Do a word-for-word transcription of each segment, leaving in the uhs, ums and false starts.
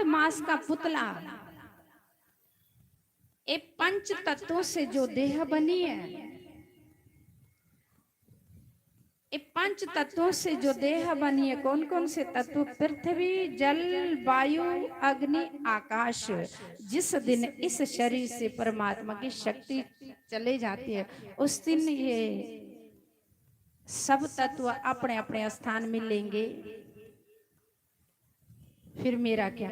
मांस का पुतला, ये पंच तत्वों से जो देह बनी है, ये पंच तत्वों से जो देह बनी है, कौन कौन से तत्व? पृथ्वी, जल, वायु, अग्नि, आकाश। जिस दिन इस शरीर से परमात्मा की शक्ति चले जाती है, उस दिन ये सब तत्व अपने अपने स्थान में लेंगे। फिर मेरा क्या?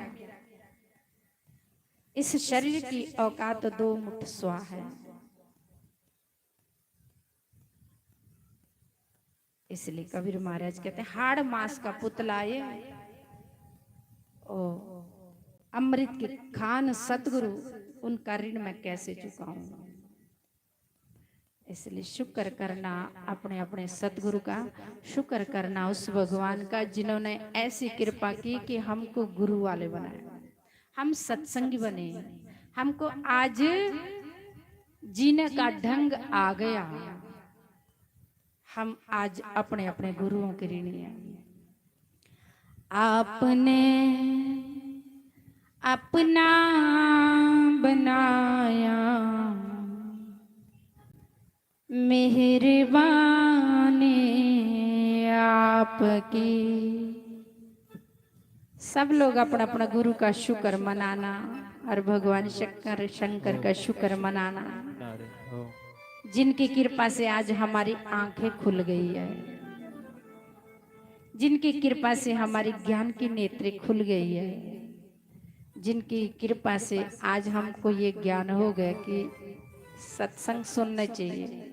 इस शरीर की औकात दो मुठ स्वा है। इसलिए कबीर महाराज कहते हैं, हाड़ मांस का पुतला ये, ओ अमृत के खान सतगुरु, उनका ऋण मैं कैसे चुकाऊं? इसलिए शुक्र करना अपने अपने सतगुरु का, शुक्र करना उस भगवान का जिन्होंने ऐसी कृपा की कि हमको गुरु वाले बनाए, हम सत्संगी बने, हमको आज जीने का ढंग आ गया। हम आज अपने अपने गुरुओं के ऋणी हैं। आपने अपना बनाया, मेहरबानी आपकी। सब लोग अपना अपना गुरु का शुक्र मनाना और भगवान शंकर, शंकर का शुक्र मनाना, जिनकी कृपा से आज हमारी आंखें खुल गई है, जिनकी कृपा से हमारी ज्ञान की नेत्री खुल गई है, जिनकी कृपा से आज हमको ये ज्ञान हो गया कि सत्संग सुनना चाहिए।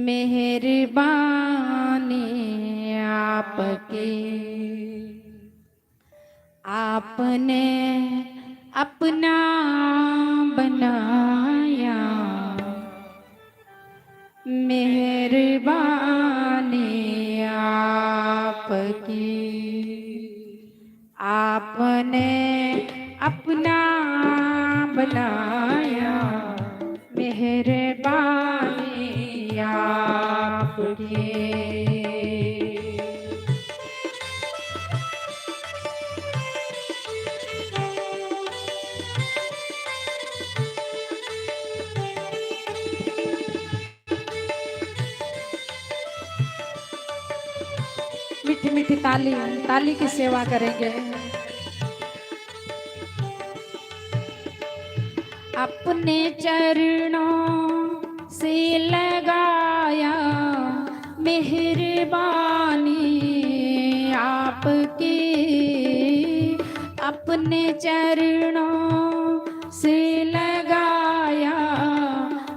मेहरबानी आपकी, आपने अपना बनाया, मेहरबानी आपकी। आपने अपना बनाया, मेहरबानी आपकी। मीठी मीठी ताली, ताली की सेवा करेंगे। अपने चरणों से लगाया, मेहरबानी आपकी। अपने चरणों से लगाया,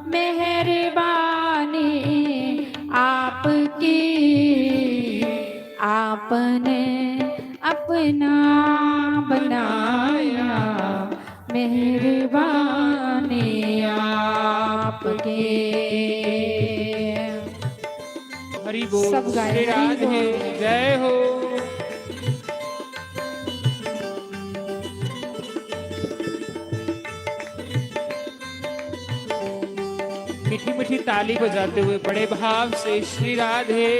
मेहरबानी आपकी। आपने अपना बनाया, मेहरबानी आपकी। हरि बोल। सब गाए, श्री हरि राधे बोल। जय हो। मीठी मीठी ताली बजाते हुए बड़े भाव से श्री राधे।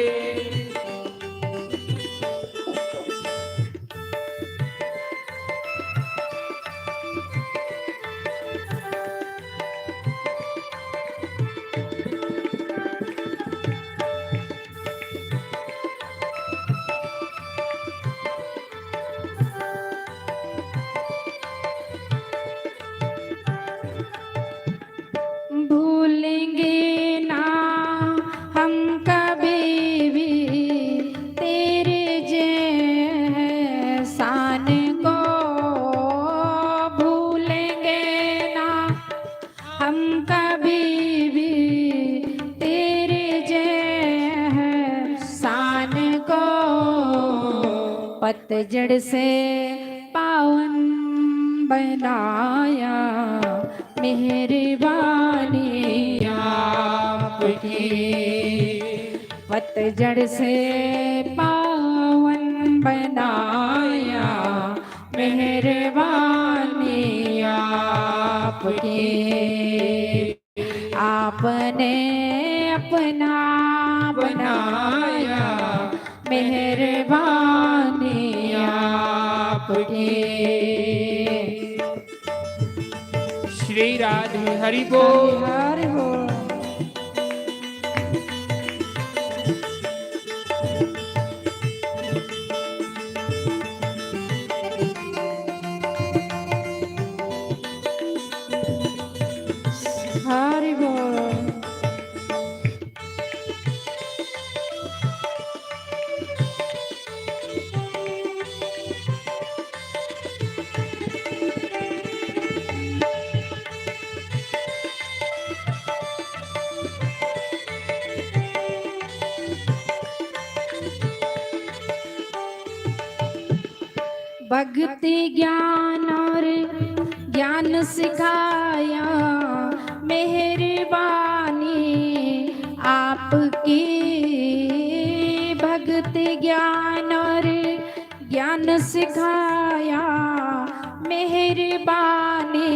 भूलेंगे ना हम कभी भी तेरे जे एहसान को, भूलेंगे ना हम कभी भी तेरे जे एहसान को। पतझड़ से पावन बनाया, मेहरबानी आपकी। पतझड़ से पावन बनाया, मेहरबानी आपकी। आपने अपना बनाया, मेहरबानी आप आपके। श्री राधे हरि बोल। हरि बोल। हरि बोल। भक्ति ज्ञान और ज्ञान सिखाया, मेहरबानी आपकी। भक्ति ज्ञान और ज्ञान सिखाया, मेहरबानी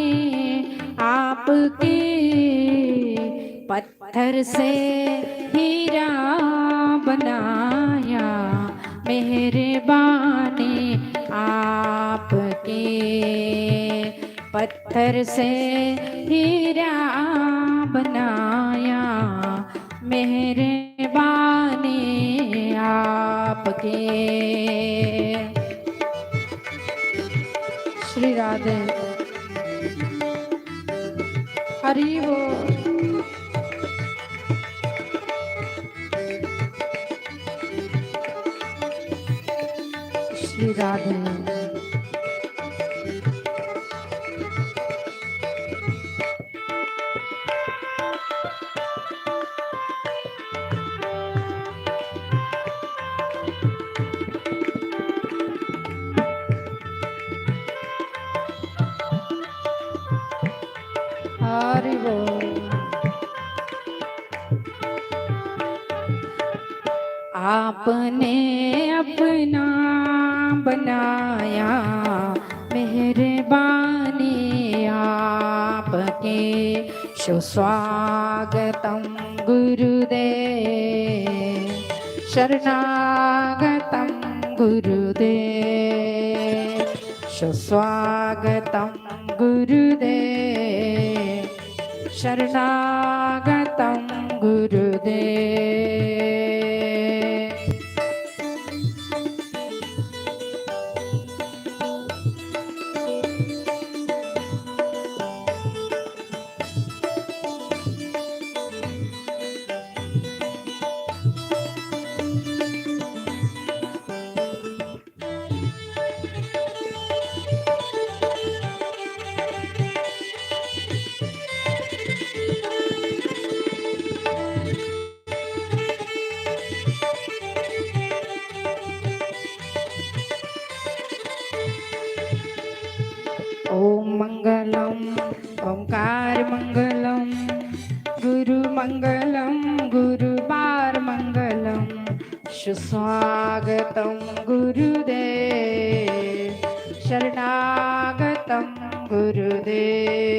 आपकी। पत्थर से हीरा बनाया, मेहरबानी आपकी। पत्थर से हीरा बनाया, मेहरबानी आपकी। श्री राधे। हरि बोल। श्री राधे। हरि बोल। आपने अपना बनाया, मेहरबानी आपकी। सुस्वागतम गुरुदेव, शरणागतम गुरुदेव, सुस्वागतम गुरुदेव, शरणागतम गुरुदेव। ओम मंगलम, ओंकार मंगलम, गुरु मंगलम, गुरुवार मंगलम। सुस्वागतम गुरुदेव, शरणागतम गुरुदेव।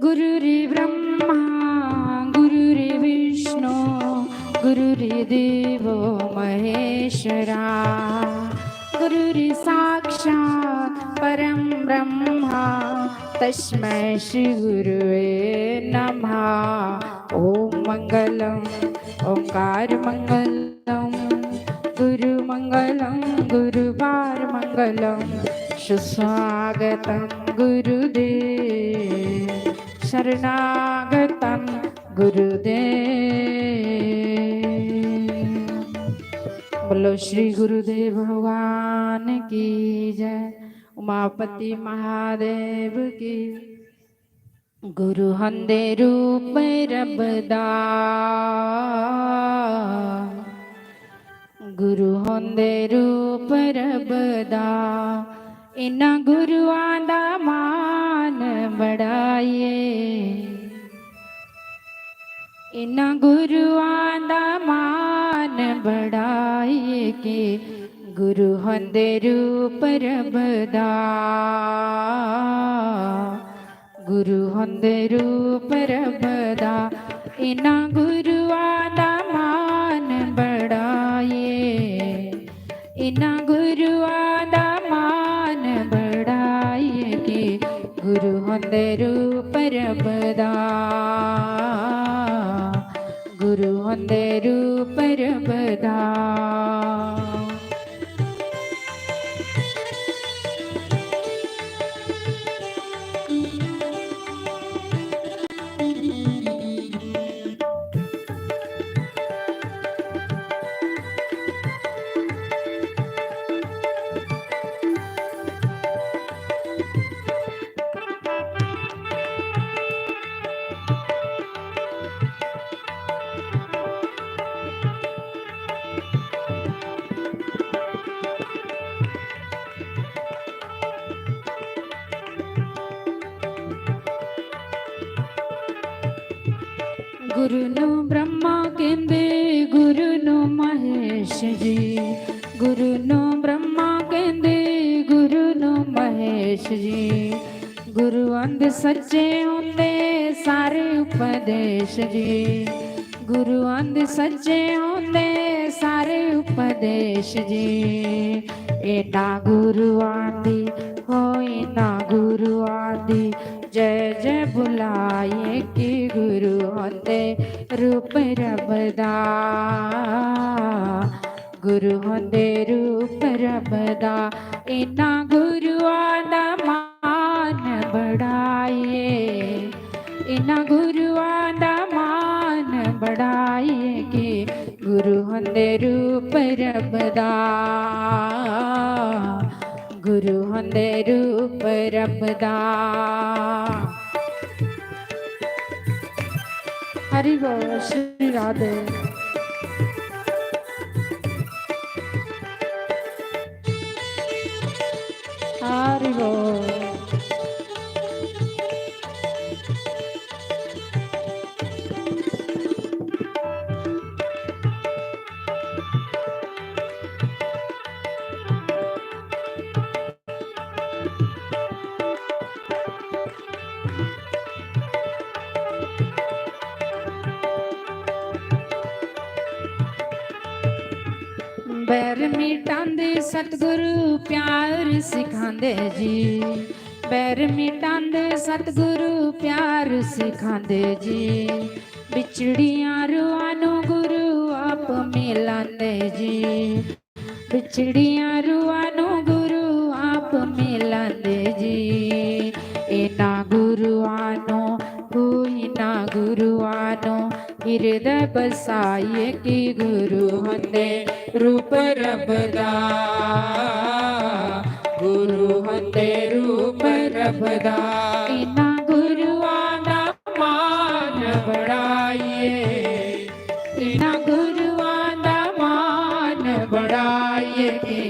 गुरुर्ब्रह्मा गुरुर्विष्णु गुरुर्देवो महेश्वरा। गुरुर्साक्षात् परं ब्रह्मा तस्मै श्री गुरुवे नमः। ओम मंगलम, ओंकार मंगलम, गुरु मंगलम, गुरुवार मंगलम। सुस्वागतम गुरुदेव, शरणागतम गुरुदेव। बोलो श्री गुरुदेव भगवान की जय, उमापति महादेव की। गुरु होंदे रूप रब दा, गुरु होंदे रूप रब दा, इन्ना गुरुआं दा मान बड़ाइए। इन्ना गुरुआं दा मान बड़ाइए कि गुरु होंदे रूप रब दा। गुरु होंदे रूप रब दा, इन्ना गुरुआं दा मान बड़ाइए। इन्ना गुरुआं दा मान बड़ाइए कि गुरु होंदे रूप रब दा। गुरु होंदे रूप रब दा। गुरु नु ब्रह्मा केंदे, गुरु नु महेश जी। गुरु नु ब्रह्मा केंदे, गुरु नु महेश जी। गुरु अंध सच्चे होंदे, सारे उपदेश जी। गुरु अंध सच्चे होंदे, सारे उपदेश जी। इन्ना गुरुआं दी, हो इन्ना गुरुआं दी, जय जय बुलाइए कि गुरु होंदे रूप रब दा। गुरु होंदे रूप रब दा, इन्ना गुरुआं दा मान बड़ाइए। इन्ना गुरुआं दा मान बड़ाइए कि गुरु होंदे रूप रब दा। गुरु होंदे रूप रब दा। हरि बोल श्री राधे। हरि बोल। बैर मिटांदे सतगुरु प्यार सिखांदे जी। बैर मिटांदे सतगुरु प्यार सिखांदे जी। बिछड़ियां रूहां नू गुरु आप मिलांदे जी। बिछड़ियां रूहां नू गुरु आप मिलांदे जी। इन्ना गुरुआं नू, हो इन्ना गुरुआं नू, हिरदै बसाइए कि गुरु होंदे रूप रब दा। गुरु होंदे रूप रब दा। इन्ना गुरुआं दा मान बड़ाइए। इन्ना गुरुआं दा मान बड़ाइए कि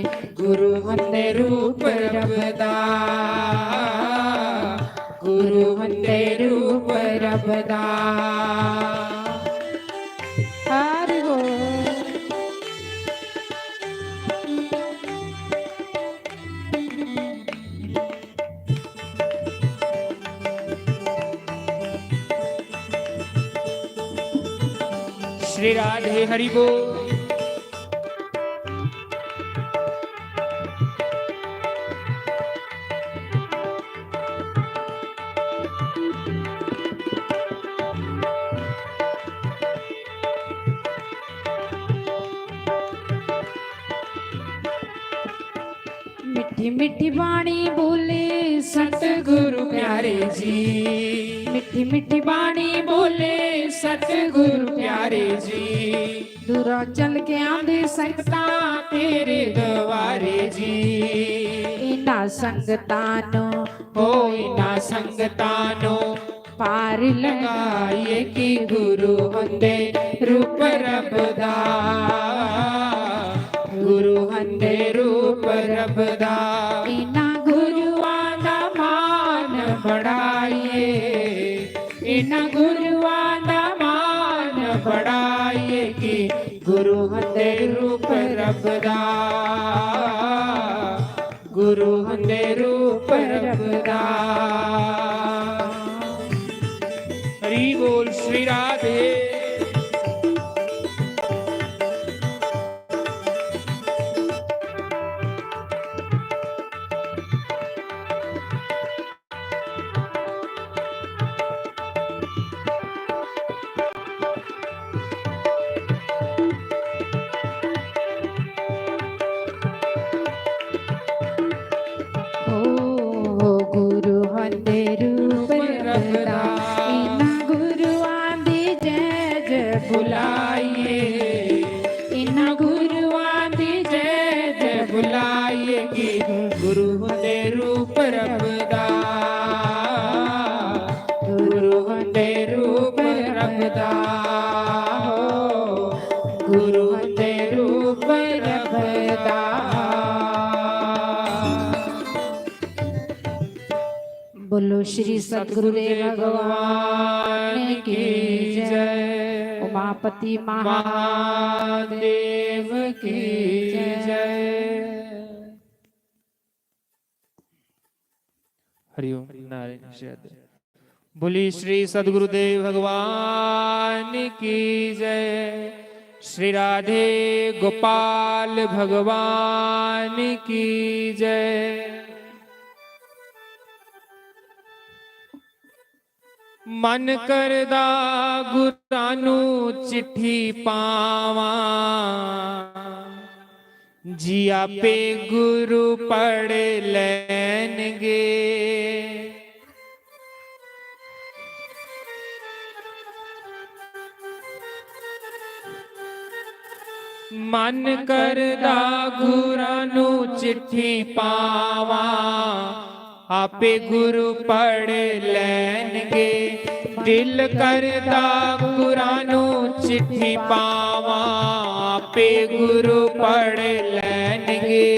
गुरु होंदे रूप रब दा। गुरु होंदे रूप रब दा। हरि बोल। श्री राधे हरि बोल। मिट्ठी मिट्ठी बाणी बोले सतगुरु प्यारे जी। मिट्ठी मिट्ठी बाणी बोले सतगुरु प्यारे जी। दूरा चल के आंदी संगतां तेरे द्वारे जी। इन्हां संगतां नू, हो इन्हां संगतां नू पार लगाइए कि गुरु होंदे रूप रब दा। रब दा। इन्ना गुरुआं दा मान बढ़ाइए, इन्ना गुरुआं दा मान बढ़ाइए कि गुरु हुंदे रूप रब दा, गुरु हुंदे रूप रब दा। हरि बोल श्री राधे। ओ गुरु हुंदे रूप रब दा, इन्ना गुरुआं दी जय जय बुलाइए, इन्ना गुरुआं दी जय जय बुलाइए कि गुरु हुंदे रूप रब दा, गुरु हुंदे रूप रब दा, हो, गुरु हुंदे रूप रब दा। बोलो श्री सतगुरुदेव भगवान की जय, उमापति महादेव की जय। हरिओम। नारायण श्री। बोली श्री सतगुरुदेव भगवान की जय, श्री राधे गोपाल भगवान की जय। मन करदा गुरां नू चिट्ठी पावां, जी आपे गुरु पढ़ लैनगे। मन करदा गुरां नू चिट्ठी पावां, आपे गुरु पढ़ लैनगे। दिल करदा गुरां नू चिट्ठी पावां, आपे गुरु पढ़ लैनगे।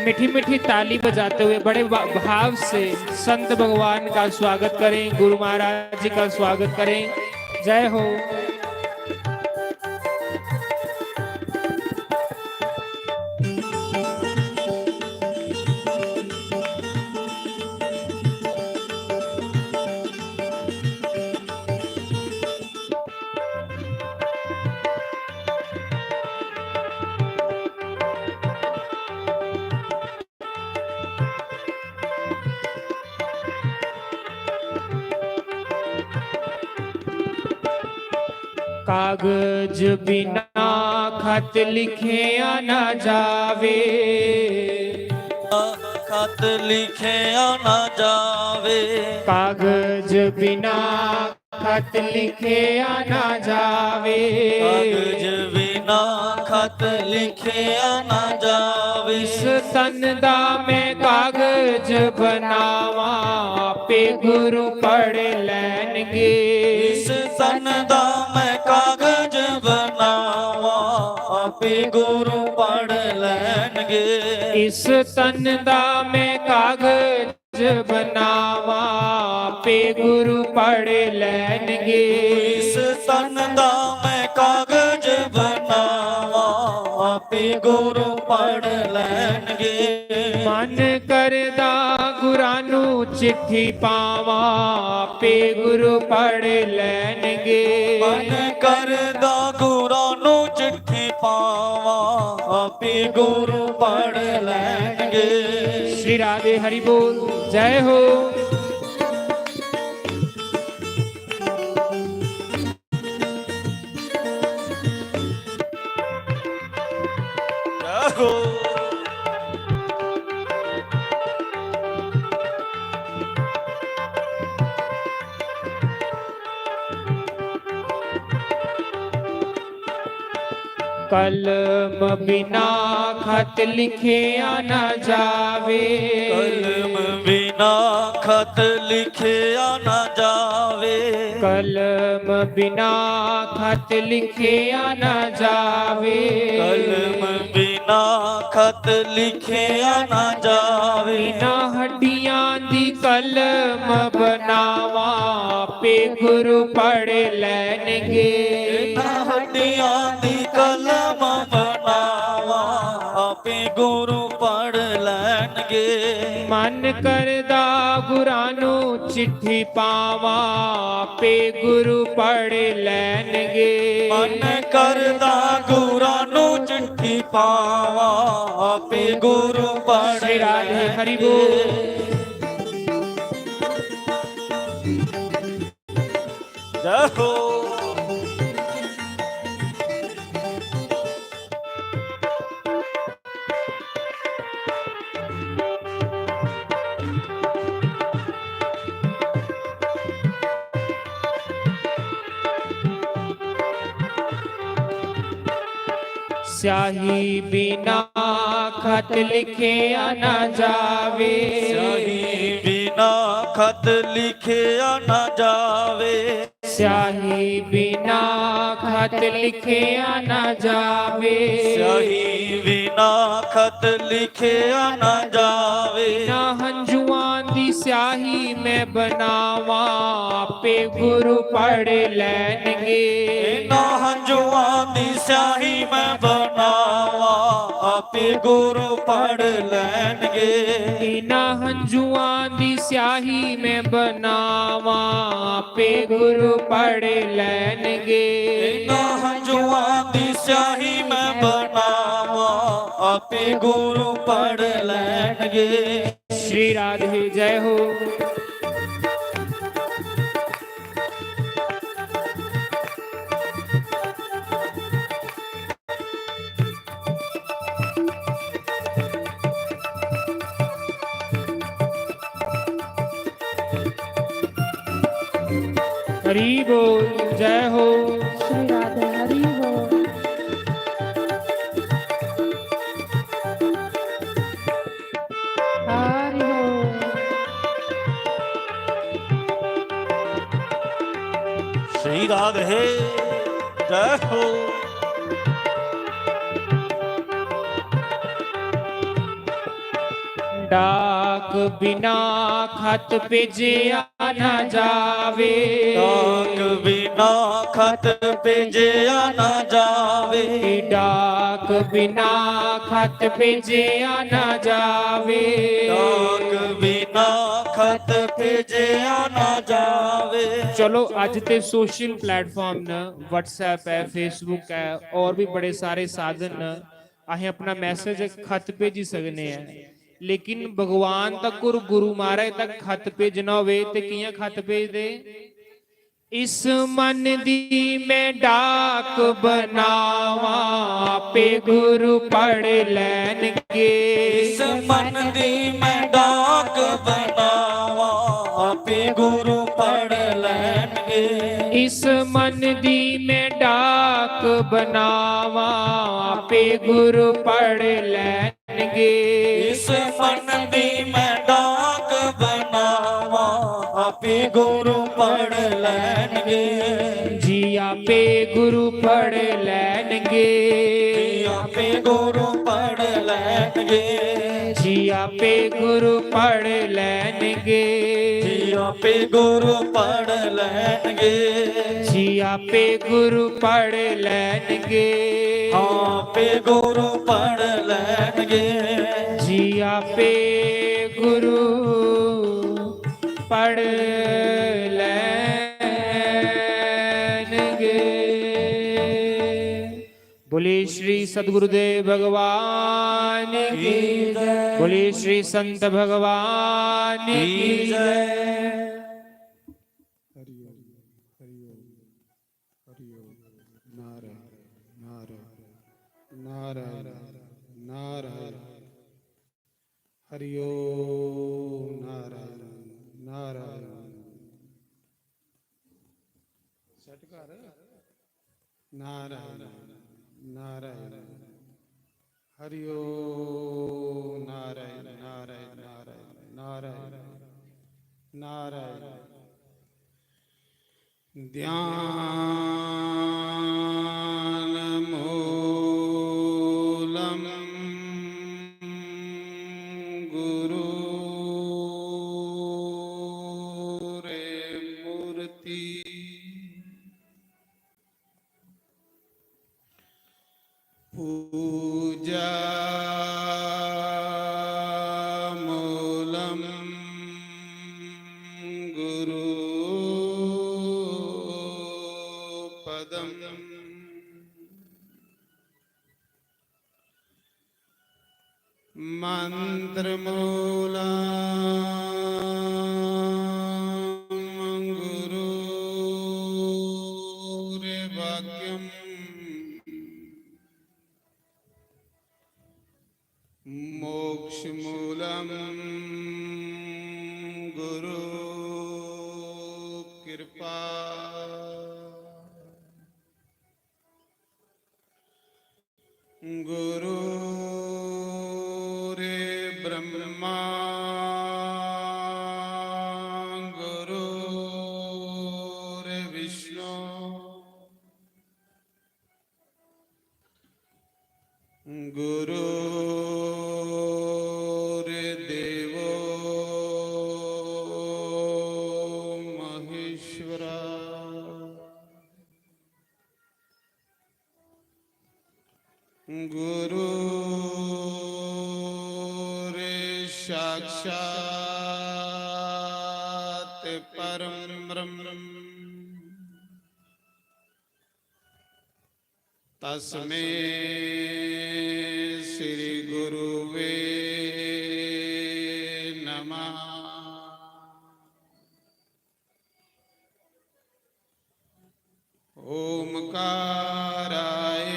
मीठी मीठी ताली बजाते हुए बड़े भा-, भाव से संत भगवान का स्वागत करें, गुरु महाराज जी का स्वागत करें। जय हो। कागज बिना खत लिखेया ना जावे। खत लिखेया ना जावे। कागज बिना खत लिखेया ना जावे। कागज बिना खत लिखेया ना जावे। इस तन दा मैं कागज बनावां, आपे गुरु पढ़ लैनगे। इस तन दा मैं कागज बनावां, आपे गुरु पढ़ लैनगे। इस तन दा मैं कागज बनावां, आपे गुरु पढ़ लैनगे। इस तन दा मैं कागज बनावां, आपे गुरु पढ़ लैनगे। मन करदा गुरां नू चिट्ठी पावां, आपे गुरु पढ़ लैनगे। मन करदा गुरां नू चिट्ठी पावां, आपे गुरु पढ़ लैनगे। श्री राधे हरि बोल, जय हो। जय हो। कलम बिना खत लिखेया ना जावे। कलम बिना बिना खत लिखिया ना जावे। कलम बिना खत लिखिया ना जावे। कलम बिना खत लिखिया ना जावे। बिना हड्डियां दी कलम बनावा, आपे गुरु पढ़ लैणगे। बिना हड्डियां दी कलम बनावा, आपे गुरु पढ़ लैणगे। मन करदा गुरां नू चिट्ठी पावां, आपे गुरु पढ़ लैणगे। मन करदा गुरां नू चिट्ठी पावां, आपे गुरु पढ़ श्री राधे हरि बोल। लैणगे। जय हो। स्याही बिना खत लिखिया ना जावे। स्याही बिना खत लिखिया ना जावे। स्याही बिना खत लिखिया ना जावे। स्याही बिना खत लिखिया ना जावे। ना हंजुआं दी स्याही मैं बनावां, आपे गुरु पढ़ लैणगे। ना हंजुआं दी स्याही मैं बनावां, आपे गुरु पढ़ लैणगे। ना हंजुआं दी स्याही मैं बनावां, आपे गुरु पढ़ लैणगे। ना हंजुआं दी स्याही मैं बनावां, आपे गुरु पढ़ लैणगे। श्री राधे जय हो। हरि बोल, जय हो। श्री राधे हरि बोल। हरि बोल। श्री राधे जय हो। डाक बिना खत भेजिया ना जावे। डाक बिना खत भेजिया ना जावे। डाक बिना खत भेजिया ना जावे। डाक बिना खत भेजिया ना जावे। चलो, अज्ज ते सोशल प्लेटफार्म न, WhatsApp ऐ, Facebook ऐ, और भी बड़े सारे साधन न। असें अपना मैसेज खत भेजी सकने आं, लेकिन भगवान तक और गुरु महाराज तक खत भेजना होवे ते कि'यां खत भेजदे? इस मन दी मैं डाक बनावां, आपे गुरु पढ़ लैणगे। इस मन दी मैं डाक बनावां, आपे गुरु पढ़ लैणगे। इस मन दी मैं डाक बनावां, आपे गुरु पढ़ लैणगे। इस मन दी मैं डाक बनावां, आपे गुरु पढ़ लैणगे। जी आपे गुरु पढ़ लैणगे। जी आपे गुरु पढ़ लैणगे। जी आपे गुरु पढ़ लैणगे। जी आपे गुरु पढ़ लैणगे। जी आपे गुरु पढ़ लैणगे। आपे गुरु पढ़ लैणगे। जी आपे गुरु पढ़ लैणगे। बोले श्री सतगुरुदेव भगवान की जय। बोले श्री संत भगवान की जय। हरि ओम, हरि ओम, हरि ओम। नारायण, नारायण, नारायण, नारायण। हरि ओम, नारायण, नारायण। सेट कर। नारायण, नारायण। हरि ओम, नारायण, नारायण, नारायण, नारायण। नारायण। ध्यानमूलं गुरोरेव मूर्ति। पूजामूलं गुरुपदम्। मन्त्रमूलं गुरोरेव वाक्यम्। मोक्षमूलं गुरोरेव कृपा। गुरोरेव ब्रह्मा गुरोरेव विष्णु गुरोरेव देवो महेश्वरा। गुरोरेव साक्षात् परं ब्रह्म। तस्मै श्री गुरुवे नमः। ओमकाराय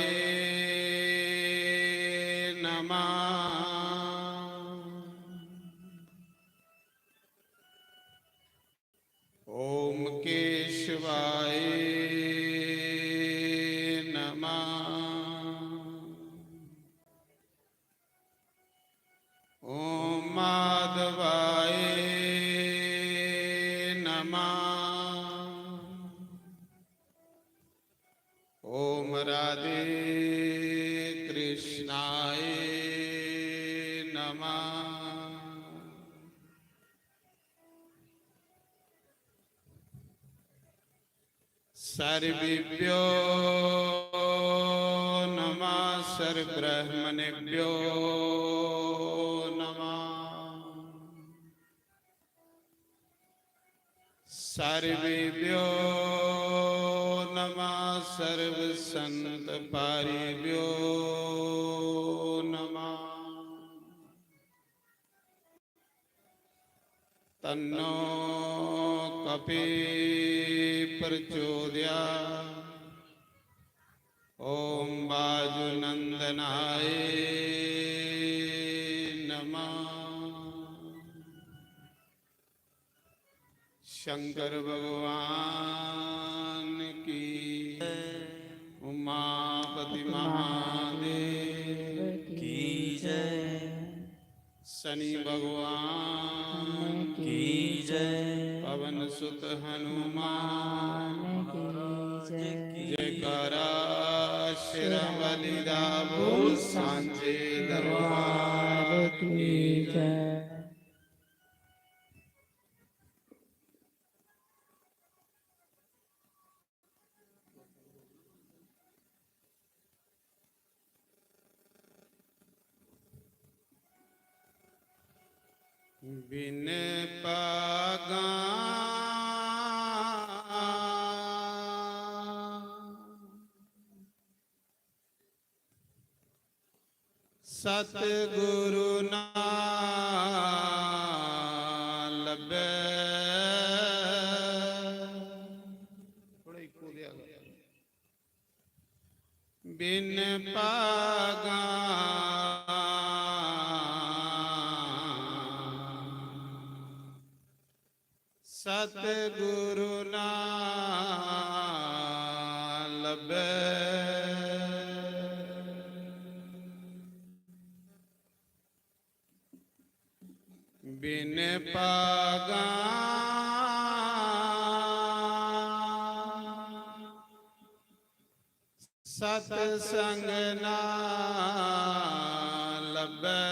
नमः। ओम केशवाय नमः। ओम माधवाय नमः। ओम राधे कृष्णाय नमः। सर्वेभ्यो नमः, सर्वब्रह्मणेभ्यो नमः। सर्वेभ्यो नमः, सर्वसंतपारिभ्यो नमः। तन्नो कपि प्रचोदयात्। ओम वायुनंदनाय नमः। शंकर भगवान की, उमापति महादेव की जय। शनि भगवान की जय। पवन सुत हनुमान की जय। जयकारा शेरां वाली दा बोल सांचे दरबार की जय। बिन पागां सतगुरु ना लब्भै। थोड़ा इक्को देआ। बिन पागां सतगुरु ना लब्भै। बिन पागां सतसंग ना लब्भै।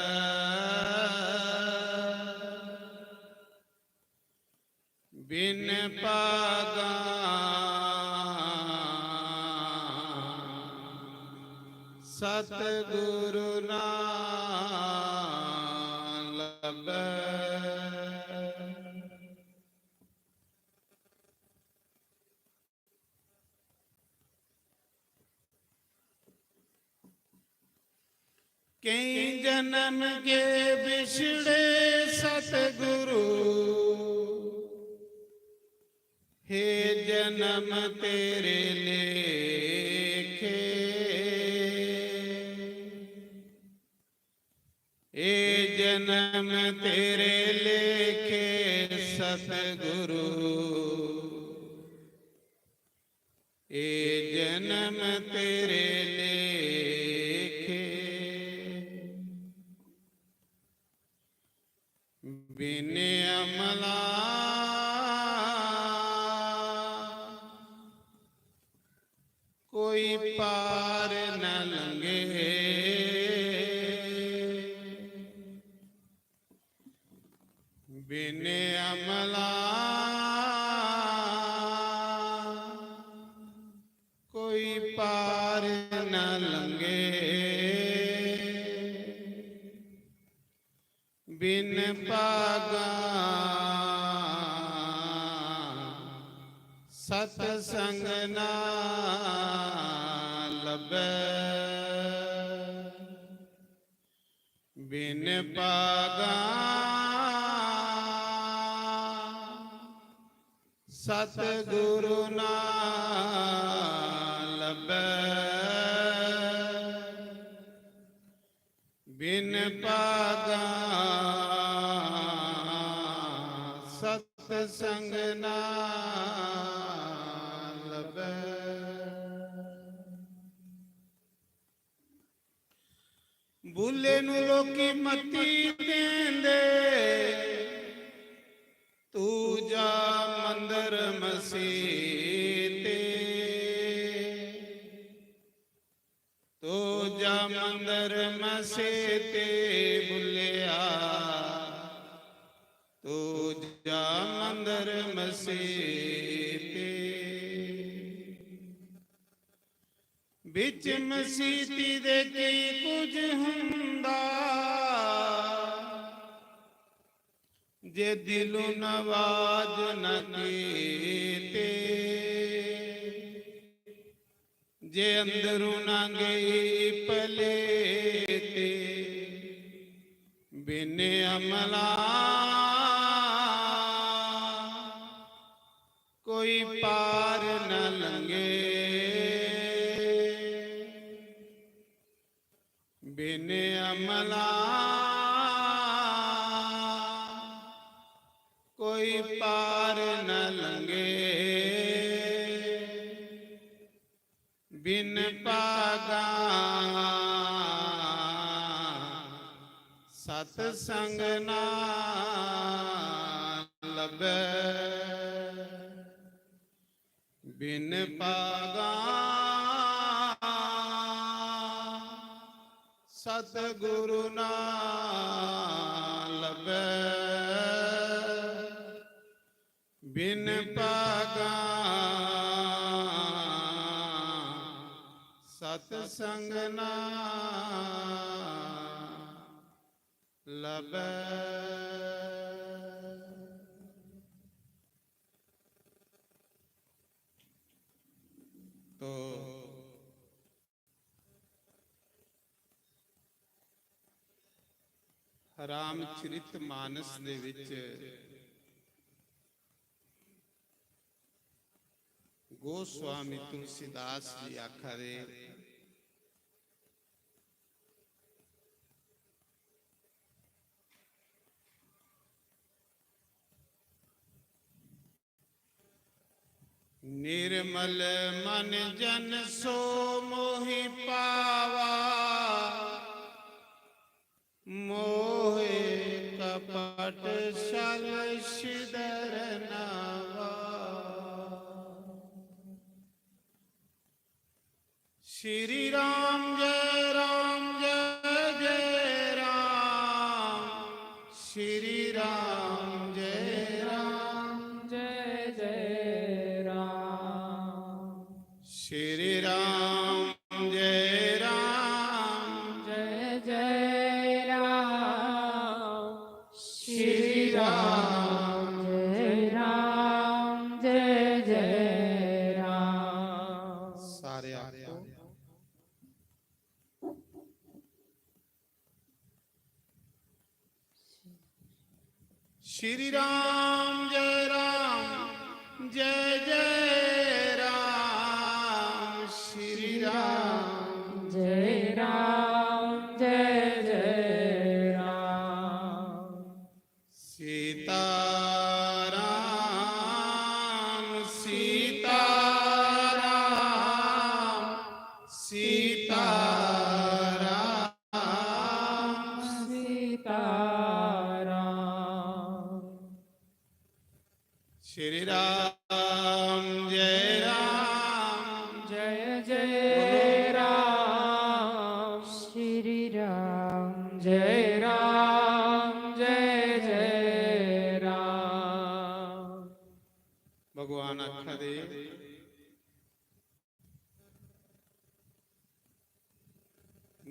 बिन पागां सतगुरु ना लब्भै। कई जन्म के बिछड़े सतगुरु, हे जन्म तेरे लेखे। ए जन्म तेरे लेखे सतगुरु, ए जन्म तेरे लेखे। बिन अमला कोई पार न लंघे। बिन अमला कोई पार न लंघे। बिन पागां सतसंग ना लब्भै। बिन पागां सतगुरु ना लब्भै। बिन पागां सतसंग ना लब्भै। बुल्ले नू लोकी मत्ती देंदे, तू जा मंदर मसीते। तू जा मंदर मसीते बुल्लेआ, तू जा मंदर मसीते। बिच मसीती दे की कुछ हुंदा, जे दिलों नवाज न कीते, जे अंदरों ना गई पलेते। बिन अमला कोई पार न लंघे। बिन अमला कोई पार न लंघे। बिन पागां सतसंग ना लब्भै। बिन पागां सतगुरु ना लब्भै। बिन पागां सतसंग ना लब्भै। तो रामचरित मानस दे विच गोस्वामी तुलसीदास जी आखा दे, निर्मल मन जन सो मोहि पावा, मोहे कपट श्री राम जय राम जय जय राम। श्री राम जय राम जय जय राम। श्री राम जय राम जय जय राम। श्री राम जय राम जय जय राम। सारे आपको। श्री राम जय राम जय जय राम। श्री राम जय राम जय जय राम। सीताराम सीताराम सीताराम। सीताराम। श्री राम जय राम जय जय राम। श्री राम जय राम जय जय राम। भगवान आखा दे,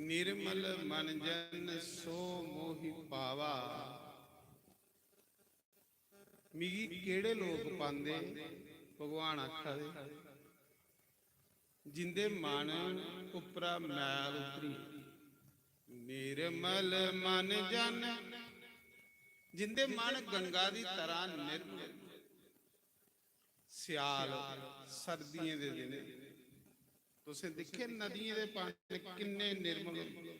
निर्मल मन जन सो मोहि पावा। मिगी केड़े लोक पांदे? भगवान आखा दे, जिंदे मन उप्परा मैल उतरी। निर्मल मन जन, जिंदे मन गंगा दी तरह निर्मल। स्याल, सर्दियें दे दिन तुसें दिक्खे नदियें दे पानी किन्ने निर्मल होंदे,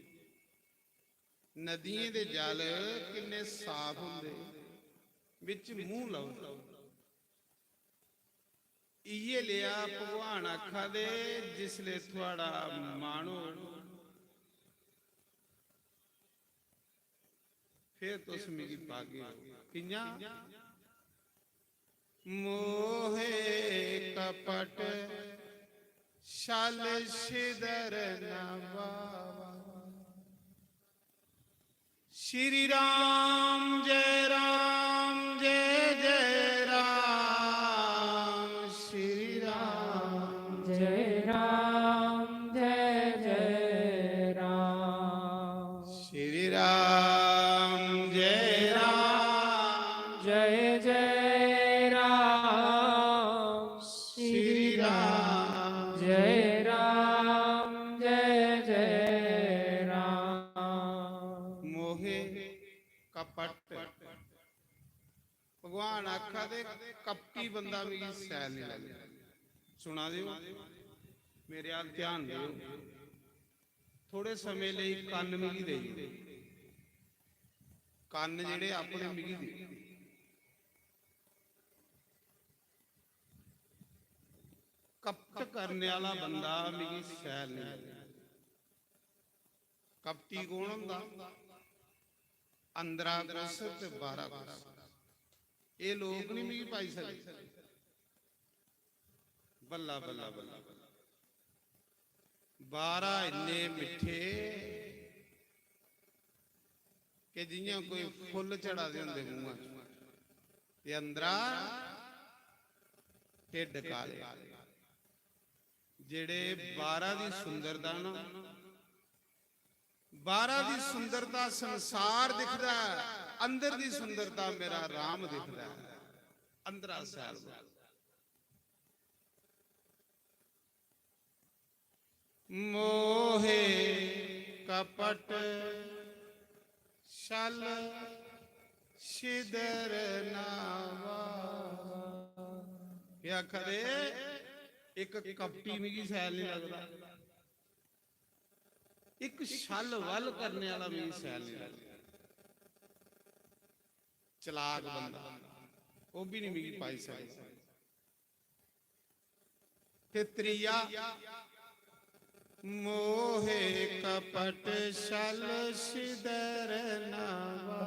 नदियें दे जल किन्ने साफ होंदे, बिच मूंह लाओ। इयै लेआ भगवान आखा दे, जिसले थुआड़ा मन हो, फिर तुस मिगी पागे ओ। कियां? मोहे कपट छल छिदर न भावा। श्री राम जय राम जय जय राम। श्री राम जय राम जय जय राम। श्री राम जय राम जय जय राम। श्री राम जय राम जय जय राम। मोहे कपट। भगवान आखा दे, कपटी बंदा मिगी सैल नहीं लगदा। सुना दे ओ? मेरे हाल ध्यान देओ। थोड़े समें लेई कन्न मिगी देई। कन्न जेड़े अपने मिगी दे। कपट करने आह्ला बंदा मिगी सैल नहीं लगदा। कपटी कौन होंदा? अंदरा कुछ ते बाहरा कुछ। एह् लोक नहीं मिगी पाई सकदे। बल्ला, बल्ला, बल्ला, बल्ला। बाहरा इन्ने मिट्ठे कि जियां कोई फुल्ल चढ़ा दे होंदे मूंहा च, ते अंदरा ढिड्ड काले। जेड़े बाहरा दी सुंदरता ना, बाहरा दी सुंदरता संसार दिखदा है, अंदर दी सुंदरता मेरा राम दिखदा है। अंदरा सैल। मोहे कपट छल छिदर नावा। एह् आखा दे, इक कपटी मिगी सैल नहीं लगदा, इक छल वल करने आह्ला मिगी सैल नहीं लगदा। चलाक बंदा, ओह् भी नहीं मिगी पाई सकदा। ते त्रीया, मोहे कपट छल छिदर नावा।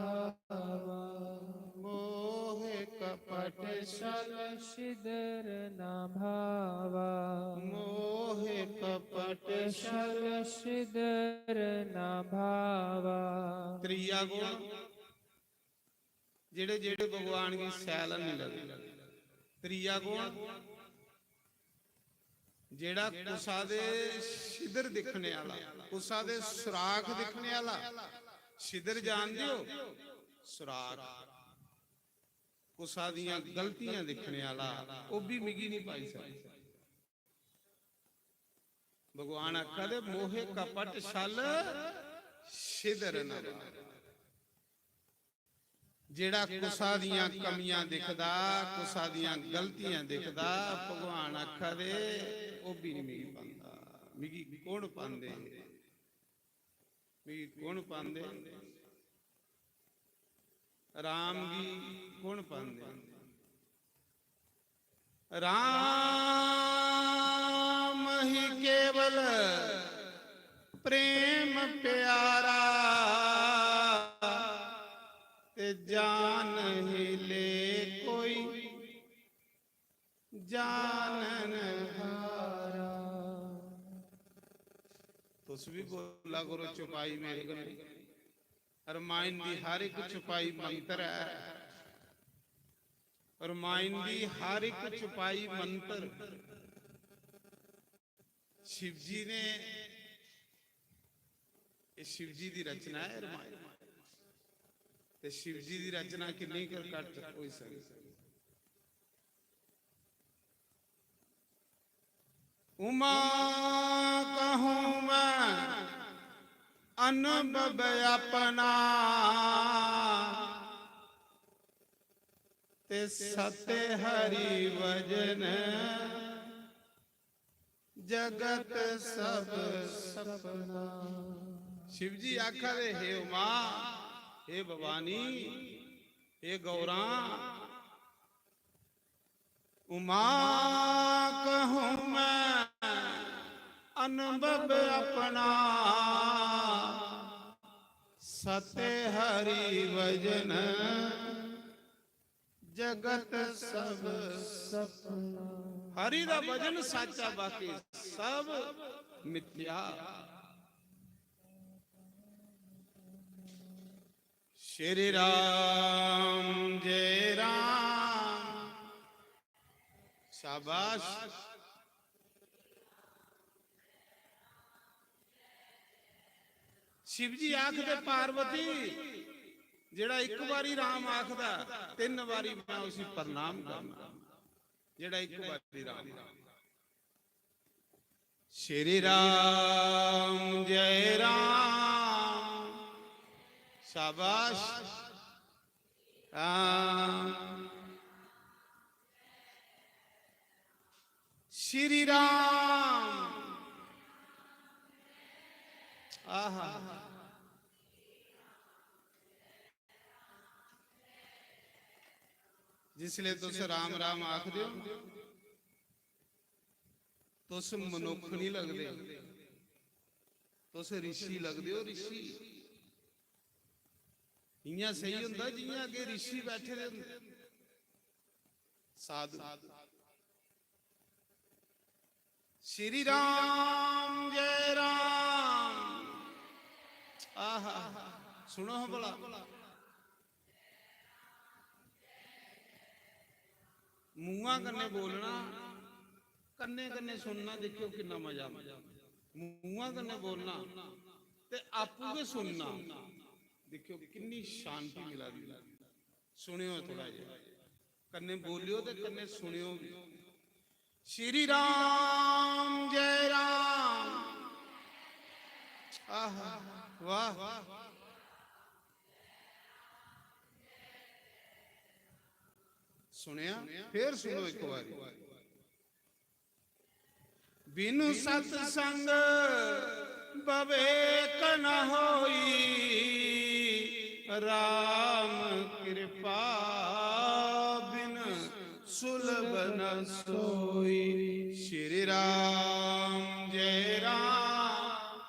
मोहे कपट कपट छल छिदर न भावा। मोह कपट छल छिदर न भावा। त्रीया गुण, जेड़े जेड़े भगवान गी सैल नहीं लगदे। त्रीया गुण, जेड़ा कुसा दे छिदर दिखने आला, कुसा दे सुराख दिखने आला। छिदर जानदे हो? सुराख। कुसा दियां गलतियां दिखने आला, ओह भी मिगी नहीं पाई सकदा। भगवान आखा दे, "मोहे कपट छल छिदर न भावा।" जेड़ा कुसा दियां कमियां दिखदा, कुसा दियां गलतियां दिखदा, भगवान आखा दे, "ओह भी नहीं मिगी पांदा।" मिगी कौन पांदे? मिगी कौन पांदे? राम गी कौन पांदे? राम ही केवल प्रेम प्यारा, ते जान ही ले कोई जानन हारा। तुस भी बोला करो चौपाई मेरे कन्नै। रामायण दी हर एक चौपाई मंत्र है। रामायण दी हर एक चौपाई मंत्र। शिव जी ने, ये शिव जी दी रचना है रामायण। ते शिव जी दी रचना किन्नी कर घट होई सकदी। उमा कहूँ मैं अनुभव अपना, ते सत्य हरि वजन जगत सब सपना। शिव जी आखा दे, "हे उमा, हे भवानी, हे गौरा, उमा कहूँ मैं अनुभव अपना, सत्य हरि वजन जगत सब सपना।" हरि दा वजन साचा, बाकी सब मिथ्या। श्री राम जय राम। शाबाश। शिव जी आखदे, "पार्वती, जेड़ा इक बारी राम आखदा, तिन्न बारी मैं उसी प्रणाम करना।" जेड़ा इक बारी राम आखदा। श्री राम जय राम। शाबाश। राम। श्री राम। आहा। जिसले तुस राम राम आखदे हो, तुस मनुख नहीं लगदे, तुस ऋषि लगदे हो, ऋषि। इयां सेही हुंदा जियां अग्गे ऋषि बैठे दे हुंदे, साधु। श्री राम जय राम। आहा, सुनो हो भला। मुंहा कन्नै बोलना, कन्नै कन्नै सुनना, दिक्खेओ किन्ना मजा आंदा। मुंहा कन्नै बोलना ते आपूं गै सुनना, दिक्खेओ किन्नी शांति मिला दी। सुनेओ थोड़ा जेहा, कन्नै बोलेओ ते कन्नै सुनेओ भी। श्री राम जय राम। आहा, वाह। सुनेआ, फिर सुनो एक बारी। बिनु सत्संग विवेक न होई, राम कृपा बिन सुलभ न सोई। श्री राम जय राम।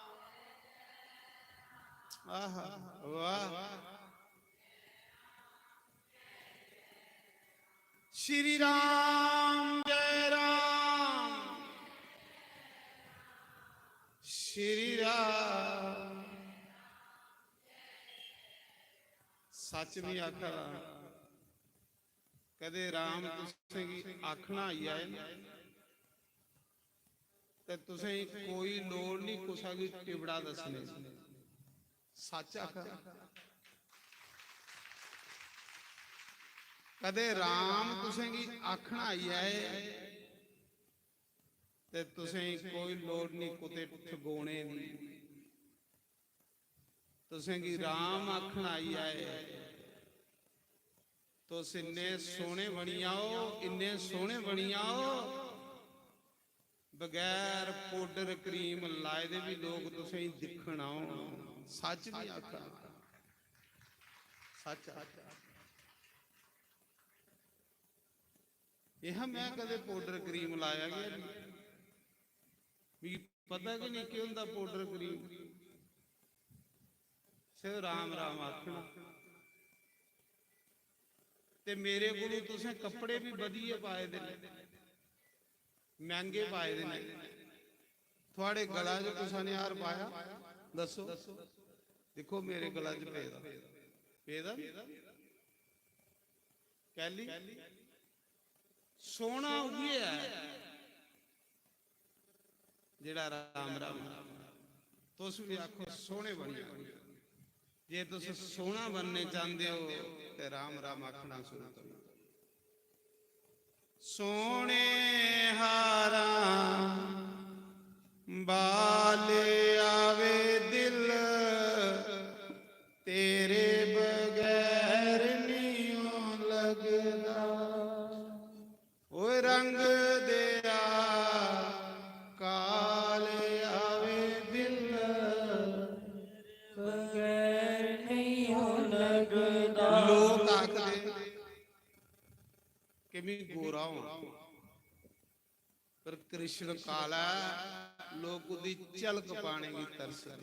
आहा, वाह। श्री राम जय राम, श्री राम। सच नहीं आखा दा, कदे राम तुसेंगी आखना आई जाए ना, ते तुसेंगी कोई लोड़ नहीं कुसा गी टिबड़ा दस्सने दी। सच आखा। कदे राम तुसेंगी आखना आई जाए ते तुसेंगी कोई लोड़ नहीं कुते ठगोने दी। तुसेंगी राम आखना आई जाए, तुस इन्ने सोहने बनी जाओ, इन्ने सोहने बनी जाओ, बगैर पाउडर क्रीम लाए दे भी लोग तुसेंगी दिक्खन औन। सच नहीं आखा, सच आखा। यह मैं कदे पाउडर क्रीम लाया गै नहीं, मिगी पता गै नहीं केह् होंदा पाउडर क्रीम। सिर्फ राम राम आखना। ते मेरे कोलों तुसें कपड़े भी बधियै पाए दे न, मैंह्गे पाए दे न। थुआड़े गला च कुसै ने हार पाया? दस्सो। दिक्खो मेरे गला च पेदा, पेदा नी? कैली? सोहना उ'ऐ ऐ जेड़ा राम राम। तुस भी आखो, सोहने बनी जाओ। जे तुस सोहना बनने चाहंदे हो ते राम राम आखना शुरू करो। सोहने हारा बाल आवे दिल, तेरे बगैर नहीं लगदा। ओए रंग देआ काल आवे दिल, बगैर नहीं हो लगदा। लोक आखदे कि मैं गोरा हां, पर कृष्ण काला ऐ, लोक ओदी झलक पाने गी तरसदे।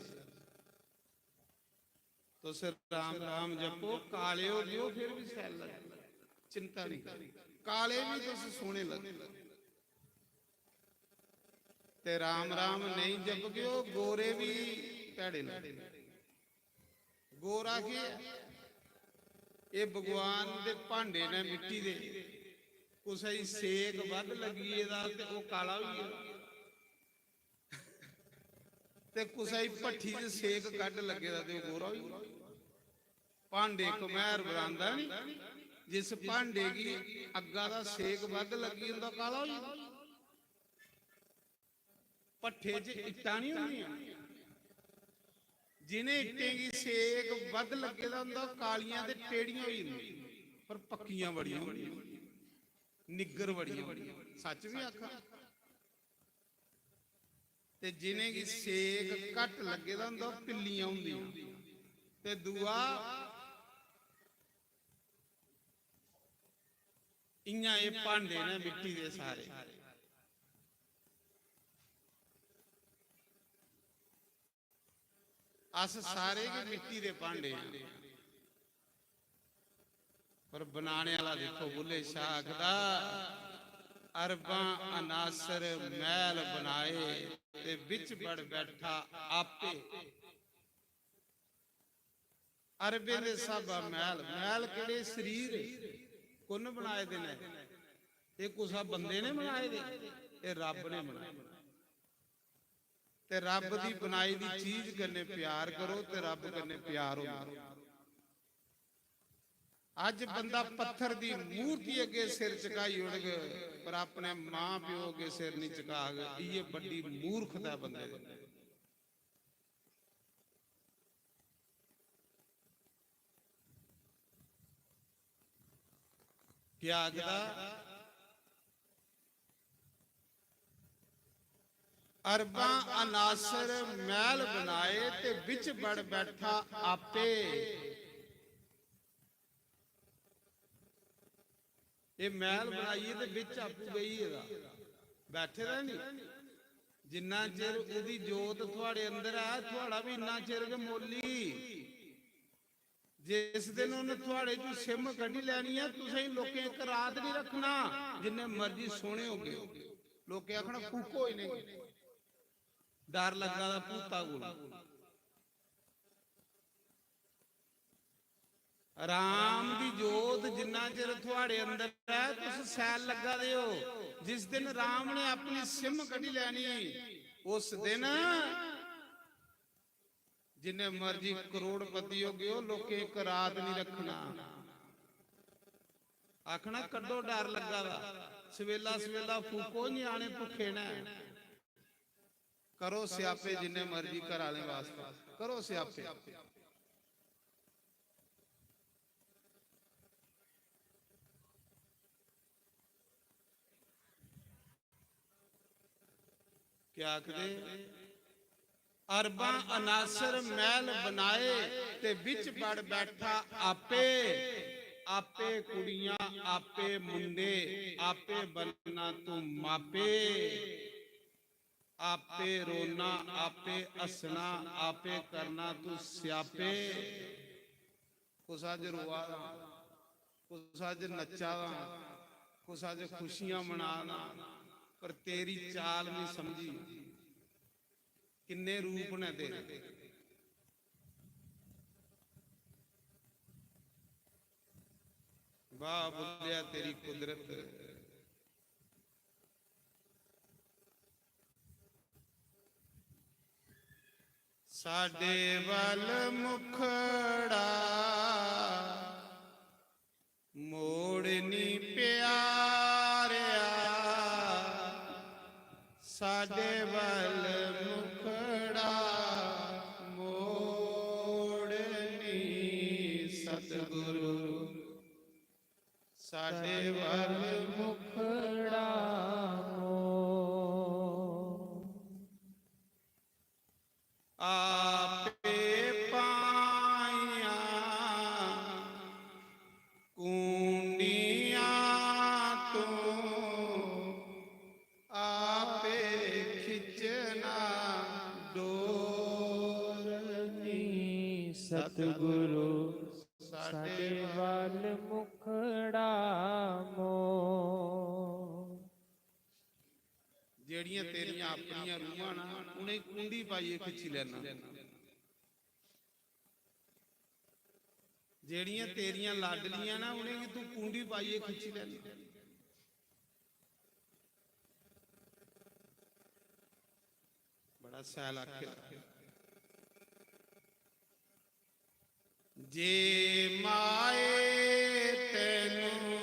तुस राम राम जपो, काले हो जियो, फिर भी शैल लगदे, चिंता नहीं। काले भी तुस सोहने लगदे। ते राम राम नहीं जपगे, गोरे भी भैड़े लगदे। गोरा केह् ऐ? एह् भगवान दे भांडे ने मिट्टी दे, कुसै गी सेक बद्ध लग्गी गेदा ते ओह् काला होई गेदा। ते कुसै गी भट्ठी च सेक घट्ट लग्गे दा ते ओह् गोरा होई गेआ। भांडे घमैर बरांदा नी, जिस भांडे गी अग्गा दा सेक बद्ध लग्गी जंदा, काला होई जंदा। भट्ठे च इट्टां नी होंदियां, जिनें इट्टें गी सेक बद्ध लग्गे दा होंदा, ओह् कालियां ते टेढ़ियां होई जंदियां, पर पक्कियां बड़ियां होंदियां, निग्गर बड़ियां होंदियां। सच बी आखा। ते जिनेंगी सेक घट्ट लग्गे दा होंदा, ओह् पिल्लियां होंदियां। ते दूआ, इयां एह् भांडे न मिट्टी दे सारे। अस सारे गै मिट्टी दे भांडे आं, पर बनाने आह्ला दिक्खो, बुल्ले शाह आखदा, "अरबां अनासर मैह्ल बनाए ते बिच बड़ बैठा आपे।" अरबें दे स्हाबा मैह्ल, मैह्ल केह्ड़े? शरीर कु'न बनाए दे न? एह् कुसै बंदे ने बनाए दे? एह् रब्ब ने बनाए। ते रब्ब दी बनाई दी चीज कन्नै प्यार करो ते रब्ब कन्नै प्यार होंदा। अज्ज बंदा पत्थर दी मूर्ति अग्गे सिर झुकाई ओड़ग, पर अपने मां प्यो अग्गे सिर नहीं झुकाग। इयै बड्डी मूर्खता बंदे दे। क्या आखदा? अरबां अनासर मैह्ल बनाए ते बिच बड़ बैठा आपे। एह् मैह्ल बनाइयै ते बिच आपूं बेही गेदा, बैठे दा नी। जिन्ना चिर ओह्दी जोत थुआड़े अंदर ऐ, थुआड़ा बी इन्ना चिर गै मोली। जिस दिन उन्नै थुआड़े चों सिम कड्ढी लैनी ऐ, तुसें लोकें इक रात नहीं रखना। जिन्ने मर्जी सोहने होगे, लोकें आखना, "फूको इ'नेंगी, डर लग्गा दा भूता कोला।" राम दी जोत जिन्ना चिर थुआड़े अंदर ऐ, तुस सैल लग्गा दे हो। जिस दिन राम ने अपनी सिम कड्ढी लैनी, उस दिन जिन्ने मर्जी करोड़पति होगे, लोकें इक रात नहीं रखना। आखना, "कड्ढो, डर लग्गा दा, सवेला सवेला फूको, ञ्याणे भुक्खे न।" करो स्यापे जिन्ने मर्जी घर आह्लें वास्तै, करो स्यापे। क्या आखदे? अरबां अनासर मैह्ल बनाए ते बिच बड़ बैठा आपे। आपे कुड़ियां, आपे मुंडे, आपे बनना तू मापे। आपे रोना, आपे हस्सना, आपे करना तू स्यापे। कुसा च रोआ दा, कुसा च नच्चा दा, कुसा च खुशियां मना दा, पर तेरी चाल नहीं समझी। किन्ने रूप ने तेरे। वाह बुल्लिया तेरी कुदरत। साडे वल मुखड़ा मोड़नी प्यारिया, साडे वल मुखड़ा मोड़नी सतगुरु, साडे वल मुखड़ा मोड़। आपे पाइयां कुंडियां तू, आपे खिच्चना डोर नी सतगुरु, साडे वल मुखड़ा मोड़। जेड़ियां तेरियां अपनियां रूहां ना, उ'नेंगी कुंडी पाइयै खिच्ची लैना। जेड़ियां तेरियां लाडलियां ना, उ'नेंगी तू कुंडी पाइयै खिच्ची लैना। बड़ा सैल आखेआ। जे माए तैनू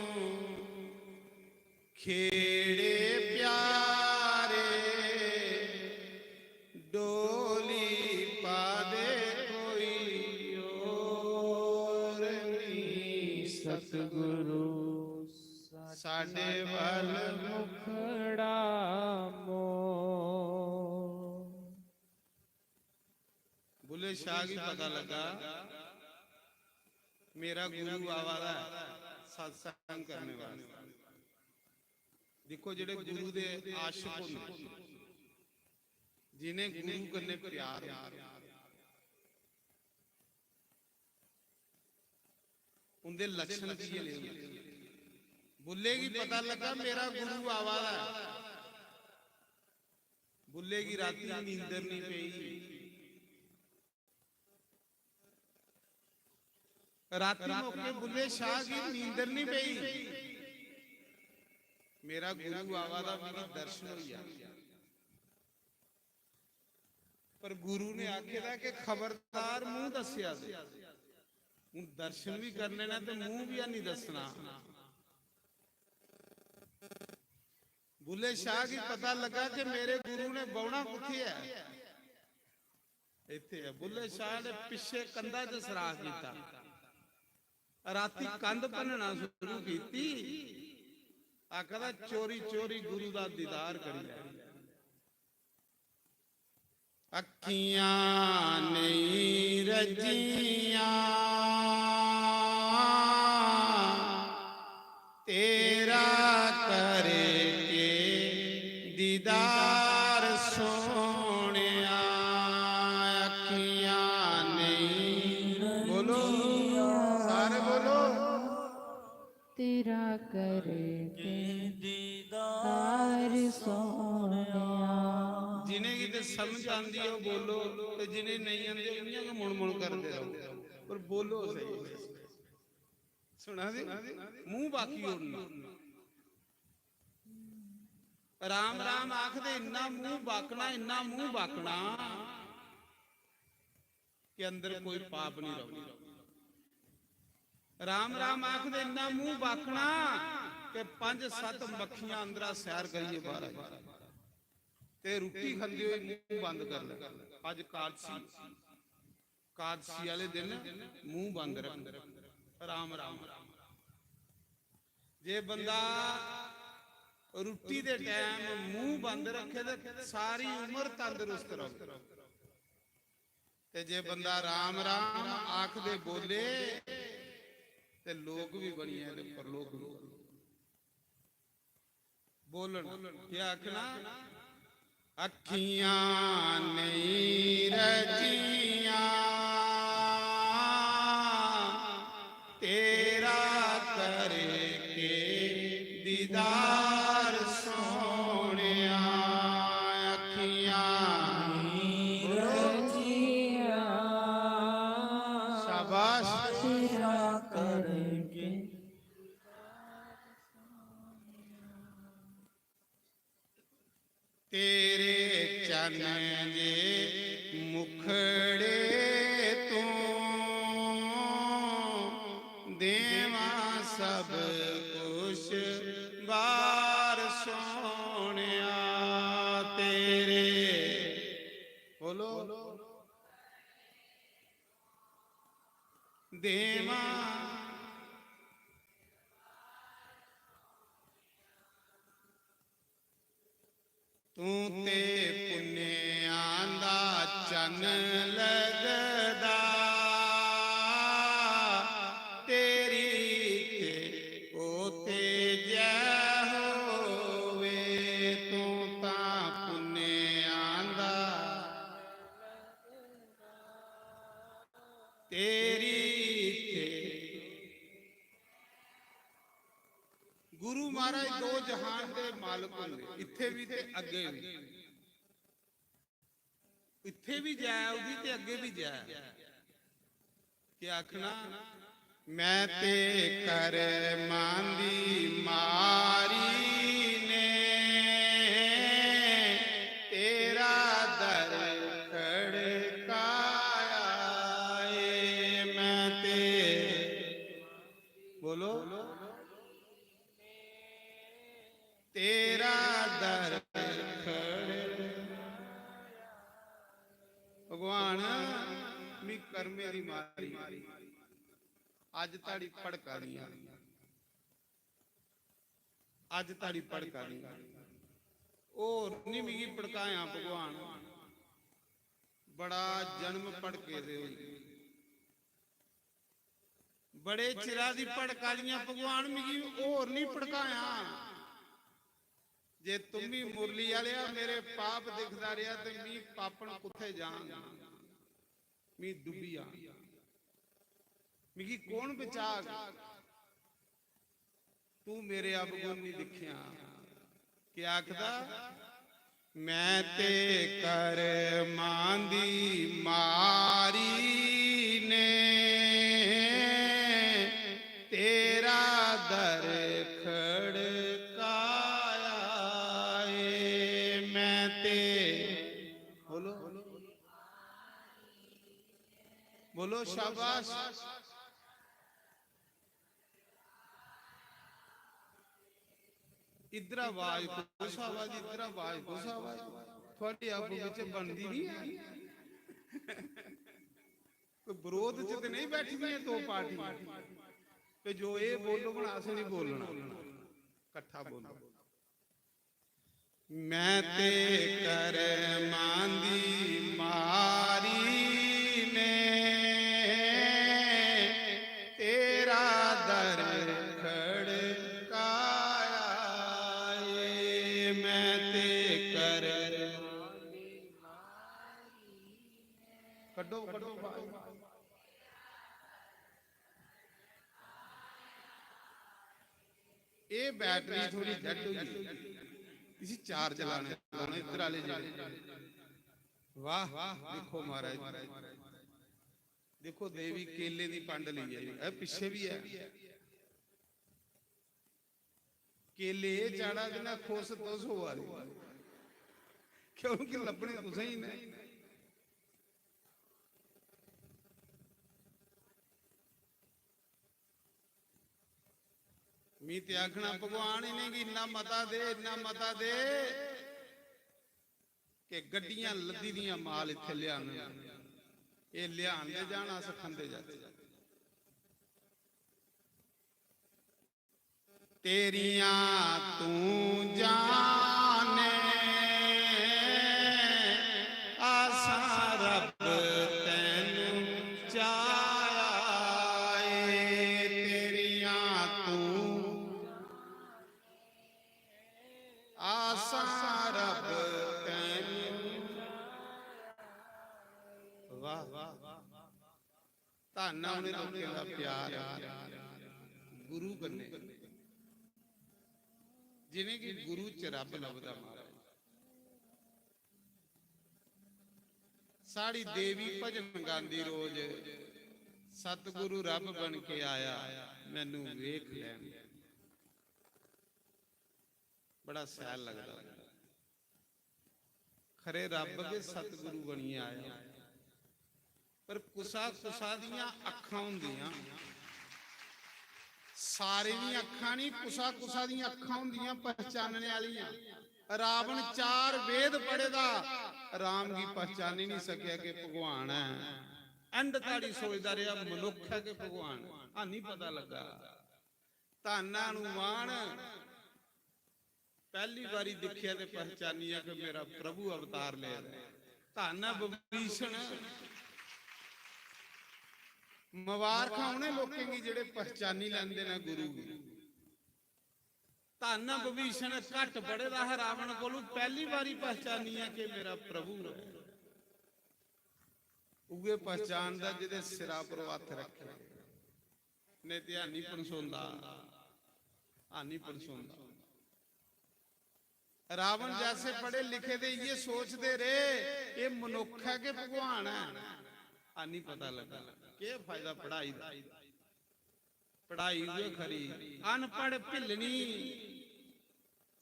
खेड़े प्यारे, डोली पादे कोई होर नी सतगुरु, साडे वल मुखड़ा मोड़। बुल्ले शाह गी पता लगा, मेरा गुरु आवा दा ऐ सत्संग करने वास्ते। दिक्खो, जेह्ड़े गुरु दे आशिक होंदे, जि'नें गुरु कन्नै प्यार होंदा, उं'दे लक्षण कि'यै नेह् होंदे? बुल्ले गी पता लगा, मेरा गुरु आवा दा ऐ। बुल्ले गी रातीं नींदर निं पेई। रातीं मौके बुल्ले शाह गी नींदर निं पेई। मेरा गुरु आवा दा, मिगी दर्शन होई जा। पर गुरु ने आखे दा कि खबरदार मूंह दस्सेआ जे। हून दर्शन भी करने न ते मूंह भी हैनी दस्सना। बुल्ले शाह गी पता लगा कि मेरे गुरु ने बौह्ना कुत्थै ऐ। इत्थै ऐ। बुल्ले शाह ने पिच्छे कंधा च सराख कीता। राती कंध भन्नना शुरू कीती। आखदा, चोरी चोरी गुरु दा दीदार करी लै। अक्खियां नेईं रज्जियां, तेरा करके दीदार सोहणेआ। अक्खियां नेईं, बोलो। करके दीदार सोहणिया। जिनेंगी ते समझ आंदी, ओह् बोलो, ते जिनें नेईं आंदी, ओह् इ'यां गै मुण-मुण करदे रहो, पर बोलो सही। सुना दे? मूंह बाकी ओड़ना। राम राम आखदे इन्ना मूंह बाकना, इन्ना मूंह बाकना कि अंदर कोई पाप नहीं रहो। राम राम आखदे इन्ना मूंह बाकना कि पंज सत्त मक्खियां अंदरा सैर करिए बाहर आ जाए। ते रुट्टी खंदे होए मूंह बंद कर ले। अज कादसी, कादसी वाले दिन मूंह बंद रख। राम राम। जे बंदा रुट्टी दे टाइम मूंह बंद रखे ते सारी उम्र तंदरुस्त रहे। ते जे बंदा राम राम आखदे बोले ते लोक भी बनी जाए ते परलोक भी। बोलन क्या आखना? अखियां नहीं रजियां तेरा करके दीदार सोहणिया। अखियां नहीं रजियां शाबाश। तेरा करके तेरे चन जे मुखड़े तू देवा सब कुछ बार सोहणिया। तेरे बोलो देवा तू ते पुन्नेआं दा चन्न लगदा, तेरी ते ओ तेजै होवे। तू तां पुन्नेआं दा तेरी ते गुरु महाराज दो जहान दे मालक होंदे, इत्थे भी ते अग्गे भी। इत्थे भी जय ओदी ते अग्गे भी जय। क्या आखना? मैं ते करमां दी मारी ने तेरा दर खड़काया ए। मैं ते बोलो तेरा दर खड़ भगवान मी कर्मे दी मारी अज ताड़ी भड़का दियां, अज ताड़ी भड़का दियां, होर नहीं मिगी भड़काया भगवान। बड़ा जन्म भड़के दे होई बड़े चिरा दी भड़का दियां भगवान मिगी होर नहीं भड़काया। जे तुम्मी मुरली आलेआ मेरे पाप दिखदा रेहा ते मी पापन कुत्थे जान, मी डुब्बी जान, मिगी कौन बचाग? तू मेरे अवगुण नहीं दिखेआ। क्या आखदा? मैं ते कर्मां दी मारी ने तेरा दर खड़काया ए। मैं ते बोलो, बोलो शाबाश। इधर आवाज कुछ आवाज, इधर आवाज कुछ आवाज, थोड़ी आपू विच बनदी नहीं है। कोई विरोध च ते नहीं बैठी दियां दो पार्टियां ते जो ये बोलना अस नहीं बोलना, इकट्ठा बोलो। मैं ते कर्मां दी मारी ने तेरा दर खड़काया ए। मैं ते कर कड्डो, कड्डो बाहर। एह् बैटरी थोड़ी डेड होई गेई, इसी चार्ज लाने पौने इद्धर आह्ले जेह्ड़े। वाह, दिक्खो महाराज, दिक्खो देवी केले दी पंड लेई आई, एह् पिच्छे बी ऐ। केले एह् चाढ़ा दे ना, खुश तुस होआ दे, क्योंकि लब्भने तुसें ही न। मी ते आखना, भगवान इ'नेंगी इन्ना मता दे, इन्ना मता दे कि गड्डियां लद्दी दियां माल इत्थै लेआन, एह् लेआन दे जान, अस खंदे जाचै। तेरियां तूं जाने, आसां रब तैनू चाया ए। तेरियां तूं, आसां रब तैनू। वाह, वाह। धन्न ऐ उ'नें लोकें दा प्यार गुरु कन्नै, जि'नेंगी गुरु च रब लभदा महाराज। साढ़ी देवी भजन गांदी रोज, "सतगुरु रब बन के आया, मैनू वेख लैन।" बड़ा सैल लगदा। खरे रब गै सतगुरु बनियै आया, पर कुसा कुसा दियां अक्खां होंदियां, सारें दियां अक्खां नहीं, कुसा कुसा दियां अक्खां होंदियां पहचानने आह्लियां। रावण चार वेद पढ़े दा, राम गी पहचानी नहीं सकेआ कि भगवान ऐ। एंड ताड़ी सोचदा रेहा मनुक्ख ऐ कि भगवान ऐ, हानी पता लग्गा। धन्न हनुमान, पैह्ली बारी दिक्खेआ ते पहचानिया कि मेरा प्रभु अवतार ले रहा है। धन्न ऐ विभीषण, मुबारखां उ'नें लोकें गी जेह्ड़े पहचानी लैंदे न गुरु गी। धन्न ऐ विभीषण, घट्ट पढ़े दा हा रावण कोलू, पैह्ली बारी पहचानिया कि मेरा प्रभु ऐ। उ'ऐ पहचानदा जेह्दे सिरा पर ओह् हत्थ रक्खे। नेईं ते हानी पनसोंदा, हानी पनसोंदा। रावण जैसे पढ़े लिखे दे इ'यै सोचदे रेह्, एह् मनुक्ख ऐ कि भगवान ऐ, हानी पता लग्गा। केह् फायदा पढ़ाई दा? पढ़ाई उ'ऐ खरी, अनपढ़ भिल्लनी,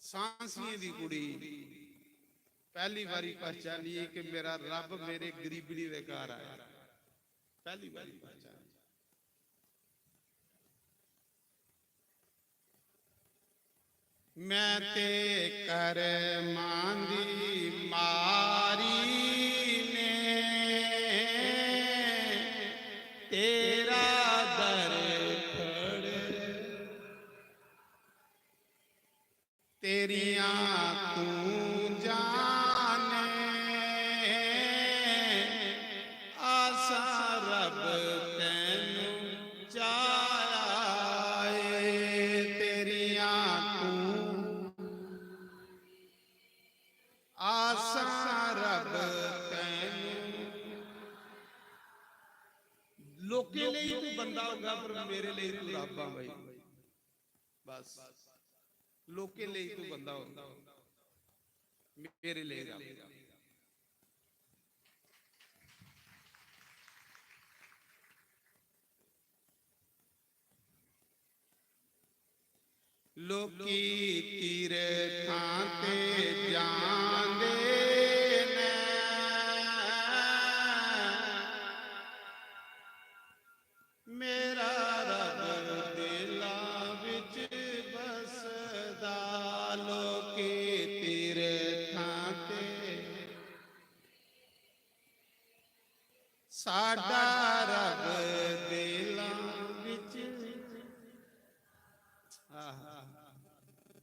सांसियें दी कुड़ी। पैह्ली बारी पहचानी कि मेरा रब मेरे गरीबनी दे घर आया, पैह्ली बारी पहचानी। मैं ते कर्मां दी मारी ने तेरा दर फड़, तेरियां तूं जाने, आसां रब तैनू चाया ए। तेरियां तूं, आसां रब तैनू। लोकें लेई तू बंदा होगा, पर मेरे लेई तू रब आ भाई। बस, लोकें लेई तू बंदा होगा, मेरे लेई रब। लोकी तीरथां ते जांदे न, मेरा रब दिलां विच बसदा। लोकी तीरथां ते साडा रब दिलां विच। आह,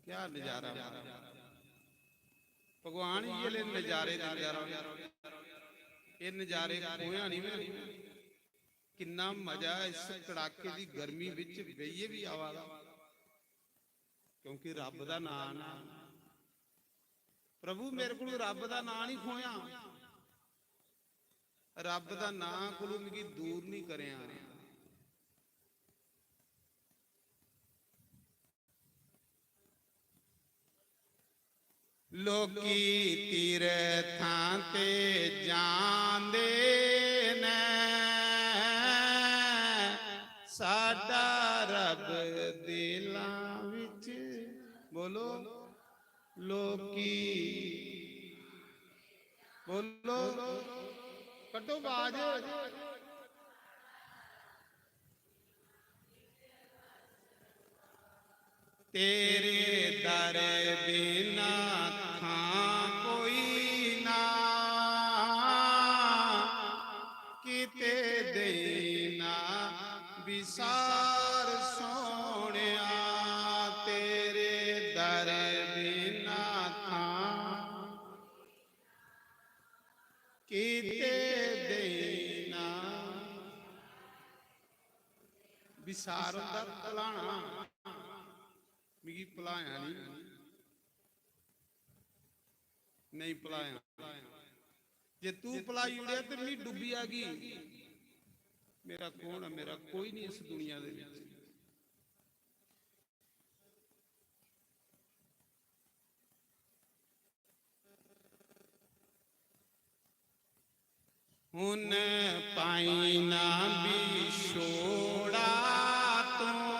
क्या नजारा मारा। भगवान इ'यै ले नजारे दिंदा रवै। एह् नजारे खोया नहीं ना। किन्ना मजा ऐ इस कड़ाके दी गर्मी विच बेहियै भी आवा दा, क्योंकि रब दा नाम ना। प्रभु मेरे को रब दा नाम नहीं खोया, रब दा नाम कोलू मिगी दूर नहीं करेआ। लोकी तीरथां ते जांदे न, साडा रब दिलां विच। बोलो, लोकी, बोलो, कड्डो बाज। तेरे दर बिना थां कोई ना, किते देना विसार सोहणिया। तेरे दर बिना थां किते देना विसार होंदा भुलाना। मिगी भुलाया नहीं, नहीं भुलाया। जे तू भुलाई ओड़ेआ ते मी डुब्बी जागी। मेरा कौन है? मेरा कोई नहीं इस दुनिया दे विच। हुन पाई ना विछोड़ा तूं,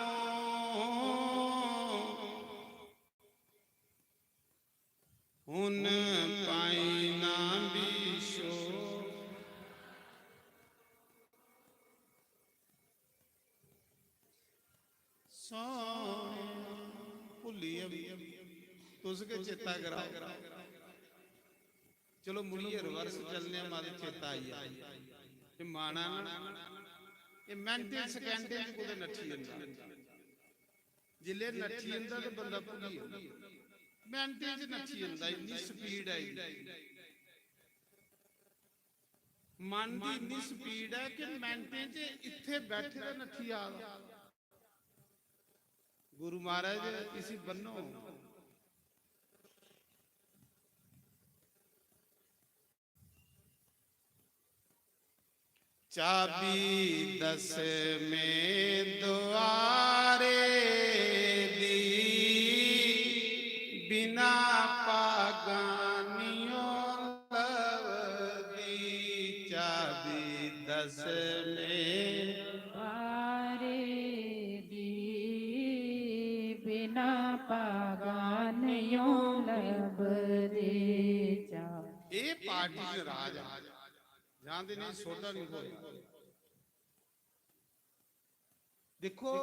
हुन पाई ना विछोड़ा। सोहणेआ, भुल्ली गे, तुस गै चेता कराओ। चलो, मुड़ियै reverse चलने आं, मारे चेता आई जा। एह् माना ना, एह् मिंटें सैकेंडें च कुतै नट्ठी जंदा। जिसलै नट्ठी जंदा ते बंदा भुल्ली जंदा। मिंटें च नट्ठी जंदा, इन्नी speed ऐ एह्दी। मन दी इन्नी speed ऐ कि मिंटें च इत्थै बैठे दा नट्ठी आ दा। गुरु महाराज, इसी बन्नो। चाबी दसमें द्वारे दी, बिना पागानियों लभदी। चाबी दसमें द्वारे दी, बिना पागानियों लभदी। चा- एह् पार्टी च राज आ। जां ते नहीं, सोडा नहीं बोल। दिक्खो,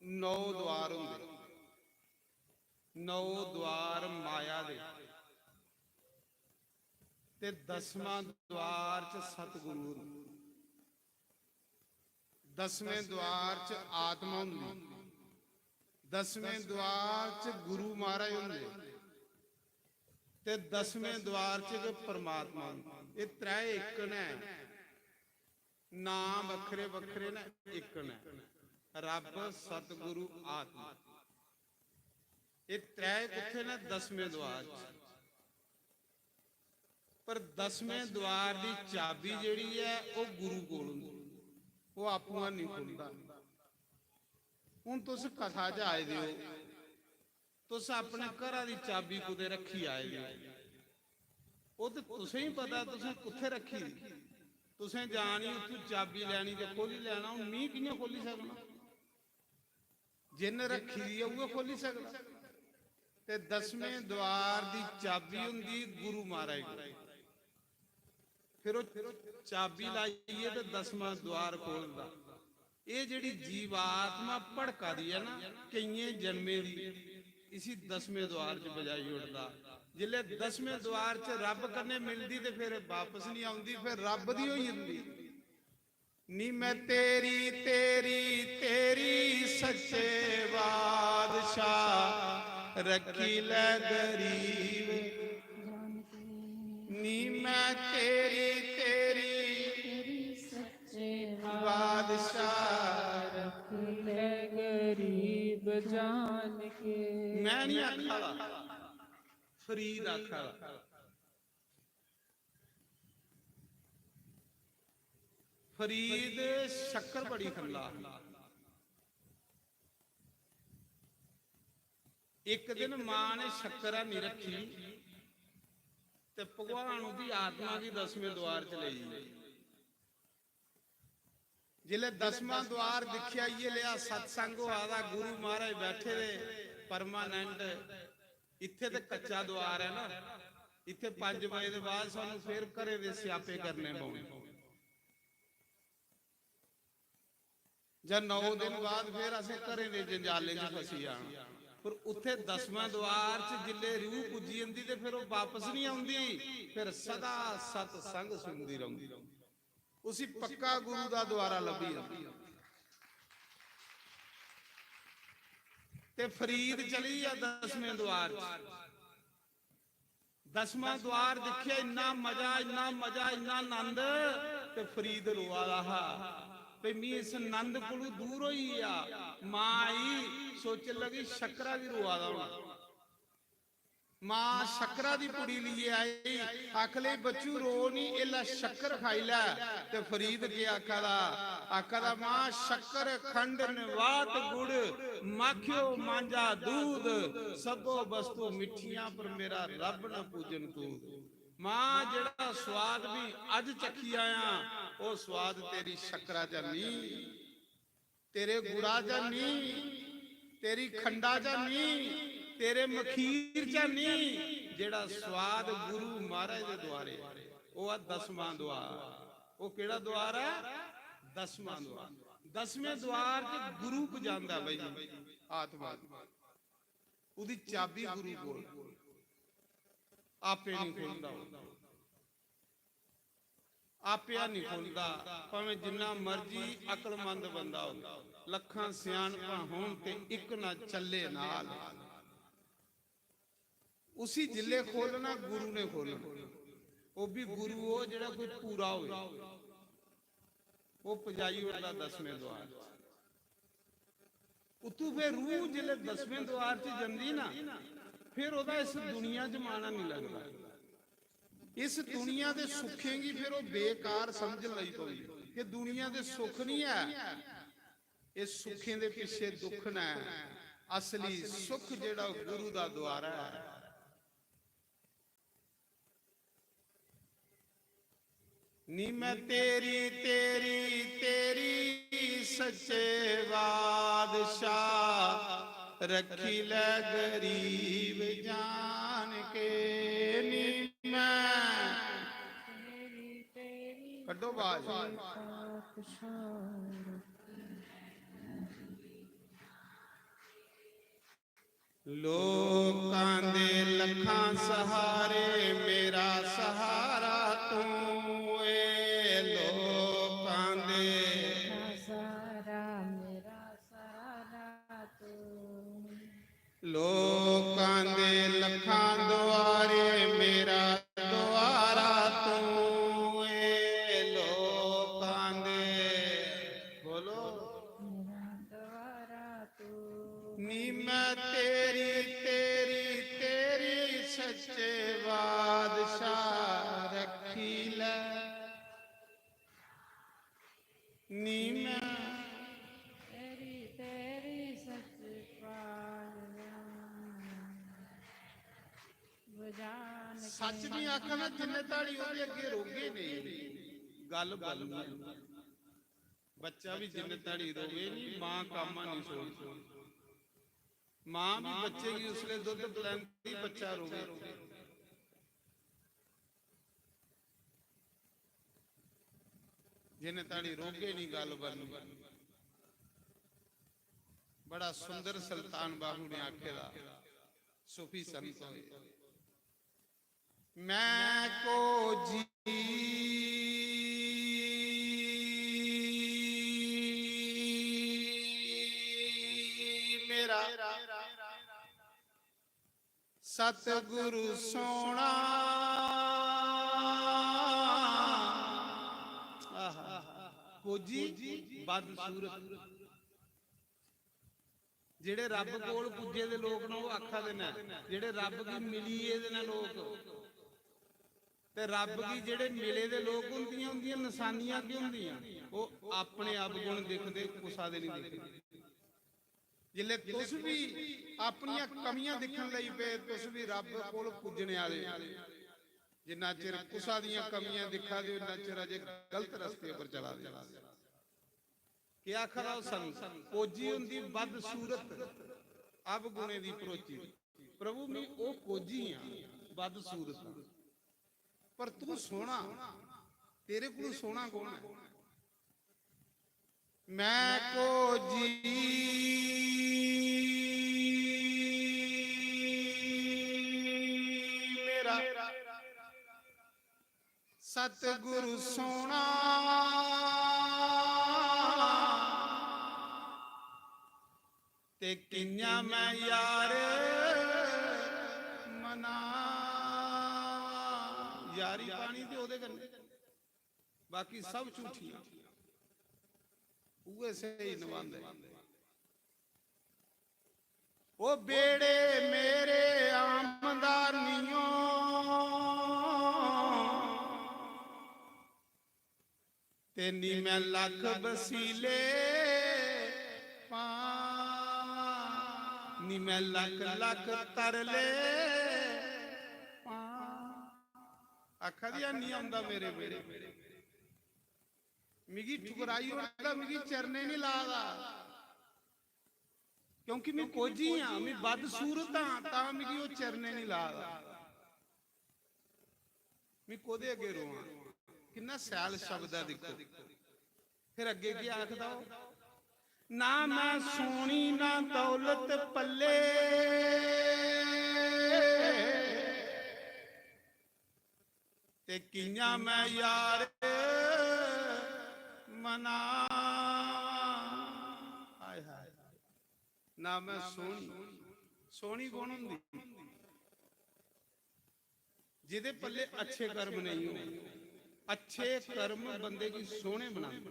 नौ द्वार होंदे, नौ द्वार माया दे, ते दसवां द्वार च सतगुरु होंदे, दसवें द्वार च आत्मा होंदी, दसवें द्वार च गुरु महाराज होंदे, ते दसवें द्वार च गै परमात्मा होंदा। एह् त्रै इक न, नाम बक्खरे बक्खरे न, इक न। रब, सतगुरु, आत्मा। एह् त्रै कुत्थै न? दसमें द्वार च। पर दसमें द्वार दी चाबी जेह्ड़ी ऐ, ओह् गुरु कोल होंदी, ओह् आपूं हैनी खुलदा। हून तुस कथा च आए दे ओ, तुस अपने घरा दी चाबी कुतै रक्खी आए दे ओ, ओह् ते तुसें ही पता तुसें कुत्थै रक्खी दी। तुसें जानी, उत्थूं चाबी लैनी ते खोह्ल्ली लैना। हून मी कि'यां खोह्ल्ली सकना? जिन्न रक्खी दी ऐ, उ'ऐ खोह्ल्ली सकदा। ते दसमें द्वार दी चाबी होंदी गुरु महाराज कोल। फिर ओह् चाबी लाइयै ते दसमां द्वार खोह्लदा। एह् जेह्ड़ी जीवात्मा भड़का दी ऐ ना, केइयें जन्में दी, इसी दसमें द्वार च बजाई ओड़दा। जिसलै दसमें द्वार च रब कन्नै मिलदी ते फिर बापस निं औंदी, फिर रब दी होई जंदी। नी मैं तेरी, तेरी, तेरी सच्चे बादशाह, रखी ले गरीब। नी मैं तेरी, तेरी, तेरी सच्चे बादशाह, रखी ले गरीब जान के। मैं नहीं आखा दा, फरीद आखा दा। फरीद शक्कर बड़ी खंदा। इक दिन मां ने शक्कर हैनी रक्खी, ते भगवान ओह्दी आत्मा गी दसमें द्वार च लेई गे। जिसलै दसमां द्वार दिक्खेआ, इ'यै लेआ सत्संग होआ दा, गुरु महाराज बैठे दे परमानेंट। इत्थै ते कच्चा द्वार ऐ ना, इत्थै पंज बजे दे बाद सानूं फिर घरें दे स्यापे करने पौने। जां नौ दिन बाद फिर असें घरें दे जंजालें च फसी जाना। पर उत्थै दसमां द्वार च जिल्लै रूह पुज्जी जंदी ते फिर ओह् बापस निं औंदी, फिर सदा सतसंग सुनदी रौंह्दी। उसी पक्का गुरु दा द्वारा लब्भी जंदा। ते फरीद चली गेआ दसमें द्वार च। दसमां द्वार दिक्खेआ, इन्ना मजा, इन्ना मजा, इन्ना आनंद। ते फरीद रोआ दा हा, "भई, मी इस आनंद कोलू दूर होई गेआ।" मां आई, सोचन लगी, "शकरा बी रोआ दा होना।" मां शकरा दी पुड़ी लेइयै आई, आख लगी, "बच्चू, रो निं, एह् लै शक्कर खाई लै।" ते फरीद केह् आखा दा? आखा दा, "मां, शक्कर, खंड, नबात, गुड़, माखियो, मांझा, दूध, सब्भो वस्तु मिट्ठियां, पर मेरा रब न पूजन तूं।" मां, जेह्ड़ा स्वाद भी अज चखी आया, ओह् स्वाद तेरी शक्करा च नहीं, तेरे गुड़ा च नहीं, तेरी खंडा च नहीं, तेरे मखीर च नहीं। जेह्ड़ा स्वाद गुरु महाराज दे द्वारे, ओह् ऐ दसमां द्वार। ओह् केह्ड़ा द्वार ऐ? दसमां द्वार। दसमें द्वार च गुरु पजांदा भाई, आत्मा दी। ओह्दी चाबी गुरु कोल, आपे नहीं खोलदा ओह्। आपे निं खु'लदा, भामें जिन्ना मर्जी अकलमंद बंदा होऐ, लक्खां स्याणपां होन ते इक ना चल्ले नाल। उसी जिल्ले खोलना, गुरु ने खोलना। ओह् भी गुरु ओह् जेह्ड़ा कोई पूरा होवे, ओह् पजाई ओड़दा दसमें द्वार। उत्तू फिर रूह जिसलै दसमें द्वार च जंदी ना, फिर ओह्दा इस दुनिया च माना निं लगदा। इस दुनिया दे सुखें गी फिर ओह् बेकार समझन लगी पौंदी कि दुनिया दे सुख निं ऐ, इस सुखें दे पिच्छे दुख न। असली सुख जेह्ड़ा ओह् गुरु दा द्वारा ऐ। नी मैं तेरी, तेरी, तेरी सच्चे बादशाह, रखी ले गरीब जान के। नी मैं, कड्डो बाज। लोकां दे लखां सहारे, मेरा सहारा तू ए। लोकां दे सहारा, मेरा सहारा तू। लोकां दे लखां द्वारे, मेरा द्वारा तू ए। लोकां दे, बोलो, मेरा द्वारा तू। नी मैं तेरी, तेरी, तेरी सच्चे बादशाह रखी ले। नी मैं तेरी, तेरी सच्चे बादशाह। सच नहीं आखा ना, जिन्ने ताड़ी ओह्दे अग्गे रोगे नहीं, गल बननी। बच्चा भी जिन्ने ताड़ी रोवे नहीं, मां कामा नहीं छोड़दी। मां भी बच्चे गी उसले दुद्ध पिलांदी, बच्चा रोवे। जिन्ने ताड़ी रोगे नहीं, गल बननी। बड़ा सुंदर सुल्तान बाहू ने आखे दा, सूफी संत होए। मैं को जी मेरा सतगुरु सोना। आहा, कोजी बदसूरत। जेह्ड़े रब कोल पुज्जे दे लोक न, ओह् आखा दे न, जेह्ड़े रब गी मिली गेदे न लोक, ते रब गी जेह्ड़े मिले दे लोक, उंदियां, उंदियां नशानियां केह् होंदियां? ओह् अपने अवगुण दिखदे, कुसा दे नहीं दिखदे। जिसलै तुस भी अपनियां कमियां दिक्खन लगी पे, तुस भी रब कोल पुज्जने आह्ले। जिन्ना चिर कुसा दियां कमियां दिक्खा दे ओ, इन्ना चिर अजे गलत रस्ते उप्पर चला दे ओ। केह् आखा दा ओह् संत? कोजी हुंदी बदसूरत, अवगुणें दी भरोची। प्रभु, मी ओह् कोजी आं, बदसूरत आं, पर तू सोह्ना, तेरे कोलू सोह्ना कौन ऐ? मैं कोजी, मेरा सतगुरु सोह्ना, ते कि'यां मैं यार मना। यारी पानी ते ओह्दे कन्नै, बाकी सब झूठियां। उ'ऐ स्हेई नभांदे। ओ बेड़े मेरे आमदानियों, ते नी मैं लख बसीले पां, नी मैं लख लख तरले पां। आखा दी, "है नी औंदा मेरे बेड़े।" मिगी ठुकराई ओड़दा, मिगी चरने नी ला दा, क्योंकि मैं कोजी आं, मैं बदसूरत आं, तां मिगी ओह् चरने नी ला दा। मैं कोह्दे अग्गें रोआं? किन्ना सैल शब्द ऐ, दिक्खो। फिर अग्गें केह् आखदा ओह्? "ना मैं सोनी ना दौलत पल्ले, ते कि'यां मैं यार मना।" हाय हाय। "ना मैं सोनी।" सोनी कौन हुंदी? जेह्दे पल्ले अच्छे कर्म नेईं होन। अच्छे कर्म बंदे गी सोह्ने बनांदे।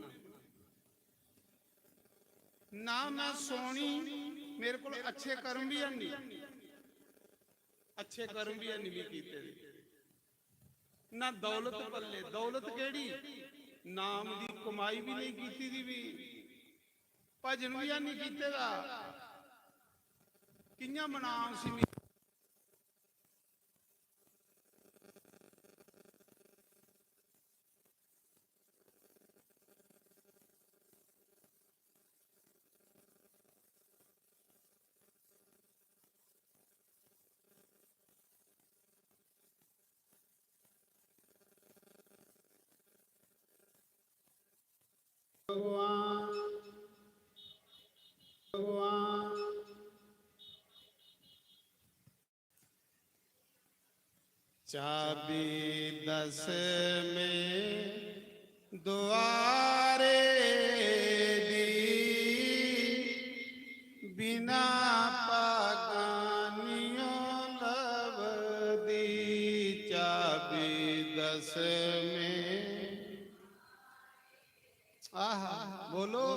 "ना मैं सोनी, मेरे कोल अच्छे कर्म भी हैनी, अच्छे कर्म भी हैनी मैं कीते दे।" ना दौलत पल्ले, दौलत केह्ड़ी? नाम दी कमाई भी नेईं कीती दी, भी भजन भी हैनी कीते दा। कि'यां मनां उसी मैं? भगवान, भगवान। चाबी दसमें दुआरे दी, बिना पागानियों लभदी। चाबी दसमें, आहा, बोलो।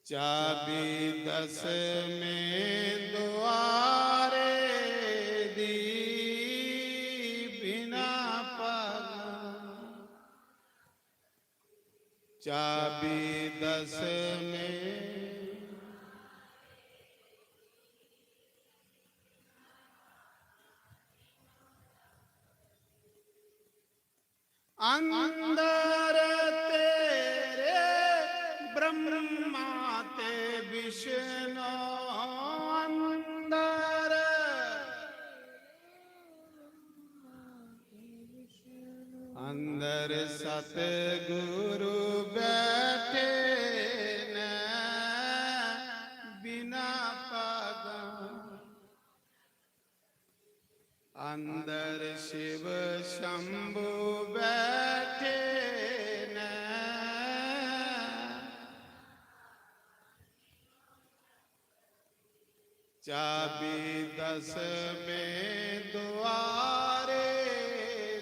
चाबी दसमें दुआरे दी, बिना पागा। चाबी दसमें। अंदर तेरे ब्रह्मा ते विष्णु, अंदर, अंदर सतगुरु बैठे न बिना पागा। अंदर शिव शंभु बैठे न। चाबी दसमें दुआरे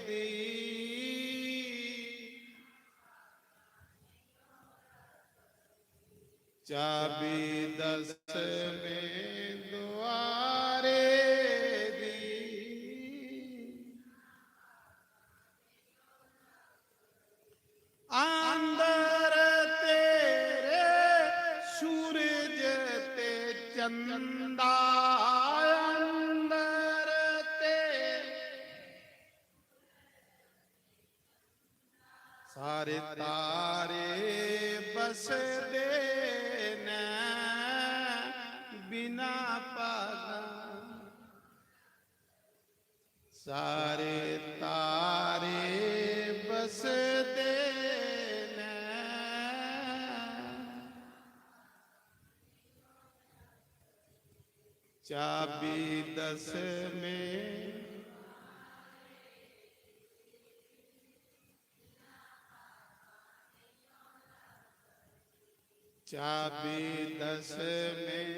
दी। चाबी दसमें दुआरे दी। अंदर तेरे सूरज ते चंदा, सारे तारे बसदे न बिना भागां, सारे तारे बसदे न। चाबी दसमें, चाबी दसमें।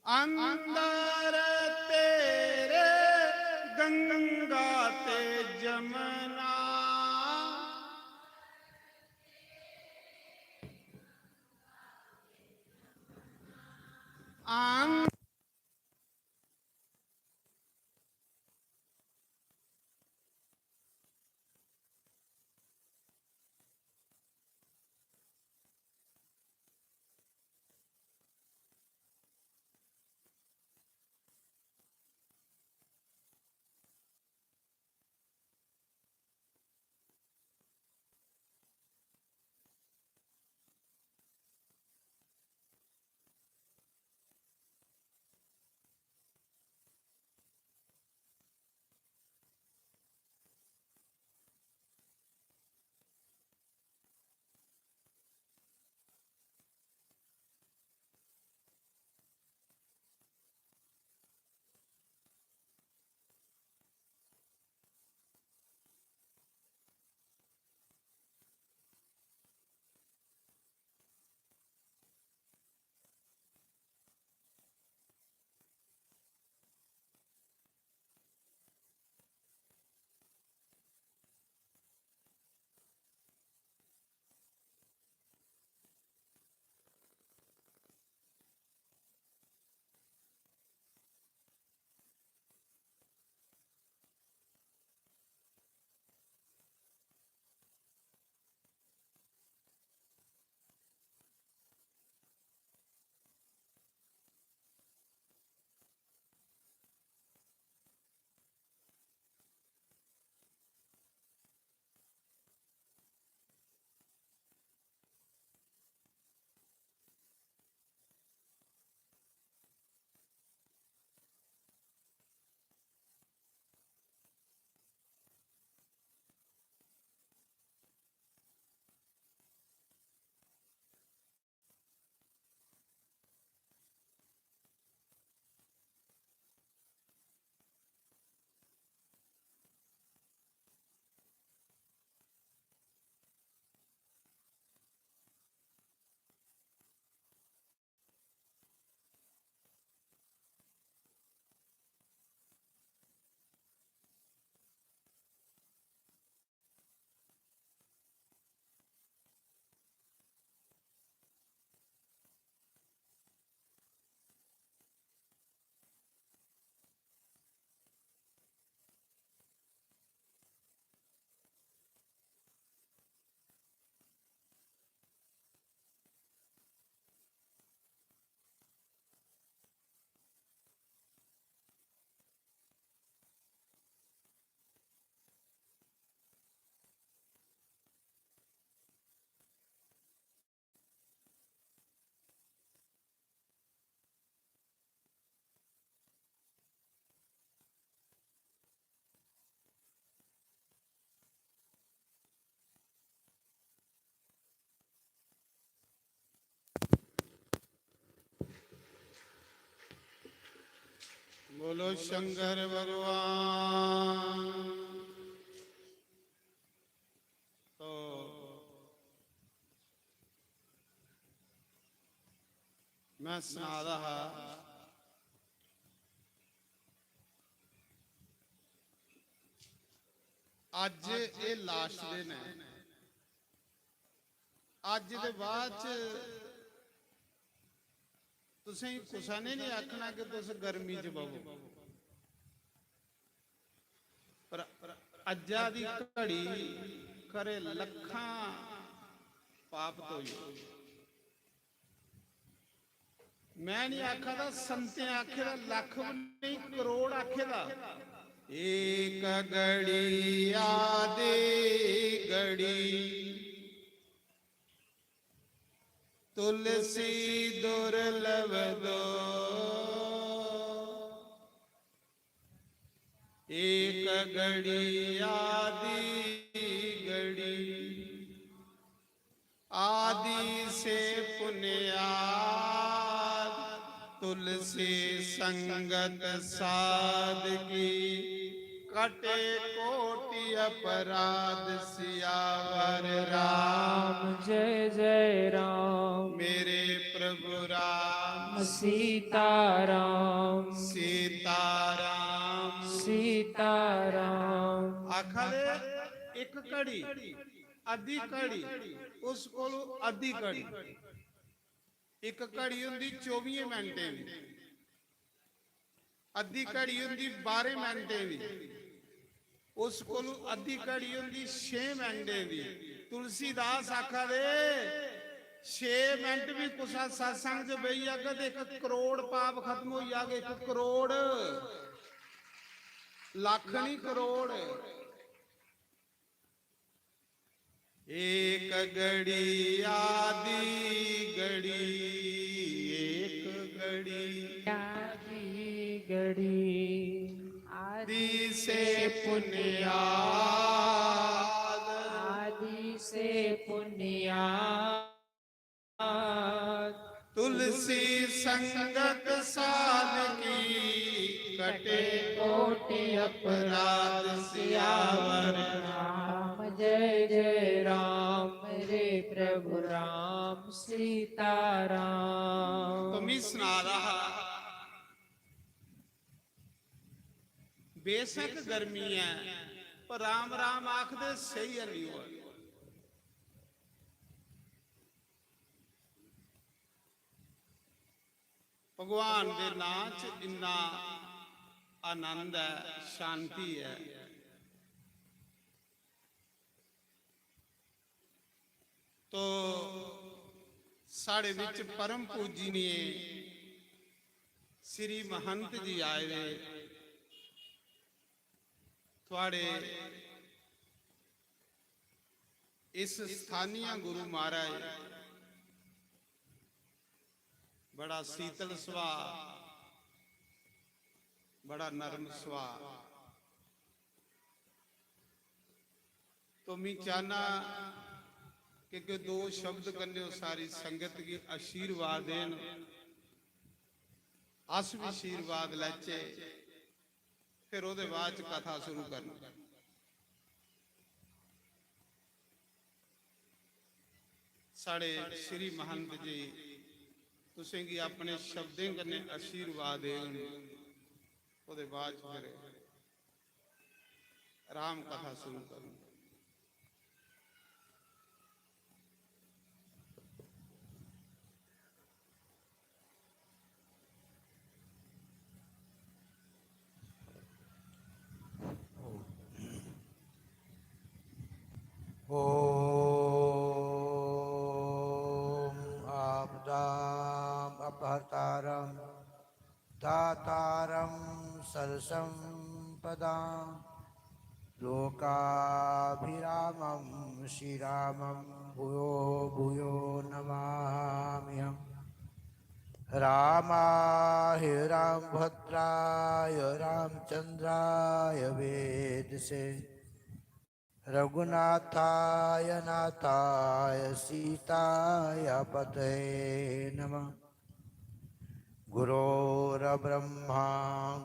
अंदर तेरे गंगा ते जमना। अंग बोलो शंकर भगवान। तो मैं सना दा हा, अज्ज एह् लास्ट दिन ऐ। अज्ज दे बाद च तुसें कुसै ने नहीं आखना कि तुस गर्मी च बवो, पर अज्जा दी घड़ी खरे लक्खां पाप धोई। मैं नहीं आखा दा, संतें आखे दा, लख भी नहीं, करोड़ आखे दा। एक घड़ी आदि घड़ी तुलसी दुर्लभ दो, एक घड़ी आदि घड़ी, आदि से पुण्याद तुलसी संगत साध की, कटे कोटि अपराध। सियावर राम, जय जय राम। मेरे प्रभु राम, सीताराम। सीताराम, सीताराम। आखा दे, एक घड़ी, अद्धी घड़ी, उस कोलू अद्धी घड़ी। एक घड़ी होंदी चौबियें मिनटें दी, अद्धी घड़ी होंदी बारें मिनटें दी, उस कोलू अद्धी घड़ी होंदी छे मिनटें दी। तुलसीदास आखा दे, छे मिनट भी कुसा सत्संग च बेही जागे ते एक करोड़ पाप खत्म होई जागे। एक करोड़, लख नहीं, करोड़। एक घड़ी आदि घड़ी, एक घड़ी आदि घड़ी, आदि से पुण्याद, आदि से पुण्याद। तुलसी संगत साध की, कटे कोटि अपराध। सियावर राम, जय जय राम। मेरे प्रभु राम, सीताराम। तो मी सना रहा, बेशक गर्मी है, पर राम राम आखदे सेही है नहीं होआ। भगवान दे नां च इन्ना आनंद ऐ, शांति ऐ। तो साढ़े विच परम पूजनीय श्री महंत जी आए दे, थुआड़े इस स्थानीय गुरु महाराज बड़ा शीतल सुभाऽ, बड़ा नरम सुभाऽ। तो मी चाहना कि कोई दो शब्द कन्नै ओह् सारी संगत गी आशीर्वाद देन, अस भी आशीर्वाद लैचे, फिर ओह्दे बाद च कथा शुरू करना। साढ़े श्री महंत जी तुसें गी अपने शब्दें कन्नै आशीर्वाद देन, ओह्दे बाद च फिर राम कथा शुरू करूं। ॐ आपदाम् अपहर्तारं दातारं सर्वसम्पदां लोकाभिरामं श्रीरामं भूयो भूयो नमाम्यहम्। रामाय रामभद्राय रामचन्द्राय वेधसे रघुनाथाय नाथाय सीताय पतये नमः। गुरोर्ब्रह्मा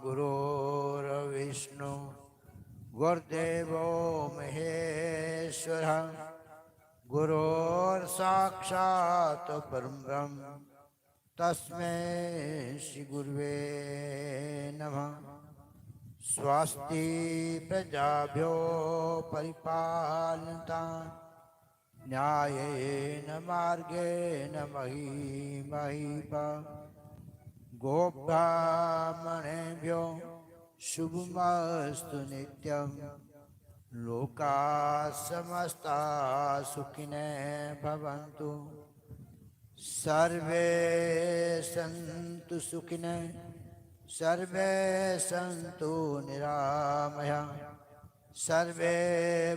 गुरोर्विष्णु गुरुदेवो महेश्वरः। गुरोर्साक्षात् परं ब्रह्म तस्मै श्री गुरुवे नमः। स्वस्ति प्रजाभ्यो परिपालयन्तां न्यायेन मार्गेण महीं महीपा। गोब्राह्मणेभ्यो शुभमस्तु नित्यं। लोकाः समस्ताः सुखिनः भवन्तु। सर्वे सन् भवन्तु सुखिनः, सर्वे सन्तु निरामया, सर्वे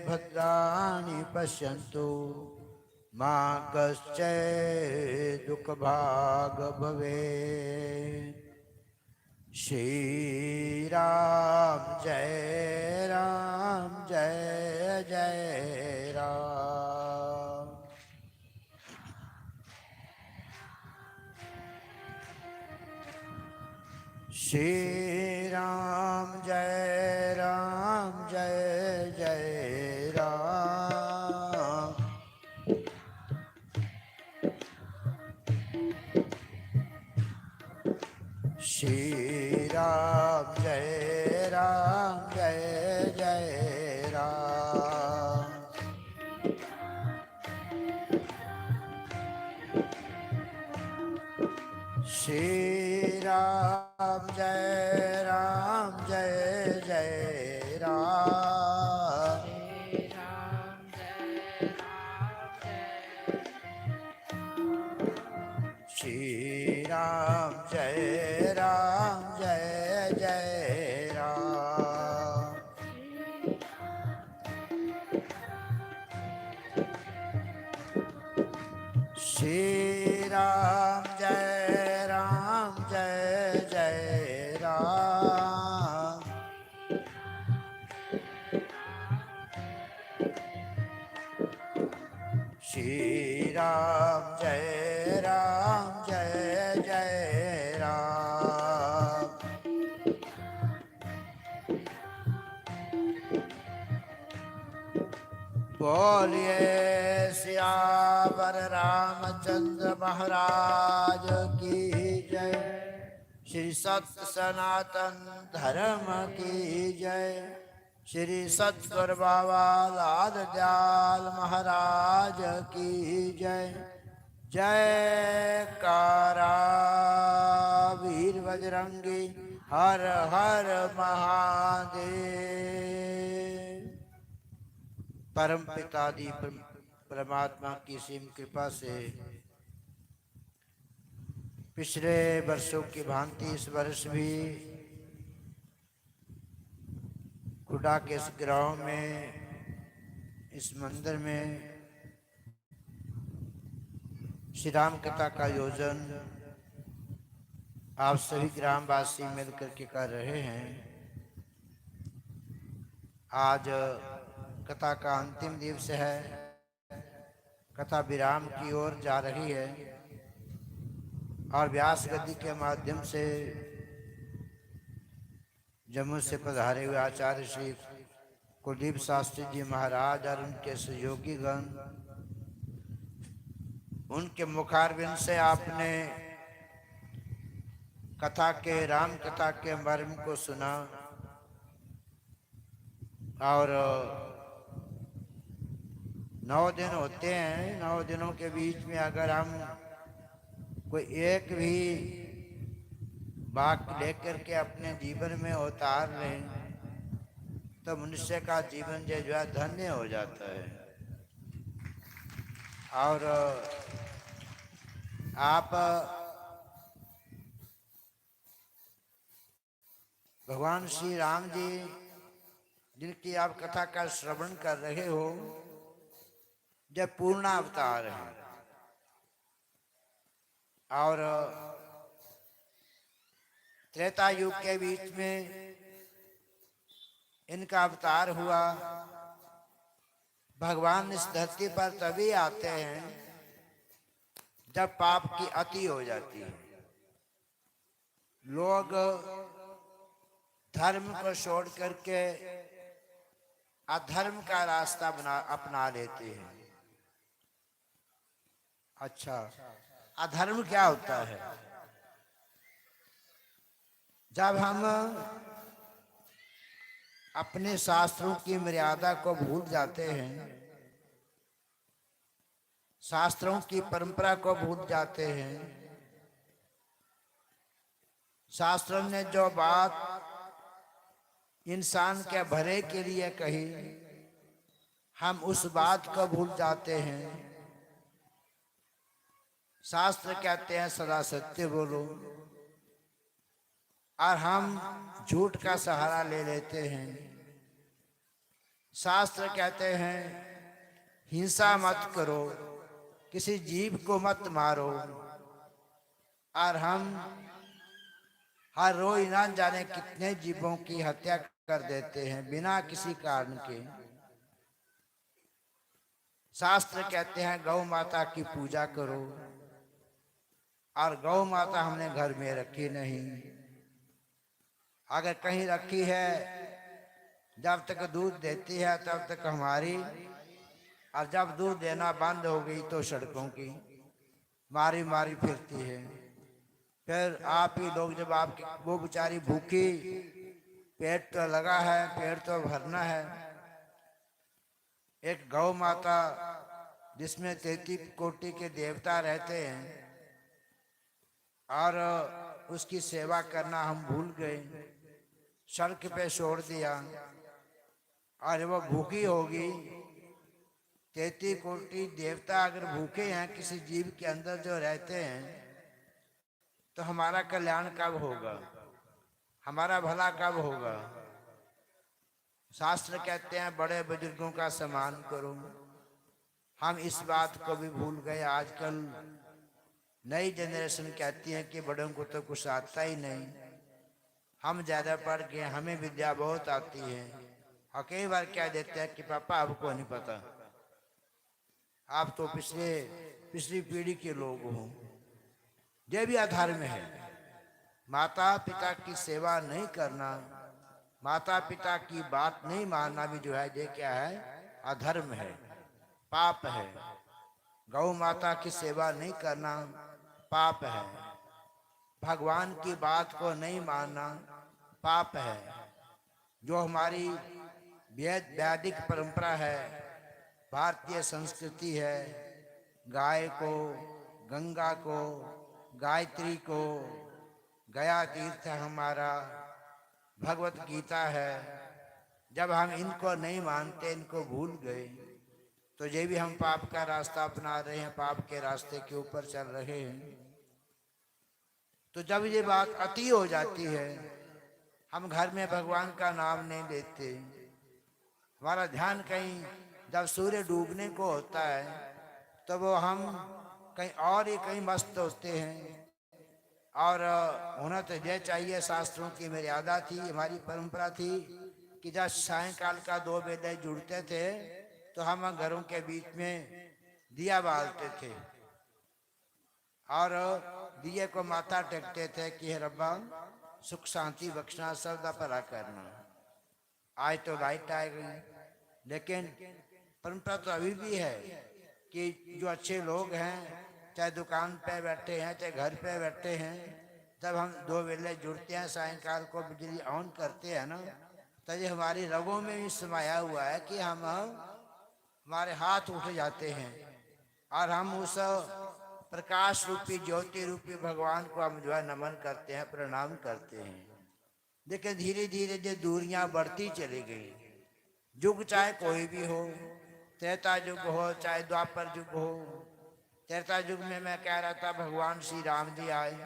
भद्राणि पश्यन्तु, मा कश्चित् दुःखभाग् भवेत्। श्री राम जय राम जय जय राम। श्री राम जय राम जय जय राम। श्री राम जय राम जय जय राम। श्री राम जय राम जय जय राम। श्री राम जय राम जय जय राम। श्री राम जय राम जय जय राम। श्री राम जय राम जय जय राम। बोलिए सियावर रामचंद्र महाराज की जय। श्री सत्य सनातन धर्म की जय। श्री सतगुरु बाबा लाल दयाल महाराज की जय। जयकारा वीर बजरंगी, हर हर महादेव। परम पिता दी पर-, परमात्मा की सीम कृपा से पिछले वर्षों की भांति इस वर्ष भी खुडा के इस ग्राम में, इस मंदिर में श्री राम कथा का आयोजन आप सभी ग्रामवासी मिलकर के कर रहे हैं। आज कथा का अंतिम दिवस है, कथा विराम की ओर जा रही है और व्यास गद्दी के माध्यम से जम्मू से पधारे हुए आचार्य श्री कुलदीप शास्त्री जी महाराज और उनके सहयोगी गण, उनके मुखारविंद से आपने कथा के, राम कथा के मर्म को सुना। और नौ दिन होते हैं, नौ दिनों के बीच में अगर हम कोई एक भी बात लेकर के अपने जीवन में उतार लें, तो मनुष्य का जीवन जो, जो है, धन्य हो जाता है। और आप भगवान श्री राम जी, जिनकी आप कथा का श्रवण कर रहे हो, जब पूर्णावतार हैं और त्रेता युग के बीच में इनका अवतार हुआ। भगवान इस धरती पर तभी आते हैं जब पाप की अति हो जाती है। लोग धर्म को छोड़ करके अधर्म का रास्ता बना, अपना लेते हैं। अच्छा, अधर्म क्या होता है? जब हम अपने शास्त्रों की मर्यादा को भूल जाते हैं, शास्त्रों की परंपरा को भूल जाते हैं, शास्त्रों ने जो बात इंसान के भले के लिए कही, हम उस बात को भूल जाते हैं। शास्त्र कहते हैं, "सदा सत्य बोलो।" और हम झूठ का सहारा ले लेते हैं। शास्त्र कहते हैं, हिंसा मत करो, किसी जीव को मत मारो। और हम हर रोज ना जाने कितने जीवों की हत्या कर देते हैं बिना किसी कारण के। शास्त्र कहते हैं, गौ माता की पूजा करो, और गौ माता हमने घर में रखी नहीं। अगर कहीं रखी है, जब तक दूध देती है तब तक हमारी, और जब दूध देना बंद हो गई तो सड़कों की मारी मारी फिरती है। फिर आप ही लोग, जब आपकी, वो बेचारी भूखी, पेट तो लगा है, पेट तो भरना है। एक गौ माता जिसमें तैंतीस कोटि के देवता रहते हैं, और उसकी सेवा करना हम भूल गए, सड़क पे छोड़ दिया। और वो भूखी होगी, तैंतीस कोटि देवता अगर भूखे हैं, किसी जीव के अंदर जो रहते हैं, तो हमारा कल्याण कब होगा, हमारा भला कब होगा? शास्त्र कहते हैं, बड़े बुजुर्गों का सम्मान करो। हम इस बात को भी भूल गए। आजकल नई जनरेशन कहती है कि बड़ों को तो कुछ आता ही नहीं, हम ज़्यादा पढ़ गए, हमें विद्या बहुत आती है। और कई बार कह देते हैं कि पापा, आपको नहीं पता, आप तो पिछले, पिछली पीढ़ी के लोग हो। ये भी अधर्म है। माता पिता की सेवा नहीं करना, माता पिता की बात नहीं मानना भी जो है, ये क्या है? अधर्म है, पाप है। गौ माता की सेवा नहीं करना पाप है। भगवान की बात को नहीं मानना पाप है। जो हमारी वेद, वैदिक परंपरा है, भारतीय संस्कृति है, गाय को, गंगा को, गायत्री को, गया तीर्थ है हमारा, भगवत गीता है, जब हम इनको नहीं मानते, इनको भूल गए, तो ये भी हम पाप का रास्ता अपना रहे हैं, पाप के रास्ते के ऊपर चल रहे हैं। तो जब ये बात अति हो जाती है, हम घर में भगवान का नाम नहीं लेते, हमारा ध्यान कहीं, जब सूर्य डूबने को होता है, तो वो हम कहीं और ही कहीं मस्त होते हैं। और होना तो यह चाहिए, शास्त्रों की मर्यादा थी, हमारी परंपरा थी कि जब सायंकाल का दो वेले जुड़ते थे, तो हम घरों के बीच में दिया बालते थे और दिए को माथा टेकते थे कि हे रब्बा, सुख शांति बख्शना, सबका भला करना। आज तो लाइट आ गई, लेकिन परंपरा तो अभी भी है कि जो अच्छे लोग हैं, चाहे दुकान पे बैठे हैं, चाहे घर पे बैठे हैं, जब हम दो वेले जुड़ते हैं, सायंकाल को बिजली ऑन करते हैं ना, तो ये हमारी रगों में भी समाया हुआ है कि हम, हमारे हाथ उठ जाते हैं और हम उस प्रकाश रूपी, ज्योति रूपी भगवान को हम जो है नमन करते हैं, प्रणाम करते हैं। लेकिन धीरे धीरे ये दूरियां बढ़ती चली गई। युग चाहे कोई भी हो, त्रेता युग हो चाहे द्वापर युग हो, त्रेता युग में मैं कह रहा था, भगवान श्री राम जी आए,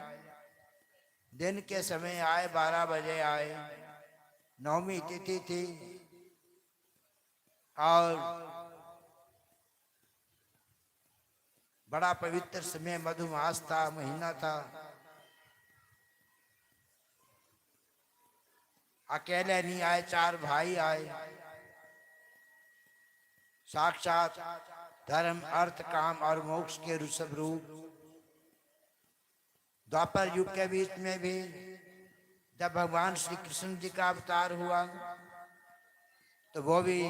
दिन के समय आए, बारह बजे आए, नवमी तिथि थी और बड़ा पवित्र समय, मधुमास था, महीना था। अकेले नहीं आए, चार भाई आए, साक्षात धर्म, अर्थ, काम और मोक्ष के ऋषभ रूप। द्वापर युग के बीच में भी जब भगवान श्री कृष्ण जी का अवतार हुआ, तो वो भी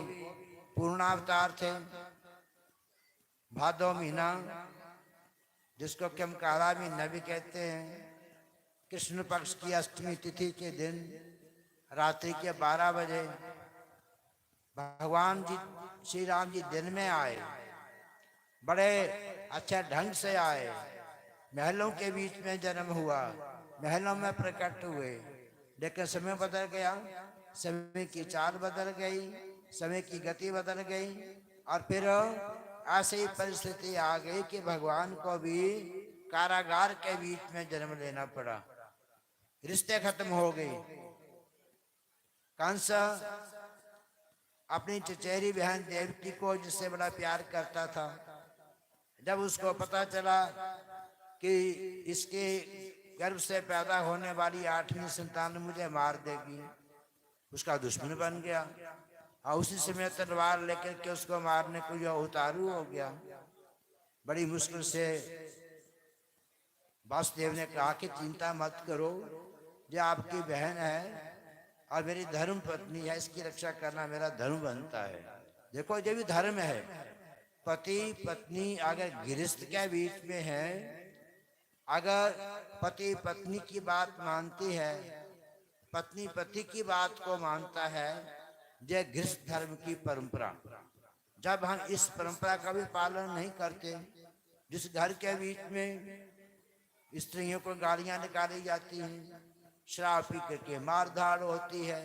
पूर्णावतार थे। भादो महीना, जिसको कि हम काला महीना भी कहते हैं, कृष्ण पक्ष की अष्टमी तिथि के दिन रात्रि के बारह बजे भगवान जी, श्री राम जी दिन में आए, बड़े अच्छे ढंग से आए, महलों के बीच में जन्म हुआ, महलों में प्रकट हुए, लेकिन समय बदल गया, समय की चाल बदल गई, समय की गति बदल गई और फिर ऐसी परिस्थिति आ गई कि भगवान को भी कारागार के बीच में जन्म लेना पड़ा। रिश्ते खत्म हो गए। कंस अपनी चचेरी बहन देवकी को, जिससे बड़ा प्यार करता था, जब उसको पता चला कि इसके गर्भ से पैदा होने वाली आठवीं संतान मुझे मार देगी, उसका दुश्मन बन गया। और उसी समय तलवार लेकर के उसको मारने को यह उतारू हो गया। बड़ी मुश्किल से वासुदेव ने कहा कि चिंता मत करो, जो आपकी बहन है और मेरी धर्म पत्नी है, इसकी रक्षा करना मेरा धर्म बनता है। देखो, ये भी धर्म है। पति पत्नी अगर गृहस्थ के बीच में है, अगर पति पत्नी की बात मानती है, पत्नी पति की बात को मानता है, ये गृहस्थ धर्म की परंपरा। जब हम इस परंपरा का भी पालन नहीं करते, जिस घर के बीच में स्त्रियों को गालियां निकाली जाती हैं, शराब पी करके मारधाड़ होती है,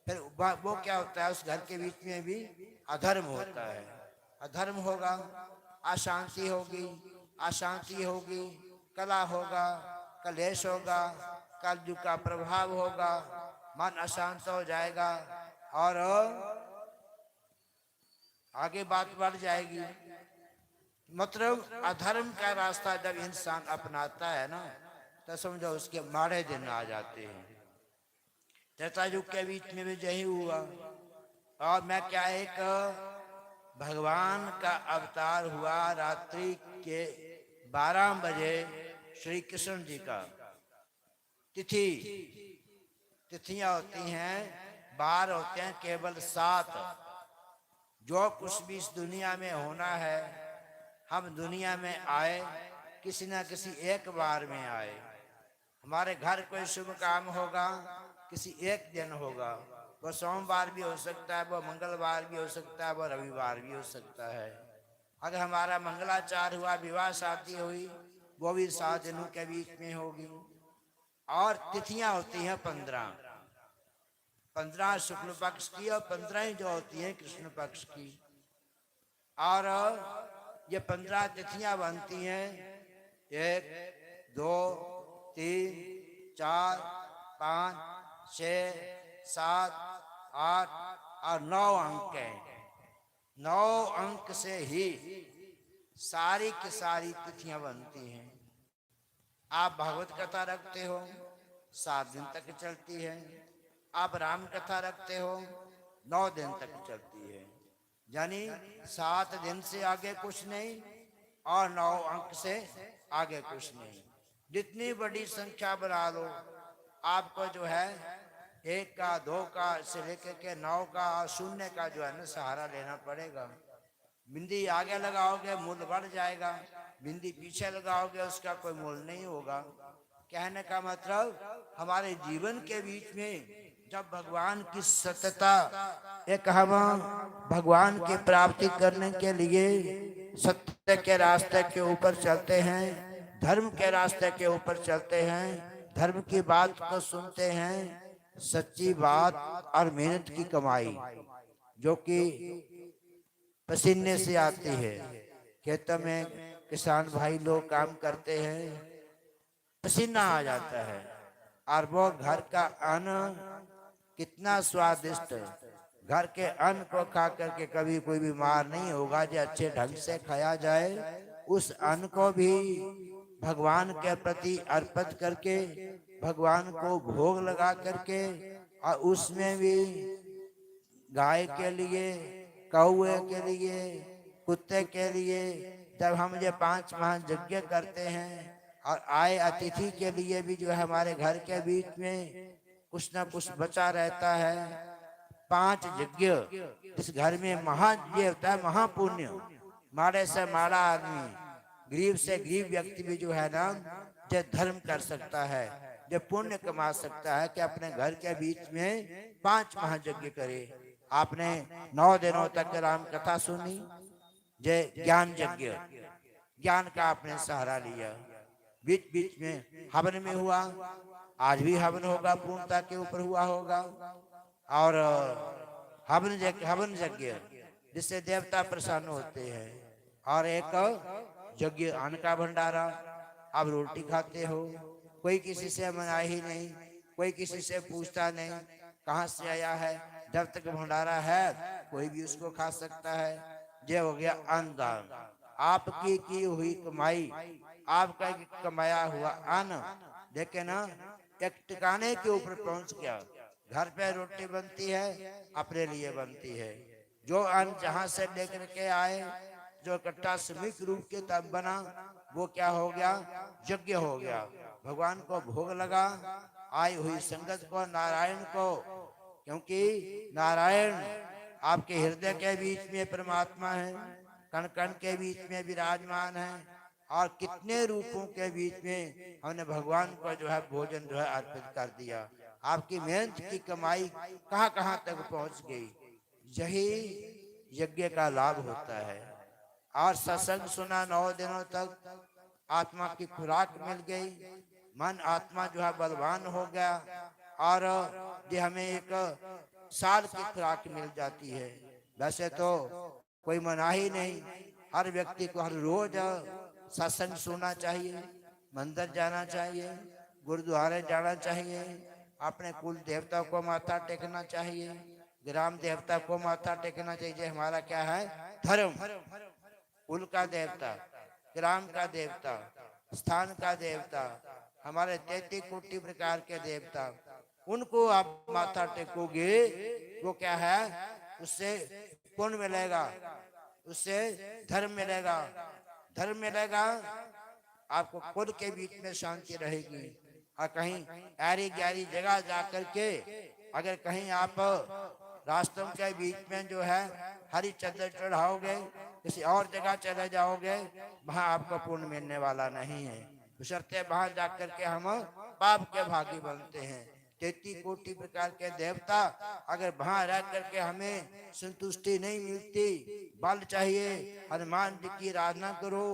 फिर वह, वो क्या होता है, उस घर के बीच में भी अधर्म होता है। अधर्म होगा, अशांति होगी, अशांति होगी, कलह होगा, कलेश होगा, कलयुग का प्रभाव होगा, मन अशांत हो जाएगा और आगे बात बढ़ जाएगी। मतलब, अधर्म का रास्ता जब इंसान अपनाता है ना, तो समझो, उसके माड़े दिन आ जाते हैं। त्रेता युग के बीच में भी यही हुआ। और मैं क्या, एक भगवान का अवतार हुआ रात्रि के बारह बजे श्री कृष्ण जी का। तिथि, तिथियां होती हैं, बार होते हैं केवल सात। जो कुछ भी इस दुनिया में होना है, हम दुनिया में आए, किसी ना किसी एक बार में आए। हमारे घर कोई शुभ काम होगा, किसी एक दिन होगा। वो सोमवार भी हो सकता है, वो मंगलवार भी हो सकता है, वो रविवार भी हो सकता है। अगर हमारा मंगलाचार हुआ, विवाह शादी हुई, वो भी सात दिनों के बीच में होगी। और तिथियां होती हैं पंद्रह, पंद्रह शुक्ल पक्ष की और पंद्रह ही जो होती हैं कृष्ण पक्ष की। और ये पंद्रह तिथियां बनती हैं, एक, दो, तीन, चार, पाँच, छः, सात, आठ और नौ अंक हैं। नौ अंक से ही सारी की सारी तिथियां बनती हैं। आप भागवत कथा रखते हो, सात दिन तक चलती है। आप राम कथा रखते हो, नौ दिन तक चलती है। यानी सात दिन से आगे कुछ नहीं और नौ अंक से आगे कुछ नहीं। जितनी बड़ी संख्या बना लो, आपको जो है, एक का, दो का से लेकर के नौ का और शून्य का जो है ना, सहारा लेना पड़ेगा। बिंदी आगे लगाओगे, मूल बढ़ जाएगा। बिंदी पीछे लगाओगे, उसका कोई मूल नहीं होगा। कहने का मतलब, हमारे जीवन के बीच में जब भगवान की सत्यता, एक हम भगवान की प्राप्ति करने के लिए सत्य के रास्ते के ऊपर चलते हैं, धर्म के रास्ते के ऊपर चलते हैं, धर्म की बात को सुनते हैं, सच्ची बात और मेहनत की कमाई, जो कि पसीने से आती है। खेतों में किसान भाई लोग काम करते हैं, पसीना आ जाता है, और वो घर का अन्न कितना स्वादिष्ट है। घर के अन्न को खा करके कभी कोई बीमार नहीं होगा, जो अच्छे ढंग से खाया जाए। उस अन्न को भी भगवान के प्रति अर्पित करके, भगवान को भोग लगा करके, और उसमें भी गाय के लिए, कौए के लिए, कुत्ते के लिए, जब हम ये पांच महायज्ञ करते हैं और आए अतिथि के लिए भी जो है, हमारे घर के बीच में कुछ ना कुछ बचा रहता है। पांच यज्ञ इस घर में महान, ये होता है महापुण्य। माड़े से माड़ा आदमी, गरीब से गरीब व्यक्ति भी जो है ना, जो धर्म कर सकता है, जो पुण्य कमा सकता है, कि अपने घर के बीच में पांच महायज्ञ करे। आपने नौ दिनों तक राम कथा सुनी, जय ज्ञान यज्ञ, ज्ञान का आपने सहारा लिया। बीच बीच में हवन में हुआ, आज भी हवन होगा, पूर्णता के ऊपर हुआ होगा। और हवन यज्ञ, हवन यज्ञ, जिससे देवता प्रसन्न होते हैं। और एक यज्ञ अन्न का भंडारा, आप रोटी खाते हो, कोई किसी से मनाही नहीं, कोई किसी से पूछता नहीं कहाँ से आया है। जब तक भंडारा है, कोई भी उसको खा सकता है। ये हो गया अन्न दान। आपकी की हुई कमाई, आपका कमाया हुआ अन्न, लेकिन एक ठिकाने के ऊपर पहुंच गया। घर पे रोटी बनती है, अपने लिए बनती है। जो अन्न जहाँ से लेकर के आए, जो इकट्ठा सामूहिक रूप के तब बना, वो क्या हो गया? यज्ञ हो गया। भगवान को भोग लगा, आई हुई संगत को, नारायण को, क्योंकि नारायण आपके हृदय के बीच में परमात्मा है, कण कण के बीच में विराजमान है, और कितने रूपों के बीच में हमने भगवान को जो है भोजन जो है अर्पित कर दिया। आपकी मेहनत की कमाई कहाँ कहाँ तक पहुँच गई, यही यज्ञ का लाभ होता है। और सत्संग सुना नौ दिनों तक, आत्मा की खुराक मिल गई, मन आत्मा जो है बलवान हो गया, और ये हमें एक साल की खुराक मिल जाती है। वैसे तो कोई मनाही नहीं, हर व्यक्ति को हर रोज सत्संग सुनना चाहिए, मंदिर जाना चाहिए, गुरुद्वारे जाना चाहिए, अपने कुल देवता को माथा टेकना चाहिए, ग्राम देवता को माथा टेकना चाहिए। हमारा क्या है? धर्म। कुल का देवता, ग्राम का देवता, स्थान का देवता, हमारे तैंतीस कोटि प्रकार के देवता, उनको आप माथा टेकोगे, वो क्या है? उससे पुण्य मिलेगा, उससे धर्म मिलेगा। धर्म मिलेगा, आपको कुल के बीच में शांति रहेगी। और कहीं ऐरी गैरी जगह जा करके अगर कहीं आप रास्तों के बीच में जो है हरी चद्दर चढ़ाओगे, किसी और जगह चले जाओगे, वहाँ आपको पुण्य मिलने वाला नहीं है। बशर्ते वहाँ जा करके हम पाप के भागी बनते हैं। तैंतीस कोटि प्रकार के देवता, अगर वहाँ रह करके हमें संतुष्टि नहीं मिलती, बल चाहिए, हनुमान जी की आराधना करो,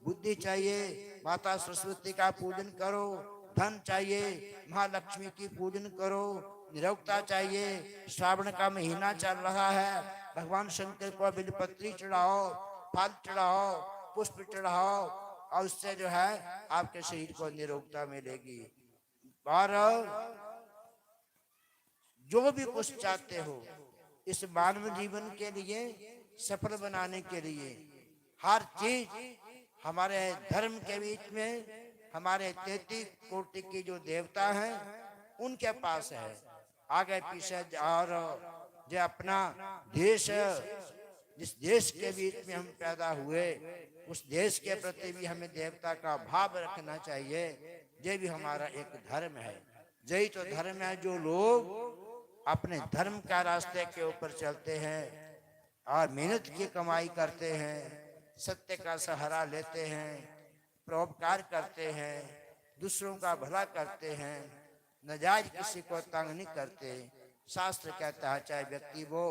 बुद्धि चाहिए, माता सरस्वती का पूजन करो, धन चाहिए, महालक्ष्मी की पूजन करो, निरोगता चाहिए। श्रावण का महीना चल रहा है, भगवान शंकर को बिलपत्री चढ़ाओ, फल चढ़ाओ, पुष्प चढ़ाओ, और उससे जो है आपके शरीर को निरोगता मिलेगी। और जो भी कुछ चाहते हो इस मानव जीवन के लिए, सफल बनाने के लिए, हर चीज हमारे धर्म के बीच में, हमारे तैंतीस कोटि की जो देवता हैं, उनके पास है। आगे पीछे ज-, और जो अपना देश, जिस देश के बीच में हम पैदा हुए, उस देश के प्रति भी हमें देवता का भाव रखना चाहिए। ये भी हमारा एक धर्म है। यही तो धर्म है, जो लोग अपने धर्म का रास्ते के ऊपर चलते हैं और मेहनत की कमाई करते हैं, सत्य का सहारा लेते हैं, परोपकार करते हैं, दूसरों का भला करते हैं, नाजायज किसी को तंग नहीं करते। शास्त्र कहता है, चाहे व्यक्ति वो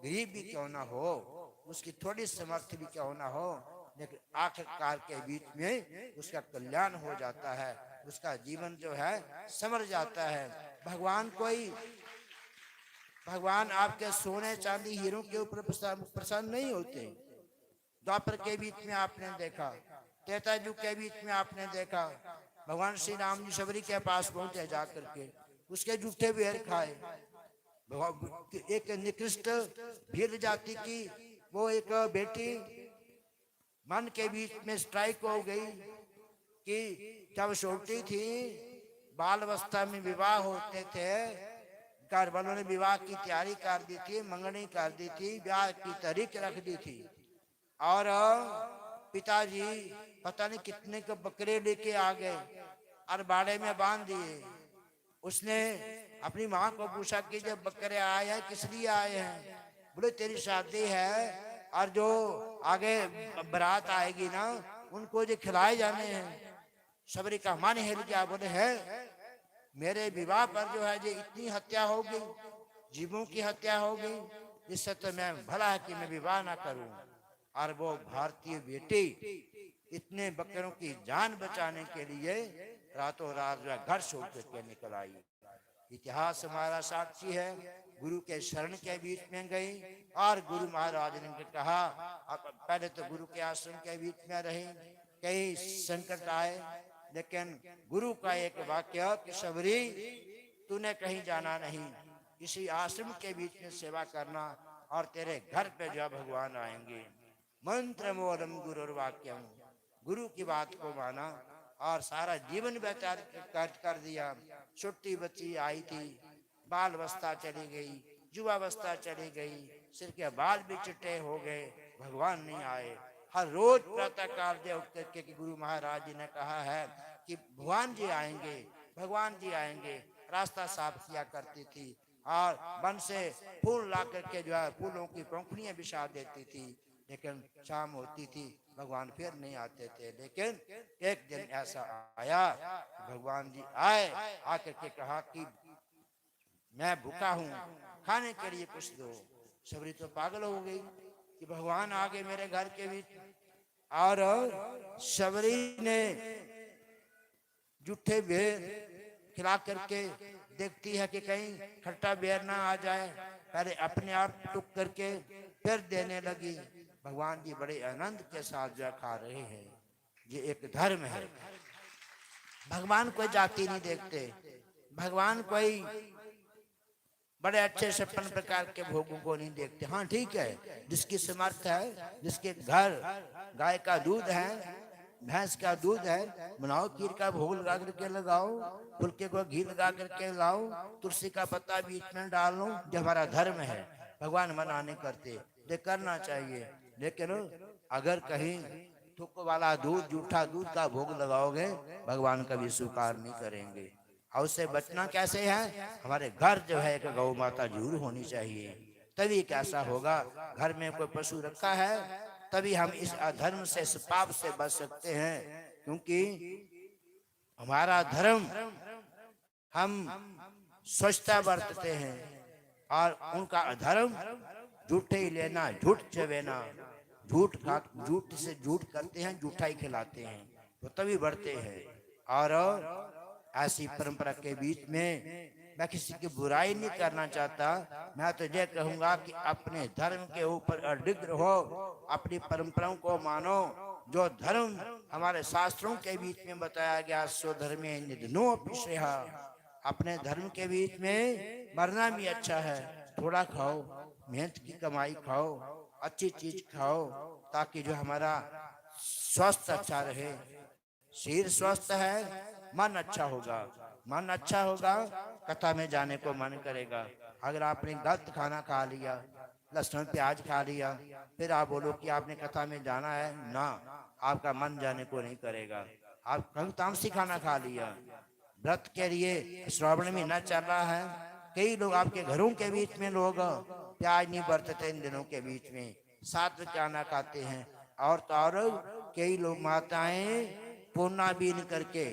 गरीब भी क्यों ना हो, उसकी थोड़ी समर्थ भी क्यों ना हो, लेकिन आखिरकार के बीच में उसका कल्याण हो जाता है, उसका जीवन जो है संवर जाता है। भगवान कोई, भगवान आपके सोने चांदी हीरों के ऊपर प्रसन्न, प्रसन्न नहीं होते। द्वापर के बीच में आपने देखा, त्रेता युग के बीच में आपने देखा, भगवान श्री राम जी शबरी के पास पहुंचे जा करके, उसके जूठे बेर खाए। भगवान, एक निकृष्ट भील जाति की वो एक बेटी मन के बीच में स्ट्राइक हो गई कि जब छोटी थी, बाल अवस्था में विवाह होते थे, घर वालों ने विवाह की तैयारी कर दी थी, मंगनी कर दी थी, ब्याह की तारीख रख दी थी, और पिताजी पता नहीं कितने के बकरे लेके आ गए और बाड़े में बांध दिए। उसने अपनी माँ को पूछा कि जब बकरे आए हैं, किस लिए आए हैं? बोले, तेरी शादी है और जो आगे बारात आएगी ना, उनको जो खिलाए जाने हैं। शबरी का मन हिल गया, बोले, है, मेरे विवाह पर जो है, ये इतनी हत्या हो गई, जीवों की हत्या हो गई, इससे तो मैं भला है कि मैं विवाह ना करूं। और वो भारतीय बेटी इतने बकरों की जान बचाने के लिए रातों रात जो है, घर छोड़ करके निकल आई। इतिहास हमारा साक्षी है, गुरु के शरण के बीच में गई और गुरु महाराज ने कहा, अब पहले तो गुरु के आश्रम के बीच में रही, कई संकट आए, लेकिन गुरु का एक वाक्य कि शबरी, तूने कहीं जाना नहीं, इसी आश्रम के बीच में सेवा करना और तेरे घर पे जो है भगवान आएंगे। मंत्र मूलम गुरुर्वाक्यम, गुरु की बात को माना और सारा जीवन व्यतीत कर, कर दिया। छुट्टी बच्ची आई थी, बाल अवस्था चली गई, युवावस्था चली गई, सिर के बाल भी चिट्टे हो गए, भगवान नहीं आए। हर रोज प्रातः काल दे उठ करके कि गुरु महाराज जी ने कहा है कि भगवान जी आएंगे, भगवान जी आएंगे, रास्ता साफ किया करती थी और वन से फूल ला करके जो है फूलों की पंखुड़ियां बिछा देती थी, लेकिन शाम होती थी, भगवान फिर नहीं आते थे। लेकिन एक दिन ऐसा आया, भगवान जी आए, आकर के कहा कि मैं भूखा हूँ, खाने के लिए कुछ दो। शबरी तो पागल हो गई कि भगवान आ गए मेरे घर के बीच। और शबरी ने जूठे बेर खिला करके देखती है कि कहीं खट्टा बेर ना आ जाए। पहले अपने आप टुक करके फिर देने लगी। भगवान जी बड़े आनंद के साथ जो खा रहे हैं। ये एक धर्म है। भगवान कोई जाति नहीं देखते, भगवान कोई बड़े अच्छे छप्पन प्रकार के भोगों को नहीं देखते। हाँ, ठीक है, जिसकी समर्थ है, जिसके घर गाय का दूध है, भैंस का दूध है, बनाओ, खीर का भोग लगा करके लगाओ, फुलके को घी लगा करके लाओ, तुलसी का पत्ता बीच में डाल लो, जो हमारा धर्म है। भगवान मना नहीं करते, ये करना चाहिए। लेकिन अगर कहीं थुक वाला दूध, जूठा दूध का भोग लगाओगे, भगवान कभी स्वीकार नहीं करेंगे। और उससे बचना कैसे है? हमारे घर जो है एक गौ माता जरूर होनी चाहिए, तभी कैसा होगा। घर में कोई पशु रखा है, तभी हम इस अधर्म से, इस पाप से बच सकते हैं, क्योंकि हमारा धर्म, हम स्वच्छता बरतते हैं और उनका अधर्म झूठे ही लेना, झूठ चवेना, झूठ खा, झूठ से झूठ करते हैं, झूठा ही खिलाते हैं, वो तभी बढ़ते हैं। और ऐसी परंपरा के बीच में मैं किसी की बुराई नहीं करना चाहता, मैं तो ये कहूंगा कि अपने धर्म के ऊपर अडिग रहो, अपनी परंपराओं को मानो। जो धर्म हमारे शास्त्रों के बीच में बताया गया, स्वधर्मे निधनो अपि श्रेयः, अपने धर्म के बीच में मरना भी अच्छा है। थोड़ा खाओ, मेहनत की कमाई खाओ, अच्छी चीज खाओ, ताकि जो हमारा स्वास्थ्य अच्छा रहे। शरीर स्वस्थ है, मन अच्छा होगा, मन अच्छा होगा, कथा में जाने को मन करेगा। अगर आपने गलत खाना खा लिया, लहसुन प्याज खा लिया, फिर आप बोलो कि आपने कथा में जाना है ना, आपका मन जाने को नहीं करेगा। आप कहीं तामसी खाना खा लिया, व्रत के लिए श्रावण महीना चल रहा है, कई लोग आपके घरों के बीच में लोग प्याज नहीं बरतते इन दिनों के बीच में, सात्विक खाना खाते हैं। और तो और कई लोग माताएं पोना बीन करके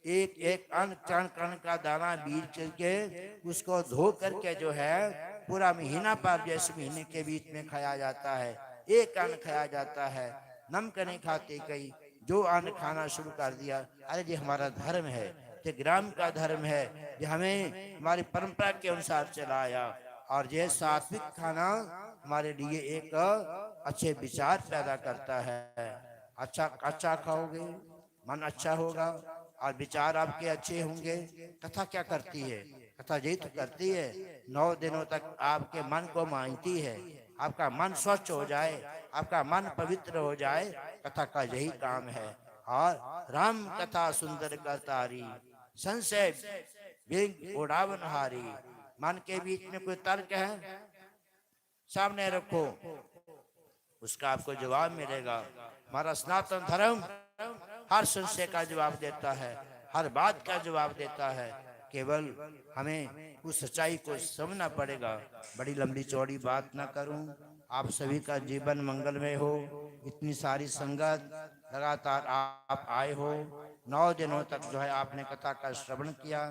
एक एक अन्न कण कण का दाना बीन करके उसको धो करके जो है पूरा महीना पार, जैसे महीने के बीच में खाया जाता है, एक अन्न खाया जाता है। नमक नहीं खाते कई, जो अन्न खाना शुरू कर दिया, अरे ये हमारा धर्म है, ये ग्राम का धर्म है, ये हमें हमारी परंपरा के अनुसार चलाया। और ये सात्विक खाना हमारे लिए एक अच्छे विचार पैदा करता है। अच्छा, अच्छा खाओगे, मन अच्छा होगा और विचार आपके अच्छे होंगे। कथा क्या करती है? कथा यही तो करती है, नौ दिनों तक आपके मन को मांझती है, आपका मन स्वच्छ हो जाए, आपका मन पवित्र हो जाए, कथा का यही काम है। और राम कथा सुंदर करतारी, संशय विघ्न उड़ावनहारी। मन के बीच में कोई तर्क है, सामने रखो, उसका आपको जवाब मिलेगा। हमारा सनातन धर्म हर संशय का जवाब देता है, हर बात का जवाब देता है। केवल हमें उस सच्चाई को समझना पड़ेगा। बड़ी लंबी चौड़ी बात ना करूं, आप सभी का जीवन मंगलमय हो। इतनी सारी संगत लगातार आप आए हो, नौ दिनों तक जो है आपने कथा का श्रवण किया।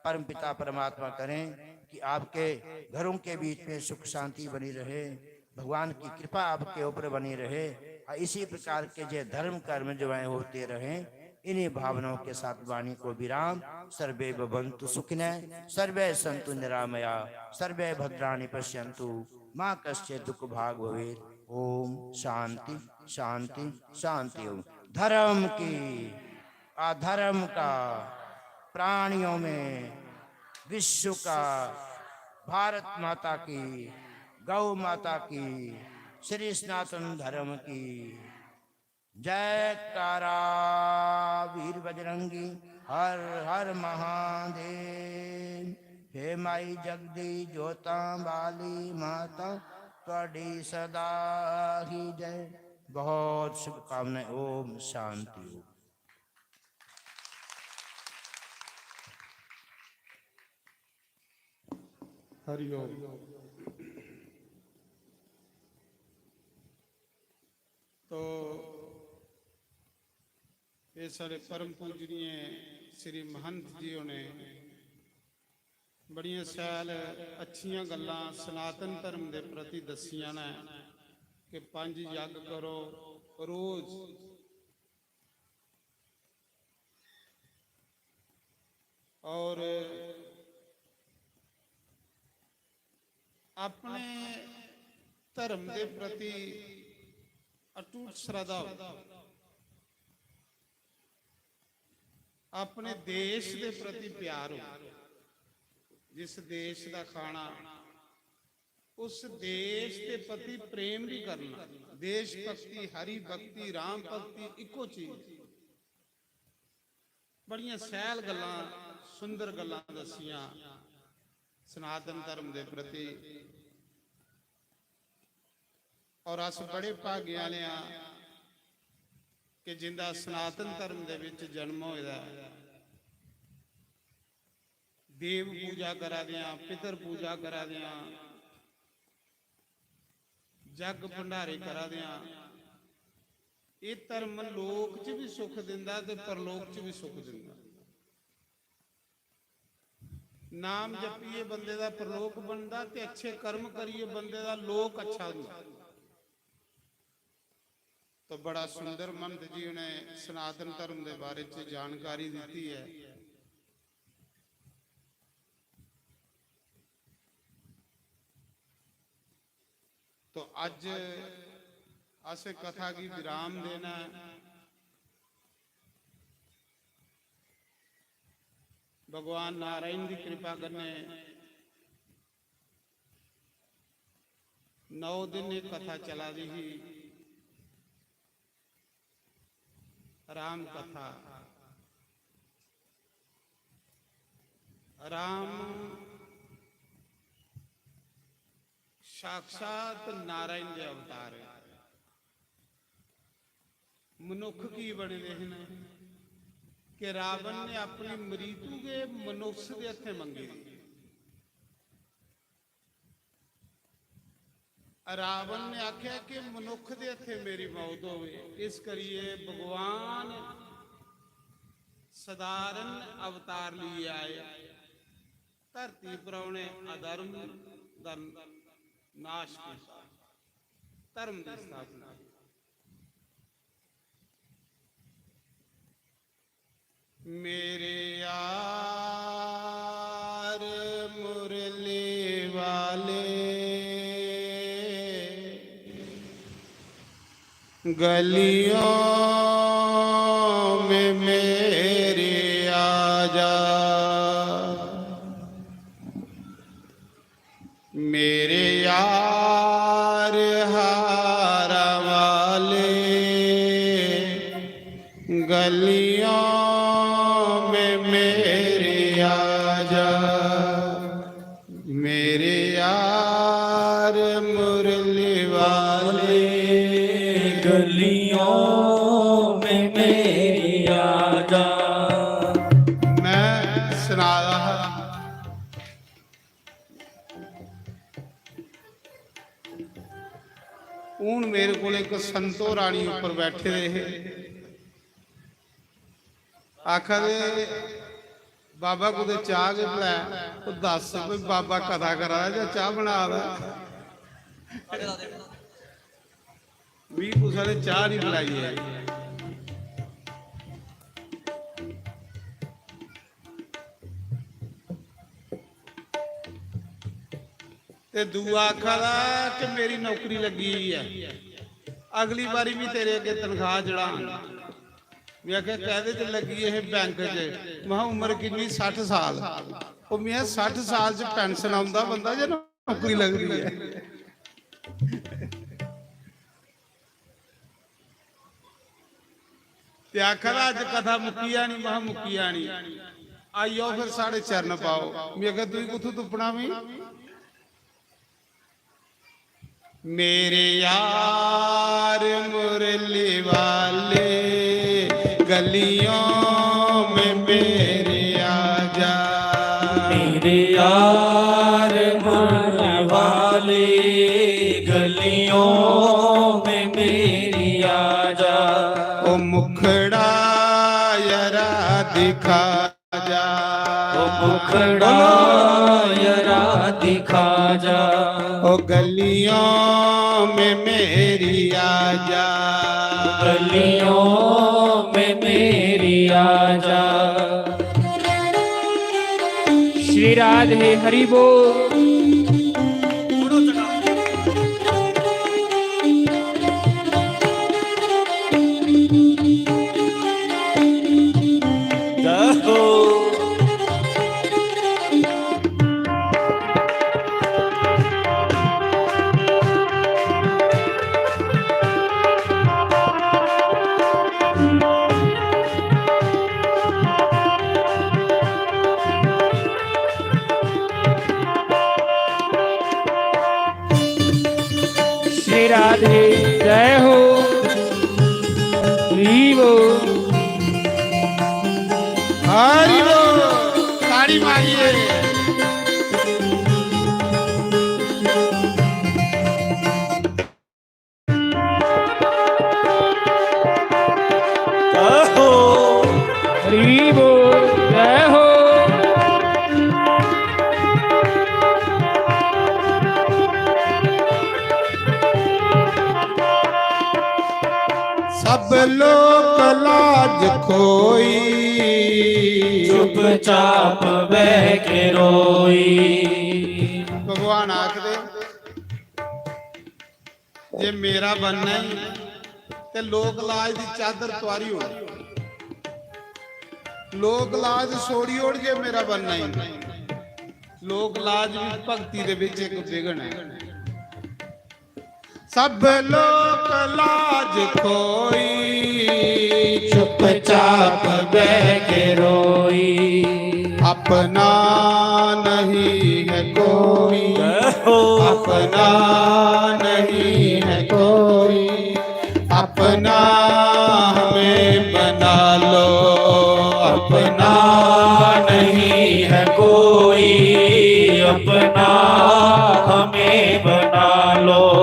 परम पिता परमात्मा करें कि आपके घरों के बीच में सुख शांति बनी रहे, भगवान की कृपा आपके ऊपर बनी रहे और इसी प्रकार के जो धर्म कर्म जो है होते रहे। इन्हीं भावनाओं के साथ वाणी को विराम। सर्वे भवन्तु सुखिनः, सर्वे सन्तु निरामया, सर्वे भद्राणि पश्यन्तु, माँ कश्चित् दुख भाग भवेत्। ओम शांति, शांति, शांति। ओम धर्म की, अधर्म का प्राणियों में विश्व का, भारत माता की, गौ माता की, श्री सनातन धर्म की जयकारा। वीर बजरंगी, हर हर महादेव। हे माई जगदी जोतां वाली माता, ਤੁਹਾਡੀ ਸਦਾ ਹੀ ਜੈ। बहुत शुभकामनाएं। ओम शांति। ओम। हरिओम। तो ये साढ़े परम पूजनीय श्री महंत जी होने बड़ियां शैल अच्छियां गल्लां सनातन धर्म दे प्रति दस्सियां न कि पंज यज्ञ करो रोज, और अपने धर्म दे प्रति अटूट श्रद्धा हो, अपने देश दे प्रति प्यार हो। जिस देश दा खाना, उस देश दे प्रति प्रेम भी करना। देश भक्ति, हरि भक्ति, राम भक्ति इक्को चीज। बड़ियां सैल गल्लां, सुंदर गल्लां दस्सियां सनातन धर्म दे प्रति। और अस बड़े भागे आह्ले आं कि जिंदा सनातन धर्म दे विच जन्म होए दा ऐ। देव पूजा करा दे आं, पितर पूजा करा दे आं, जग भंडारे करा दे आं। एह् धर्म लोक च भी सुख दिंदा ते परलोक च भी सुख दिंदा। नाम जपिए बंदे दा परलोक बनदा ते अच्छे कर्म करिए बंदे दा लोक अच्छा होंदा। तो बड़ा सुंदर महंत जी उन्हें सनातन धर्म दे बारे च जानकारी दी है। तो अज असें कथा गी विराम देना है। भगवान नारायण दी कृपा कन्नै नौ दिन एह् कथा चला दी ही। राम कथा। राम साक्षात नारायण दे अवतार है। मनुख की बने दे हन कि रावण ने अपनी मरीतू गै मनुष्य दे हत्थें मंगी दी। रावण ने आख्या कि मनुख दे हत्थे मेरी मौत होवे, इस करिए भगवान साधारण अवतार लिए आए। धरती पर उन्हें अधर्म दा नाश किया, धर्म की स्थापना की। मेरे यार मुरली वाले, गलियों में मेरे आ जा। मेरे यार हारा वाले, गलियों में मेरे आ जा। मेरे यार मुरली वाले, गलियों में मेरे आ जा। मैं सना रहा। हून मेरे कोल इक संतो रानी उप्पर बैठे दे हे, आखा दे, "बाबा, कुतै चाह् गै पलै।" ओह् दस्स, कोई बाबा कथा करा दा जां चाह् बना दा? मी कुसै ने चाह् निं पलाई ऐ। ते दूआ आखा दा कि मेरी नौकरी लग्गी गेई ऐ, अगली बारी भी तेरे अग्गें तनखाह चढ़ांग। में आखेआ, "कैह्दे च लग्गी?" "एह् बैंक च।" महां, "उम्र किन्नी?" "सट्ठ साल।" ਉਹ ਮੀਆਂ, ਸੱਠ ਸਾਲ ਚ ਪੈਨਸ਼ਨ ਆਉਂਦਾ ਬੰਦਾ ਜਾਂ ਨੌਕਰੀ ਲੱਗਦੀ ਹੈ? ਤੇ ਆਖਦਾ, "ਅੱਜ ਕਥਾ ਮੁੱਕੀ ਆਣੀ।" ਮੈਂ ਕਿਹਾ, "ਮੁੱਕੀ ਆਣੀ।" "ਆਈਓ ਫਿਰ ਸਾਡੇ ਚਰਨ ਪਾਓ।" ਮੈਂ ਕਿਹਾ, "ਤੁਸੀਂ ਕਿੱਥੋਂ ਤੁਪਣਾ ਵੀ?" मेरे यार मुरली वाले, गलियों में मेरे आजा। मेरे यार मुरली वाले, गलियों में मेरी आजा। ओ मुखड़ा जरा दिखा जा। ओ मुखड़ा जरा दिखा जा। ओ गलियों में मेरी आजा। गलियों में मेरी आजा। श्री राधे हरि बोल। जय हो। श्री राधे जय हो। हरि बोल। हरि बोल। ताड़ी मारिए। जय हो। हरि बोल। जय हो। सब लोक लाज खोई, चुपचाप बह के रोई। भगवान आखदे, "जे मेरा बनना ही ते लोक लाज दी चादर तुआरी ओड़, लोक लाज छोड़ी ओड़, जे मेरा बनना ही।" लोक लाज भी भक्ति दे विच एक विघ्न है। सब लोक लाज खोई, चुपचाप बह के रोई। अपना नहीं है कोई, जय हो। अपना नहीं है कोई, अपना हमें बना लो। अपना नहीं है कोई, अपना हमें बना लो।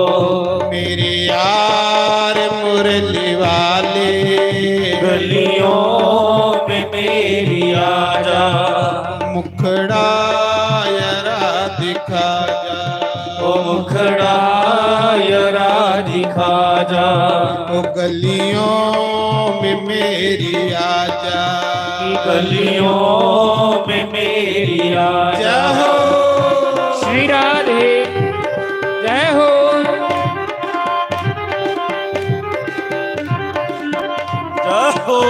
मेरे यार मुरली वाले, गलियों में मेरी आजा। मुखड़ा जरा दिखा जा। ओ मुखड़ा जरा दिखा जा। ओ गलियों में मेरी आजा। गलियों में मेरी आजा। जय हो। श्री राधे जय हो। जय हो।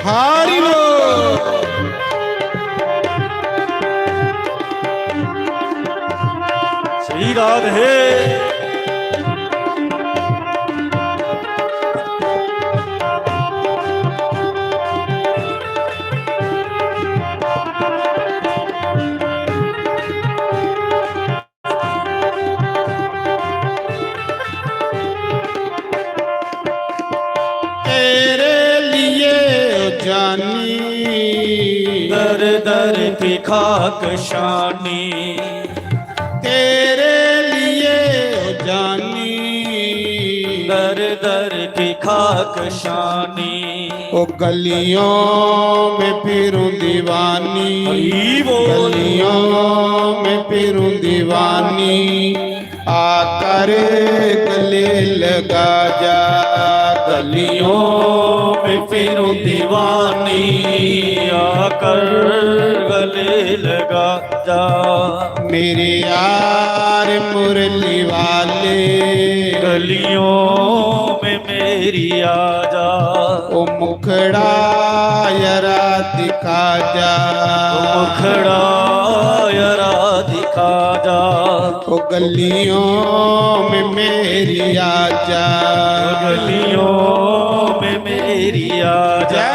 हरि बोल। श्री राधे। तेरे लिए ओ जानी, दर दर की खाक शानी। तेरे लिए ओ जानी, दर दर की खाक शानी। ओ गलियों में फिरूं दीवानी, हरी बोल। गलियों में फिरूं दीवानी। आकर गले लगा जा, गलियों में फिरूं दीवानी। आकर गले लगा जा। मेरे यार मुरली वाले, गलियों में मेरी आजा। ओ मुखड़ा जरा दिखा जा। ओ मुखड़ा दिखा जा। ओ गलियों में मेरी आजा। गलियों में मेरी आजा।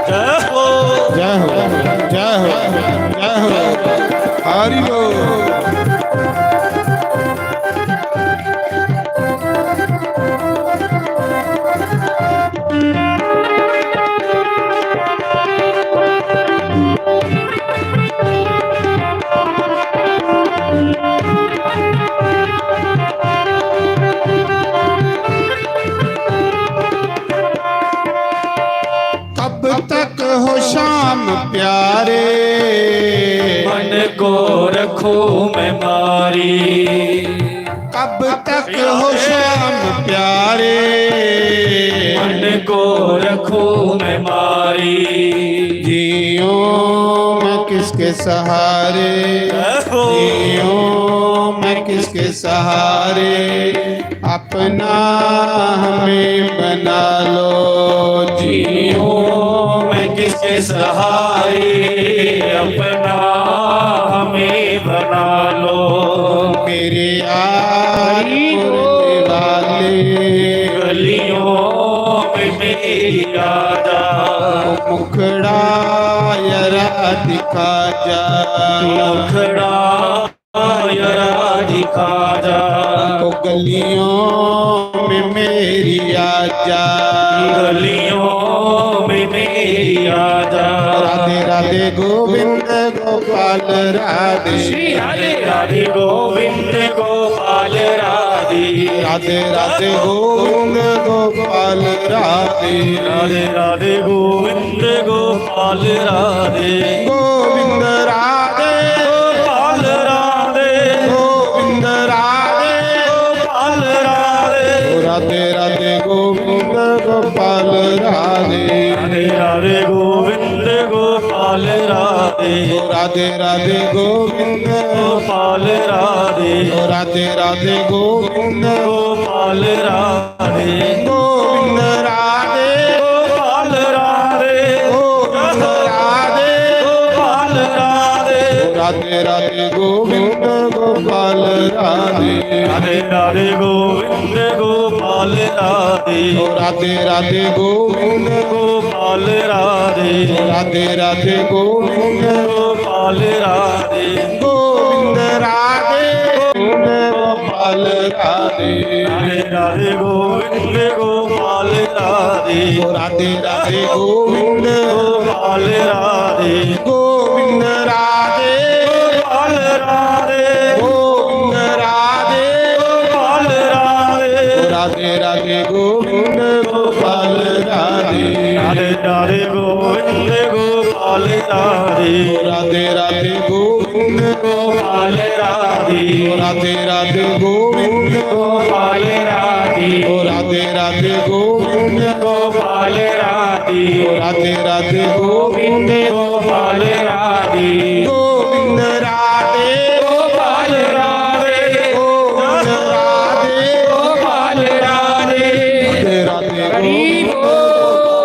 जय हो। जय हो, जय हो, जय हो। हरि बोल। कब तक हो श्याम प्यारे, मन को रखूं मैं मारी। कब तक हो श्याम प्यारे, मन को रखूं मैं मारी। जीऊं मैं किसके सहारे, जीऊं मैं किसके सहारे। अपना हमें बना लो। जीऊं मैं किसके सहारे, अपना हमें बना लो। मेरे यार बोलने वाले, गलियों में मेरी आजा। मुखड़ा जरा दिखा जा। मुखड़ा जरा दिखा जा। ओ गलियों में मेरी आजा। गलियों में मेरी आजा। राधे राधे गोविंद गोपाल राधे। श्री राधे राधे गोविंद गोपाल राधे। राधे राधे गोविंद गोपाल राधे। राधे राधे गोविंद गोपाल राधे। गोविंद राधे। गोपाल राधे। गोविंद राधे। गोपाल राधे। ओ राधे राधे गोविंद गोपाल राधे। राधे राधे गोविंद गोपाल राधे। ओ राधे राधे गोविंद गोपाल राधे। ओ राधे राधे गोविंद गोपाल राधे। गोविंद राधे। गोपाल राधे। गोविंद राधे। गोपाल राधे। राधे राधे गोविंद गोपाल राधे। राधे राधे गोविंद गोपाल राधे। ओ राधे राधे गोविंद गोपाल राधे। राधे राधे गोविंद गोपाल राधे। गोविंद राधे गोविंद गोपाल राधे। राधे राधे गोविंद गोपाल राधे। ओ राधे राधे गोविंद गोपाल राधे। गोविंद राधे। गोपाल राधे। गोविंद राधे। गोपाल राधे। राधे राधे गोविंद गोपाल राधे। राधे राधे गोविंद गोपाल राधे। राधे राधे गोविंद गोपाल राधे। राधे राधे गोविंद गोपाल राधे। राधे राधे गोविंद गोपाल राधे। राधे राधे गोविंद गोपाल राधे। गोविंद राधे। गोपाल राधे। गोविंद राधे। गोपाल राधे। राधे राधे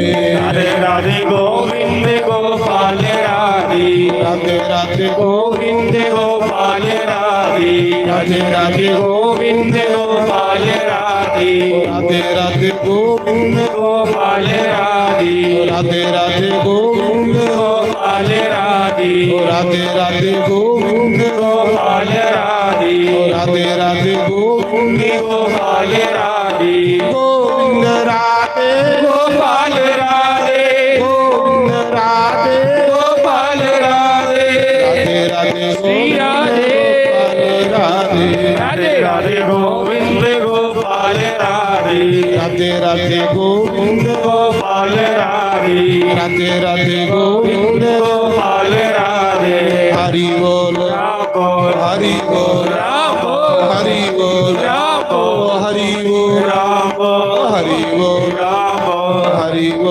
गोविंद। राधे राधे गोविंद गोपाल राधे। राधे राधे गोविंद गोपाल राधे। राधे राधे गोविंद गोपाल राधे। राधे राधे गोविंद गोपाल राधे। राधे राधे गोविंद गोपाल राधे। राधे राधे गोविंद गोपाल राधे। राधे राधे गोविंद गोपाल राधे। गोविंद राधे। गोपाल राधे। गोविंद राधे। गोपाल राधे। राधे राधे श्री राधे। गोविंद गोपाल राधे। राधे राधे गोविंद गोपाल राधे। राधे राधे गोविंद गोपाल राधे। राधे राधे गोविंद गोपाल राधे। हरि बोल। राम बोल। हरि बोल। राम बोल। हरि बोल। राम बोल। हरि बोल। राम बोल। हरि बोल। राम बोल। हरि बोल।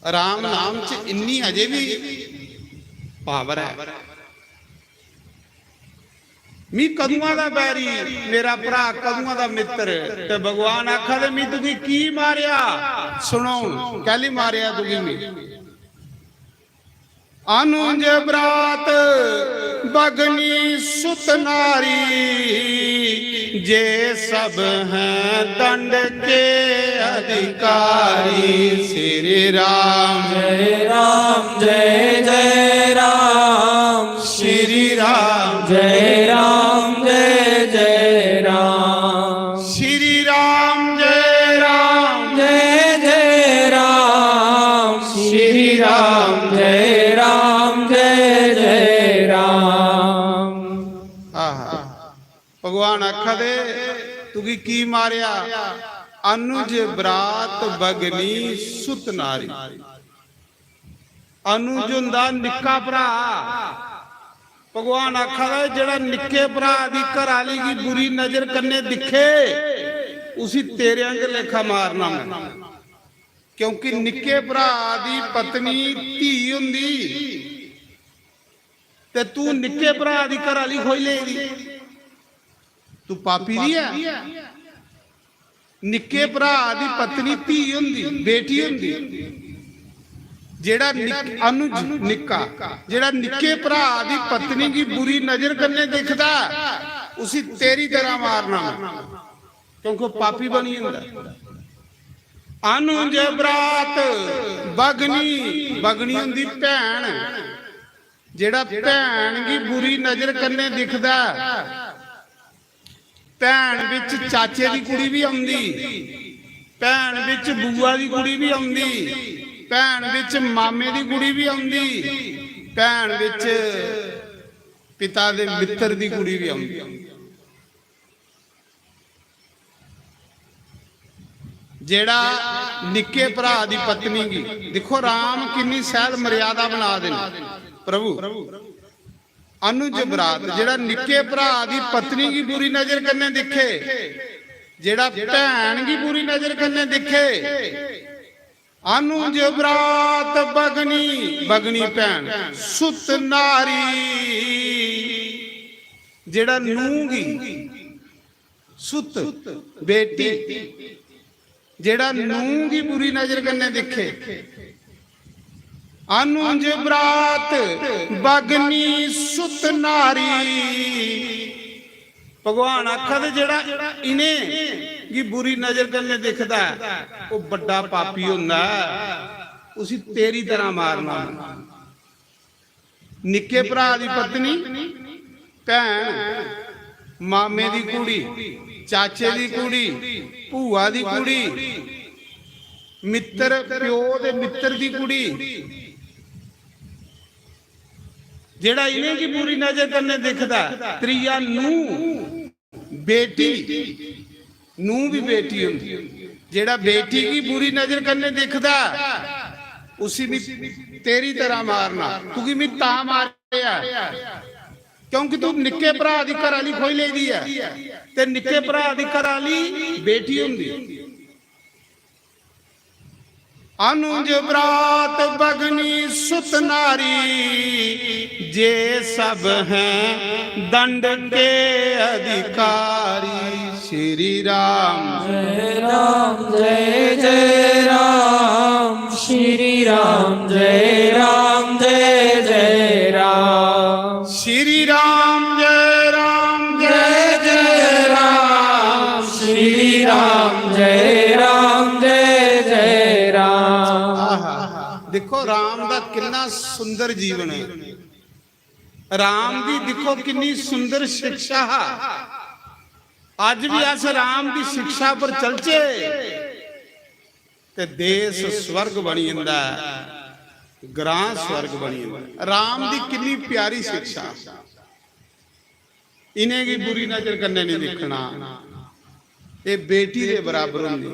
राम नाम च इन्नी अजे भी पावर ऐ। मी कदुआं दा बैरी मेरा भ्रा, कदुआं दा मित्र। ते भगवान आखा दे, "मी तुगी की मारेआ?" सुनो हुन, कैली मारेआ तुगी मी? अनुज बरात बगनी सुत नारी, जे सब हैं दंड के अधिकारी। श्री राम जय राम जय जय राम, श्री राम जय राम जय जय राम, श्री राम जय राम जय जय राम, श्री राम जय राम जय जय राम। आहा। भगवान आखा दे, "तुगी की मारेआ?" अनुज बरात बगनी सुत नारी। अनुज हुंदा निक्का भ्रा। भगवान आखा दा, "जेह्ड़ा निक्के भ्रा दी घरै आह्ली गी बुरी नजर कन्नै दिक्खे, उसी तेरे आंगर लेखा मारना मैं।" क्योंकि निक्के भ्रा दी पत्नी धी हुंदी, ते तू निक्के भ्रा दी घरै आह्ली खोई लेई दी, तू पापी निं ऐ? निक्के भ्रा दी पत्नी धी हुंदी, बेटी हुंदी। जेह्ड़ा निक-, अनुज निक्का, जेह्ड़ा निक्के भ्रा दी पत्नी गी बुरी नजर कन्नै दिखदा, उसी तेरी तरह मारना मैं, क्योंकि ओह् पापी बनी जंदा। अनुज बरात बगनी, बगनी हुंदी भैन। जेह्ड़ा भैन गी बुरी नजर कन्नै दिखदा ऐ, भैन बिच चाचे दी कुड़ी बी औंदी, भैन बिच बुआ दी कुड़ी बी औंदी, भैन बिच मामे दी कुड़ी बी औंदी, भैन बिच पिता दे मित्तर दी कुड़ी बी औंदी। जेह्ड़ा निक्के भ्रा दी पत्नी गी, दिक्खो राम किन्नी सैल मर्यादा बना दे न प्रभु। अनुज बरात, जेह्ड़ा निक्के भ्रा दी पत्नी गी बुरी नजर कन्नै दिक्खे, जेह्ड़ा भैन गी बुरी नजर कन्नै दिक्खे, अनुज बरात बगनी, बगनी भैन, सुत नारी, जेह्ड़ा नूंह गी, सुत, बेटी, जेह्ड़ा नूंह गी बुरी नजर कन्नै दिक्खे, अनुज बरात बगनी सुत नारी। भगवान आखा दे, जेह्ड़ा इ'नें गी बुरी नजर कन्नै दिखदा ऐ, ओह् बड्डा पापी होंदा ऐ, उसी तेरी तरह मारना। निक्के भ्रा दी पत्नी, भैन, मामे दी कुड़ी, चाचे दी कुड़ी, भूआ दी कुड़ी, मित्तर, प्यो दे मित्तर दी कुड़ी, जेह्ड़ा इ'नेंगी बुरी नजर कन्नै दिखदा ऐ। त्रीया नूंह, बेटी, नूंह भी बेटी होंदी। जेह्ड़ा बेटी गी बुरी नजर कन्नै दिखदा, उसी भी तेरी तरह मारना। तुगी मी तां मारेआ, क्योंकि तू निक्के भ्रा दी घरै आह्ली खोई लेदी ऐ, ते निक्के भ्रा दी घरै आह्ली बेटी होंदी। अनुज बरात बगनी सुत नारी, जे सब हैं दंड के अधिकारी। श्री राम जय राम जय जय राम, श्री राम जय राम जय जय राम, श्री राम जय राम जय जय राम, श्री राम जय राम जय जय राम। आहा, देखो राम दा किन्ना सुंदर जीवन है। राम दी दिक्खो किन्नी सुंदर शिक्षा हा। अज भी अस राम दी शिक्षा पर चलचे ते देश स्वर्ग बनी जंदा है, ग्रां स्वर्ग बनी जंदा है। राम दी किन्नी प्यारी शिक्षा। इ'नेंगी बुरी नजर कन्नै नहीं दिक्खना, एह् बेटी दे बराबर होंदी।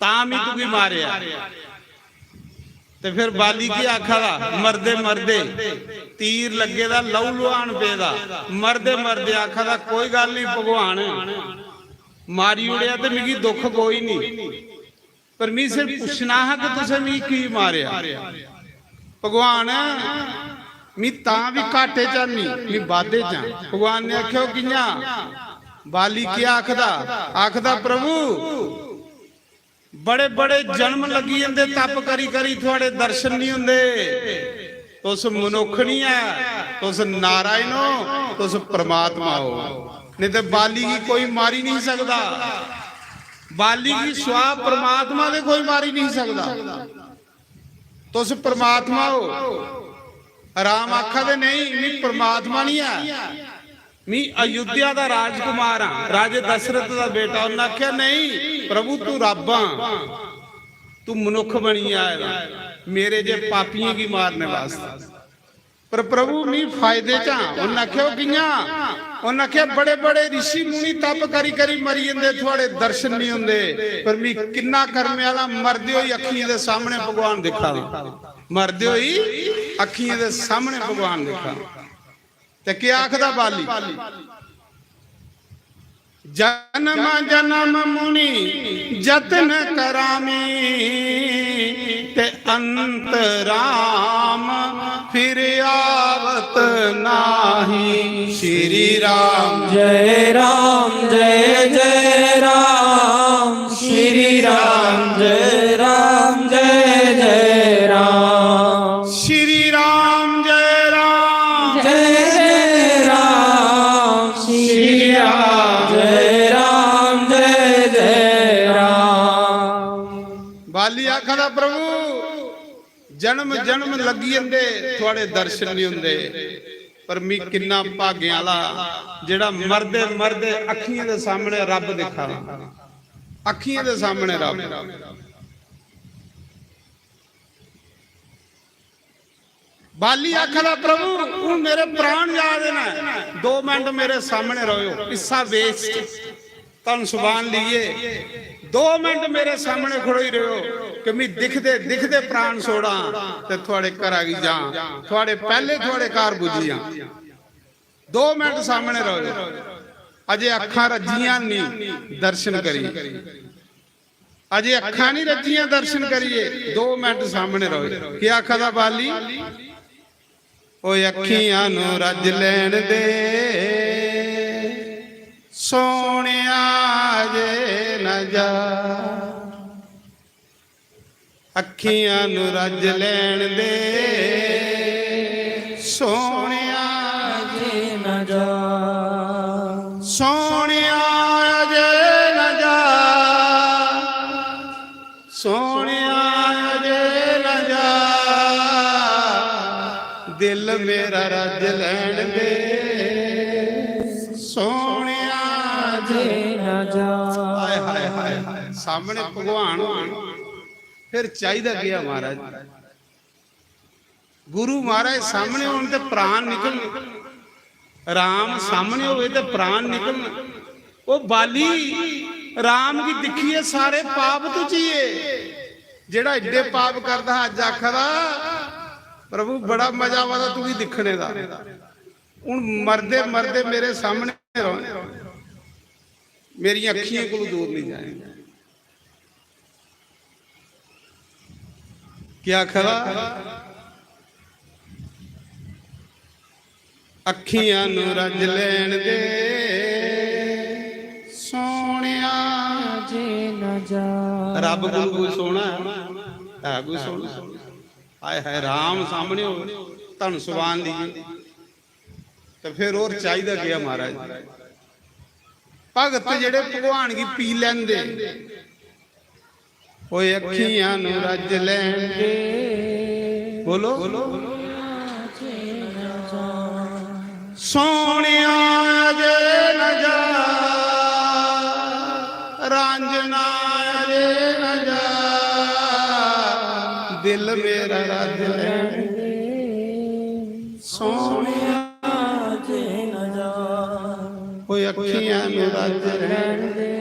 तां मी तुगी मारेआ। ते फिर बाली की आखा दा, मरदे मरदे तीर लग्गे दा, लहू लुहान पेदा, मरदे मरदे आखा दा, कोई गल्ल नहीं भगवान, मारी ओड़ेआ ते मिगी दुख कोई नहीं। पर मी सिर्फ पुच्छना हा कि तुसें मी की मारेआ? भगवान, मी तां बी घाटे च निं, मी बाद्धे च आं। भगवान ने आखेआ, "ओह् कि'यां?" बाली केह् आखदा? आखदा, "प्रभु, बड़े-बड़े जन्म लग्गी जंदे तप करी-करी, थुआड़े दर्शन निं होंदे। तुस मनुक्ख निं ऐ, तुस नारायण ओ, तुस परमात्मा ओ। नेईं ते बाली गी कोई मारी निं सकदा। बाली गी सुआ परमात्मा दे कोई मारी निं सकदा। तुस परमात्मा ओ।" राम आखा दे, "नेईं, मी परमात्मा निं ऐ।" मी अयोध्या दा राजकुमार हां, राजे दशरथ दा बेटा। उन्नै आखेआ, "नेईं प्रभु, तू रब्ब हां, तू मनुक्ख बनियै आए दा मेरे जे पापियें गी मारने वास्तै।" पर प्रभु, मी फायदे च हां। उन्नै आखेआ, "ओह् कि'यां?" उन्नै आखेआ, "बड़े बड़े रिशी मुनि तप करी करी मरी जंदे, थुआड़े दर्शन निं होंदे, पर मी किन्ना कर्मे आह्ला, मरदे होई अक्खियें दे सामने भगवान दिक्खा दा, मरदे होई अक्खियें दे सामने भगवान दिक्खा दा।" ते केह् आखदा बाली? "जन्म जन्म मुनि जतन करामी, ते अंत राम फिर आवत नाही।" श्री राम जय राम जय जय राम, श्री राम जय राम जय जय राम। श्री राम जय राम जय जय राम, श्री राम जय राम जय जय राम। बाली आखदा, "प्रभु, जन्म जन्म लग्गी जंदे, थुआड़े दर्शन निं होंदे, पर मी किन्ना भागें आह्ला जेह्ड़ा मरदे मरदे अक्खियें दे सामने रब्ब दिक्खा दा, अक्खियें दे सामने रब्ब।" बाली आखदा, "प्रभु, हून मेरे प्राण जा दे न, दो मिंट मेरे सामने रहो।" इस्सा वेश च धन सुबान लेइयै दो मिंट मेरे सामने खड़ोई रहो कि मी दिखदे दिखदे प्राण छोड़ां ते थुआड़े घरा गी जां, थुआड़े पैह्ले थुआड़े घर पुज्जी जां। दो मिंट सामने रहो, अजे अक्खां रज्जियां निं, दर्शन करिए। अजे अक्खां निं रज्जियां दर्शन करिए, दो मिंट सामने रहो। केह् आखा दा बाली? "ओए अक्खियां नू रज लैन दे, सोहणिया अजे न जा। अक्खियां नू रज लैन दे, सोहणिया अजे न जा। सोहणिया अजे न जा, सोहणिया अजे न जा, दिल मेरा रज लैन दे, सोहणिया अजे न जा।" हाय, हाय, हाय, हाय। सामने भगवान होन, फिर चाहिदा केह् ऐ महाराज? गुरु महाराज सामने होन ते प्राण निकलन, राम सामने होवे ते प्राण निकलन। ओ बाली, राम गी दिक्खियै सारे पाप तुचिये। जेह्ड़ा एड्डे पाप करदा हा, अज्ज आखा दा, "प्रभु, बड़ा मजा आवा दा तुगी दिक्खने दा। हून मरदे मरदे मेरे सामने रहो, मेरियां अक्खियें कोलू दूर नहीं जाए।" क्या आखा दा? "अक्खियां नू रज लैन दे, सोहणिया जे न जा।" रब कोल कोई सोहना है? है कोई सोहना? हाय हाय, राम सामने हो, धन सुबान दी। ते फिर होर चाहिदा केह् ऐ महाराज? भगत जेह्ड़े भगवान गी पी लैंदे, ओए अक्खियां नू रज लैन दे। बोलो। सोहणिया अजे न जा, रांझना अजे न जा, दिल मेरा रज लैन दे। सोहणिया अजे न जा। ओए अक्खियां नू रज लैन दे।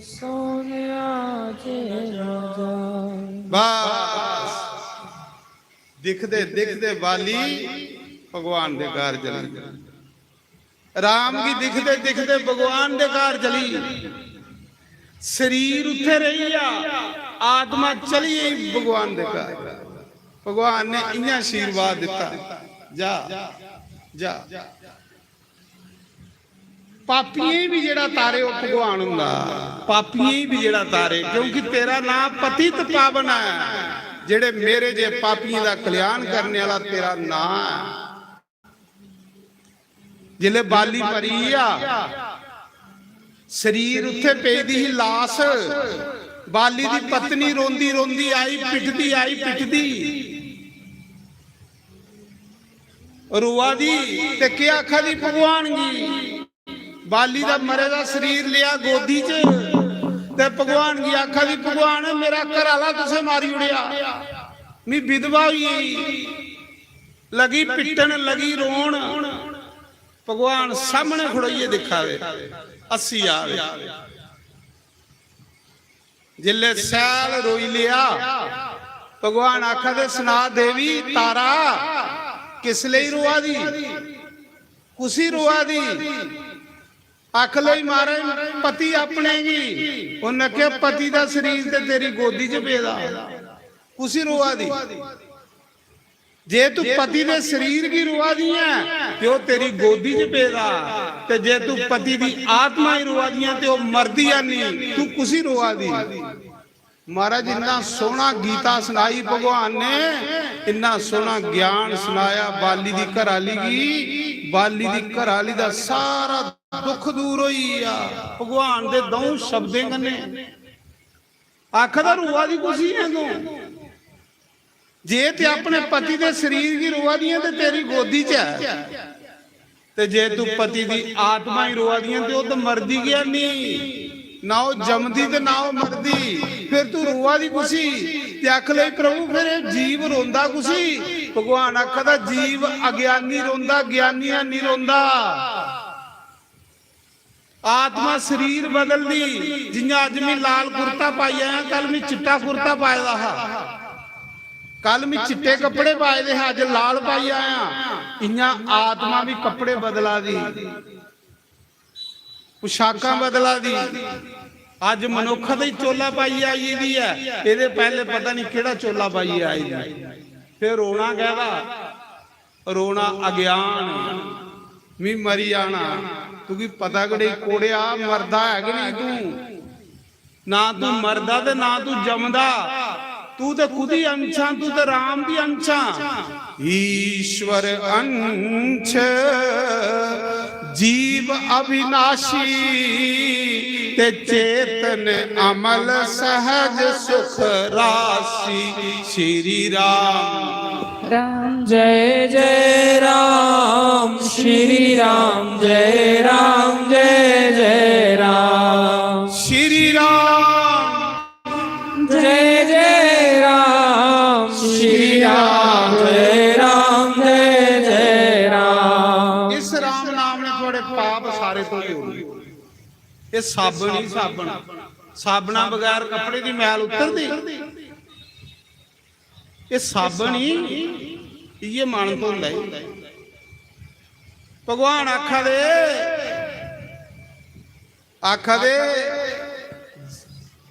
सोहणिया अजे न जा। बस, दिखदे दिखदे बाली भगवान दे घर चली। राम गी दिखदे दिखदे भगवान दे घर चली। शरीर उत्थे रेही गेआ, आत्मा चली गेई भगवान दे घर। भगवान ने इयां आशीर्वाद दिता, जा, जा। पापियें गी भी जेड़ा तारे, ओह भगवान हुंदा। पापियें गी भी जेड़ा तारे, क्योंकि तेरा नां पतित पावन ऐ। जेड़े मेरे जे पापियें दा कल्याण करने वाला तेरा नां ऐ। जिसलै बाली मरी गेआ, शरीर उत्थे पेदी ही लाश, बाली दी पत्नी रोंदी रोंदी आई, पिटदी आई, पिटदी, रोआ दी, ते केह् आखा दी भगवान गी? बाली दा मरे दा शरीर लिया गोदी च, ते भगवान गी आखा दी, "भगवान, मेरा घर आह्ला तुसें मारी ओड़ेआ, मी विधवा होई गेई।" लगी पिट्टन, लगी रोन। भगवान सामने खड़ोइयै दिक्खा दे, हस्सी आ दे। जिसलै सैल रोई लेआ, भगवान आखा दे, "सना देवी, तारा किस लेई रोआ दी, कुसी रोआ दी?" आख लई, "महाराज, पति अपने गी।" उन्नै आखेआ, "पति दा शरीर ते तेरी गोदी च पेदा, कुसी रोआ दी?" जे तू पति दे शरीर गी रोआ दी ऐ, ते ओह तेरी गोदी च पेदा, ते जे तू पति दी आत्मा गी रोआ दी ऐ, ते ओह मरदी ऐ नहीं, तू कुसी रोआ दी? महाराज, इन्ना सोहना गीता सनाई भगवान ने, इन्ना सोहना ज्ञान सनाया बाली दी घराली गी। बाली दी घराली दा सारा दुख दूर होई गेआ भगवान दे दऊं शब्दें कन्नै। आखदा, "रोआ दी कुसी ऐ तू? जे ते अपने पति दे शरीर गी रोआ दी ऐ ते तेरी गोदी च ऐ, ते जे तू पति दी आत्मा गी रोआ दी ऐ ते ओह ते मरदी गै नहीं, ना ओह जमदी ते ना ओह मरदी, फिर तू रोआ दी कुसी?" ते आख लई, "प्रभु, फिर एह जीव रोंदा कुसी?" भगवान आखदा, "जीव अज्ञानी रोंदा, ज्ञानी है नहीं रोंदा।" आत्मा शरीर बदलदी। जियां अज्ज मैं लाल कुर्ता पाई आया, कल मैं चिट्टा कुर्ता पाए दा हा, कल मैं चिट्टे कपड़े पाए दे हे, अज्ज लाल पाई आया। इयां आत्मा भी कपड़े बदला दी, पोशाकां बदला दी। अज्ज मनुक्ख दी चोला पाइयै आई दी ऐ, एह्दे पैह्ले पता नहीं केह्ड़ा चोला पाइयै आई दी। फिर रोना कैह्दा? रोना अज्ञान। मी मरी जाना, तुगी पता गै नहीं कोड़ेआ, मरदा है कि नहीं तू? ना तू मरदा ते ना तू जमदा। तू ते खुद ही अंश आं, तू ते राम दी अंश आं। ईश्वर अंश जीव अविनाशी, ते चेतन अमल सहज सुख राशि। श्री राम। राम जय जय राम, श्री राम जय राम, जय जय राम। श्री राम। जय जय राम, श्री राम जय राम, जय जय राम। इस राम नाम ने थुआड़े पाप सारे धोई होने। ये साबन ही साबन, साबना बगैर कपड़े दी मैल उतरदी? ये साबन ही, इये मन धोंदा ही। भगवान आखा दे, आखा दे,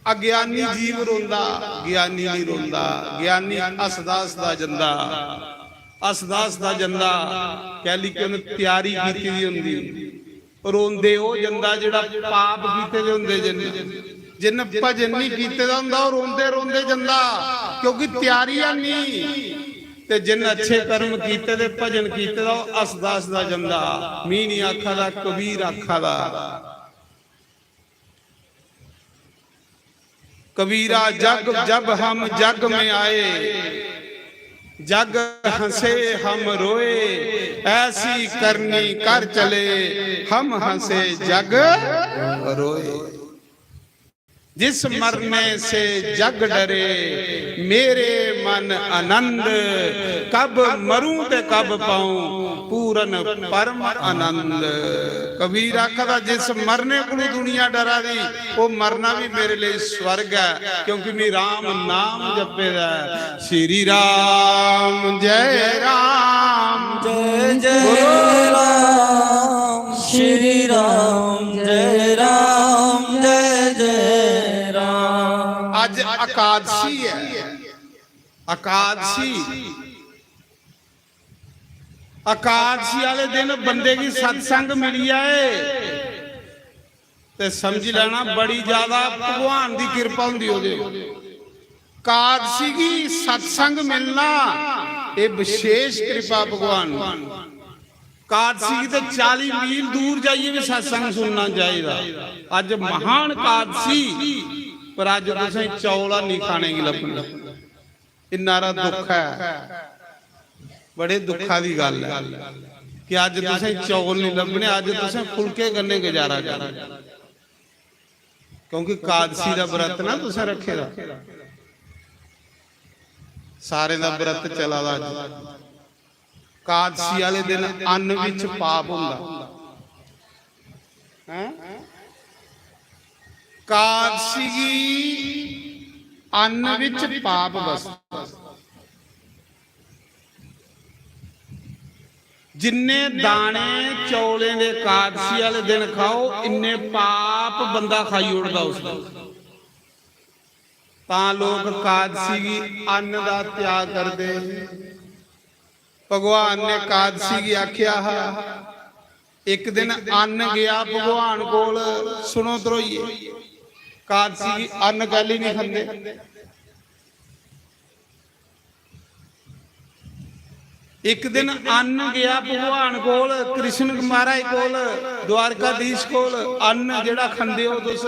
अज्ञानी जीव रोंदा, ज्ञानी नहीं रोंदा। ज्ञानी हसदा हसदा जंदा, हसदा हसदा जंदा, कैली कि उन्हें तैयारी कीती दी होंदी। रोंदे ओह जंदा जेड़ा पाप कीते दे होंदे जिन्न, जिन्न भजन नहीं कीते दा होंदा, ओह रोंदे रोंदे जंदा, क्योंकि तैयारी है नहीं। ते जिन्न अच्छे कर्म कीते दे, भजन कीते दा, ओह हसदा हसदा जंदा। मी नहीं आखा दा, कबीर आखा दा। कबीरा जग, जब हम जग में आए, जग हंसे हम रोए, ऐसी करनी कर चले, हम हंसे जग रोए। जिस मरने से जग डरे, मेरे मन आनंद, कब मरूं ते कब पाऊं पूरन परम आनंद। कबीर आखदा, जिस मरने कोलू दुनिया डरा दी, वो मरना भी मेरे लिए स्वर्ग है, क्योंकि मैं राम नाम जपे दा है। श्री राम जय राम। जय जय बोलो। राम, श्री राम जय राम, जय जय एकादशी ऐ। एकादशी, एकादशी आह्ले दिन बंदे गी सत्संग मिली जाए ते समझी लैना, बड़ी ज्यादा भगवान दी किरपा होंदी ओह्दे। एकादशी गी सत्संग मिलना, एह् विशेष किरपा भगवान दी। एकादशी गी ते चाली मील दूर जाइयै बी सत्संग सुनना चाहिदा। अज्ज महान एकादशी, पर अज्ज तुसें चौल हैनी खाने गी लब्भने। इन्ना हारा दुख ऐ, बड़े दुखा दी गल्ल ऐ कि अज्ज तुसें चौल नहीं लब्भने, अज्ज तुसें फुलके कन्नै गुजारा करना, क्योंकि एकादशी दा व्रत ना तुसें रखे दा, सारें दा व्रत चला दा अज्ज। एकादशी आह्ले दिन अन्न बिच पाप होंदा। हैं? एकादशी गी अन्न बिच पाप बसदा। जिन्ने दाने चौलें दे एकादशी आह्ले दिन खाओ, इन्ने पाप बंदा खाई ओड़दा उस दिन। तां लोक एकादशी गी अन्न दा त्याग करदे। भगवान ने एकादशी गी आखेआ हा, इक दिन अन्न गेआ भगवान कोल, सुनो ध्रोइये, एकादशी गी अन्न कैली नहीं खंदे? इक दिन अन्न गेआ भगवान कोल, कृष्ण महाराज कोल, द्वारकाधीश कोल, अन्न जेह्ड़ा खंदे हो तुस,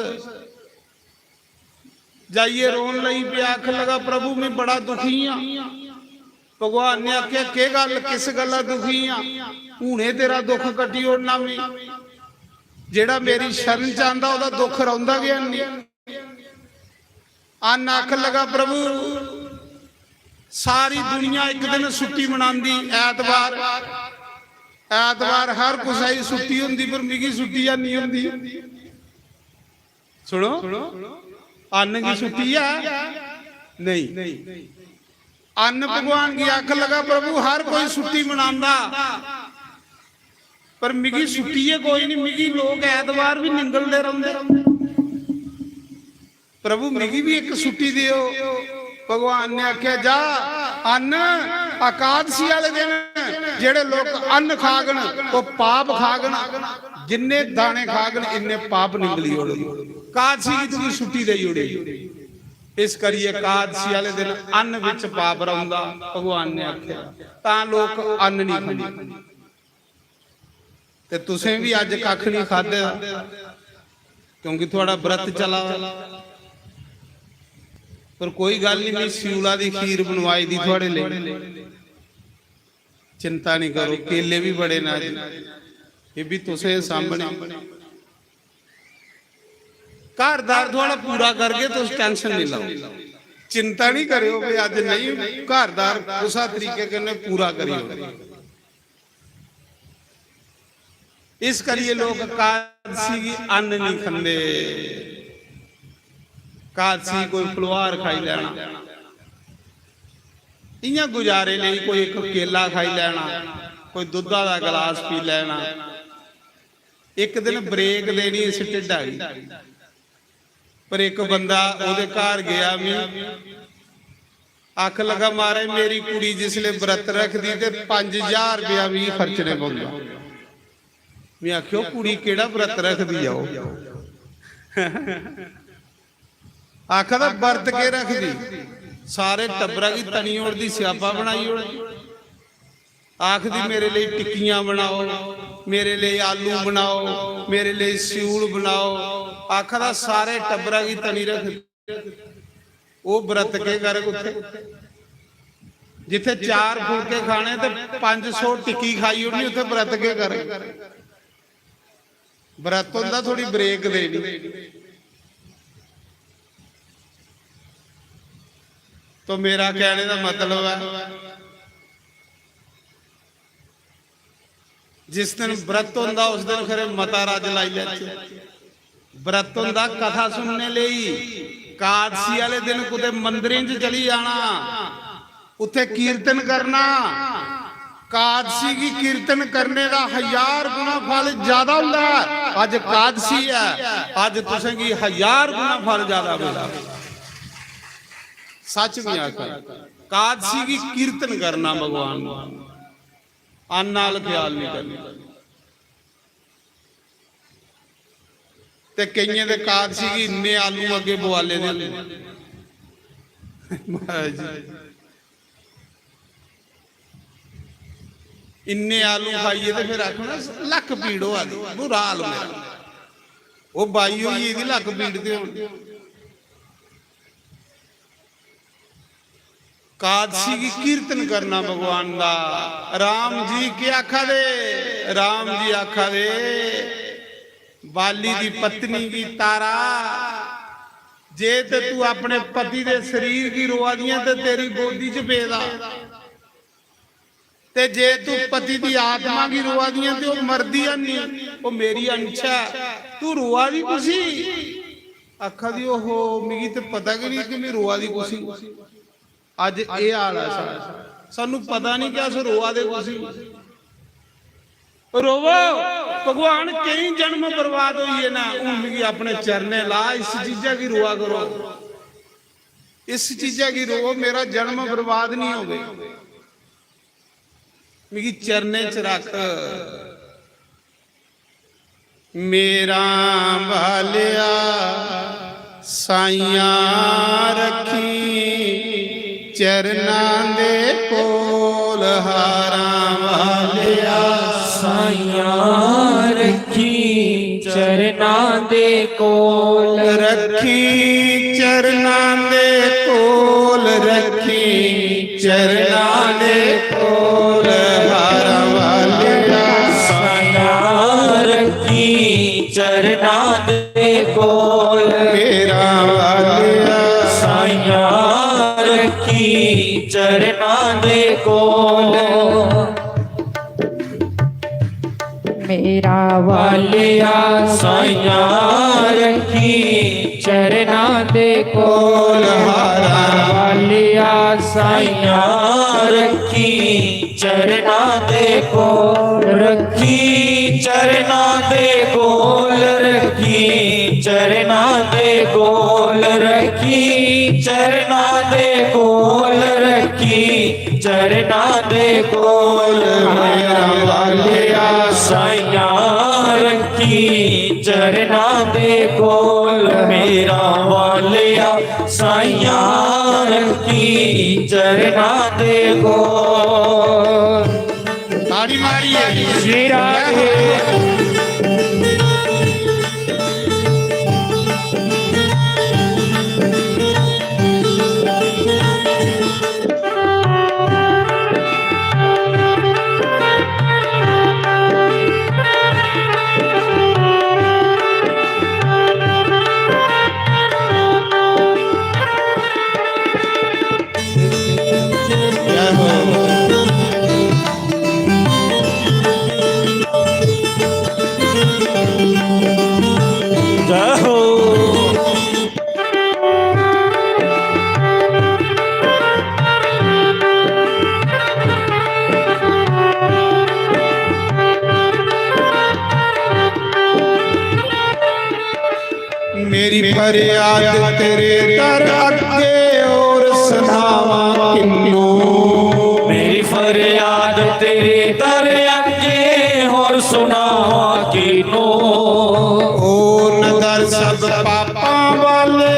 जाइयै रोन लगी पेआ, आखन लगा, "प्रभु, मैं बड़ा दुखी आं।" भगवान ने आखेआ, "केह् गल्ल, किस गल्ला दुखी आं? हुने तेरा दुख कट्टी ओड़ना मैं। जेह्ड़ा मेरी शरण च आंदा, ओह्दा दुख रौंह्दा गै हैनी।" अन्न आखन लगा, "प्रभु, सारी दुनिया इक दिन छुट्टी मनांदी, ऐतवार, ऐतवार हर कुसै गी छुट्टी होंदी, पर मिगी छुट्टी हैनी होंदी।" सुनो, अन्न गी छुट्टी है? नहीं। अन्न भगवान गी आखन लगा, "प्रभु, हर कोई छुट्टी मनांदा, पर मिगी छुट्टी गै कोई नहीं, मिगी लोक ऐतवार भी निंगलदे रौंह्दे। प्रभु, मिगी भी इक छुट्टी देओ।" भगवान ने आखेआ, "जा, अन्न एकादशी आह्ले दिन जेह्ड़े लोक अन्न खागन, ओह् पाप खागन, जिन्ने दाने खागन, इन्ने पाप निंगली ओड़न। एकादशी गी तुगी छुट्टी देई ओड़ी।" इस करियै एकादशी आह्ले दिन अन्न बिच पाप रौंह्दा, भगवान ने आखेआ, तां लोक अन्न नहीं खंदे। ते तुसें भी अज्ज कक्ख नहीं खाद्धे दा, क्योंकि थुआढ़ा व्रत चला दा। पर कोई गल्ल नहीं, मैं स्यूला दी खीर बनवाई दी थुआढ़े लेई, चिंता नहीं करो। केले भी बड़े न अज्ज, ये भी तुसें सामने। घरदार थुआढ़ा पूरा करगे, तुस tension नहीं लैओ, चिंता नहीं करेओ कि अज्ज नहीं, घरदार कुसै तरीके कन्नै पूरा करी ओड़गे। इस करियै लोक एकादशी गी अन्न नहीं खंदे। एकादशी कोई फलोहार खाई लैना, इ'यां गुजारे लेई कोई इक केला खाई लैना, कोई दुद्धा दा गलास पी लैना। इक दिन break देनी इस ढिड्डा गी। पर इक बंदा ओह्दे घर गेआ, मी आखन लगा, "महाराज, मेरी कुड़ी जिसले व्रत रखदी ते पंज ज्हार रपेआ मिगी खर्चने पौंदा।" मैं आखेआ, "ओह् कुड़ी केह्ड़ा व्रत रखदी ऐ ओह्?" आखा दा, "व्रत केह् रखदी, सारे टब्बरा गी तनी ओड़दी, स्यापा बनाई ओड़दी।" आखदी, "मेरे लेई टिक्कियां बनाओ, मेरे लेई आलू बनाओ, मेरे लेई स्यूल बनाओ।" आखा दा, "सारे टब्बरा गी तनी रखदी।" ओह् व्रत केह् करग उत्थै? जित्थै चार फुलके खाने ते पंज सौ टिक्की खाई ओड़नी, उत्थै व्रत केह् करग? व्रत होंदा थोड़ी break देनी। तो मेरा कहने दा मतलब ऐ, जिस दिन व्रत होंदा, उस दिन खरे मता रज लाई लैचे। व्रत होंदा कथा सुनने लेई, एकादशी आह्ले दिन कुतै मंदरें च चली जाना, उत्थै कीर्तन करना। एकादशी गी कीर्तन करने दा हजार गुणा फल ज्यादा होंदा ऐ। अज्ज एकादशी ऐ, अज्ज तुसें गी हजार गुणा फल ज्यादा मिलदा। सच में आखा, कादसी गी कीर्तन करना भगवान दा, अन्न आह्ल ख्याल नहीं करना। ते केइयें दे कादसी गी इन्ने आलू अग्गे बुआले दे होंदे। महाराज जी, इन्ने आलू खाइयै ते फिर आखना, "लक्क पीड़ होआ दी, बुरा हाल मेरा।" ओह् बाई होई गेदी, लक्क पीड़ ते होनी। कादसी गी कीर्तन करना भगवान दा। राम जी केह् आखा दे? राम जी आखा दे, "बाली दी पत्नी गी तारा, जे ते तू अपने पति दे शरीर गी रोआ दियां ते तेरी गोदी च पेदा, ते जे तू पति दी आत्मा गी रोआ दियां ते ओह् मरदी है नहीं, ओह् मेरी अंश ऐ, तू रोआ दी कुसी?" आखा दी, "ओहो, मिगी ते पता गै नहीं कि मैं रोआ दी कुसी।" अज्ज एह् हाल ऐ साढ़ा, सानू पता नहीं कि अस रोआ दे कुसी। रोवो, भगवान, केईं जन्म बर्बाद होई गे ना, हून मिगी अपने चरणें ला, इस चीजा गी रोआ करो, इस चीजा गी रोवो, मेरा जन्म बर्बाद नहीं होवे। मिगी चरणें च रख। मेरा बालेआ साइयां रखी चरना दे कोल, हारां बालेआ साइयां रखी चरना दे कोल, रखी चरना दे कोल, रखी चरना दे कोल, हारां बालेआ साइयां रखी चरना दे कोल, मेरा बालेआ साइयां रखी चरना दे कोल। मेरा बालेआ साइयां रखी चरना दे कोल, हारां बालेआ साइयां रखी चरना दे कोल, रखी चरना दे कोल, रखी चरना दे कोल, रखी चरना दे कोल, रखी चरना दे कोल, मेरा बालेआ साइयां रखी चरना दे कोल, मेरा बालेआ साइयां रखी चरना दे कोल। ताड़ी मारिए। श्री राधे। मेरी फरियाद तेरे दर अगे और सुनावा किन्नू। मेरी फरियाद तेरे दर अगे और सुनावा किन्नू। ओ नदर सब पापां वाले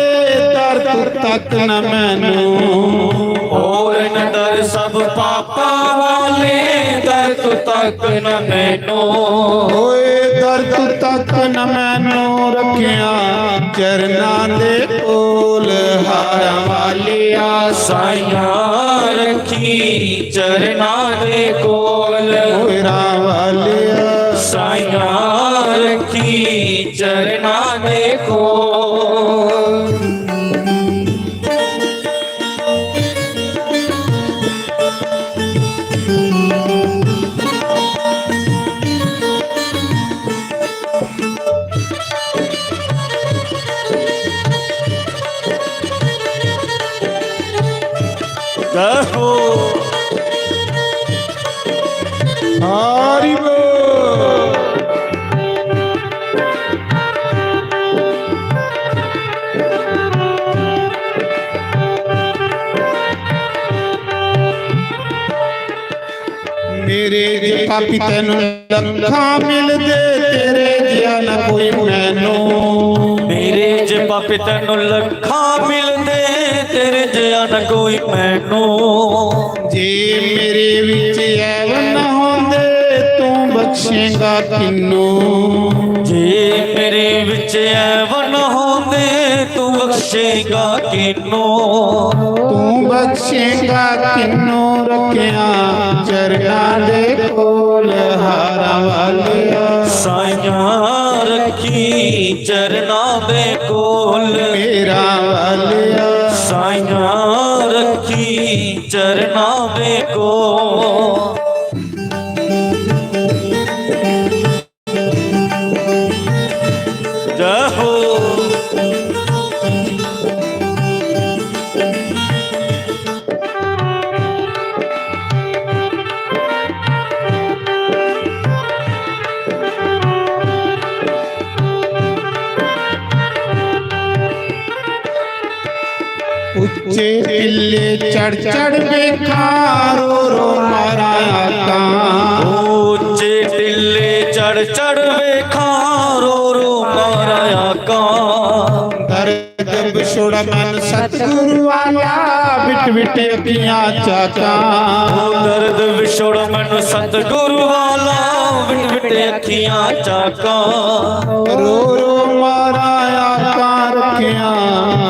दर तू तक न मैनू। और नदर सब पापां वाले दर तू तक न मैनू। ओए दर तू तक न मैनू रखिया चरना दे कोल, हारां वालिया साइयां रखी चरना दे कोल, हारां वालिया साइयां रखी चरना दे कोल। मेरे जे पापी तैनू लखां मिलदे, तेरे जिहा ना कोई मैनू। मेरे जे पापी तैनू लखां मिलदे, तेरे जिहा ना कोई मैनू। जे मेरे विच ऐब ना होंदे, तू बख्शेगा किन्नू। जे मेरे विच ऐब ना होंदे, तू बख्शेगा किन्नू। तू बख्शेगा किन्नू, रखिया चरना दे कोल। हारा वालिया, साइयां रखी चरना दे कोल। मेरा वालिया, साइयां रखी चरना दे कोल। जय हो। उच्चे टिल्ले चढ़ चढ़ वेखां, रो रो मारा आकां। उच्चे टिल्ले चढ़ चढ़ वेखां, रो रो मारा आकां। दर्द विछोड़ा मैनू सतगुरु वाला, विट विट अखियां चाकां। ओ दर्द विछोड़ा मैनू सतगुरु वाला, विट विट अखियां चाकां। रो रो मारा आकां, रखिया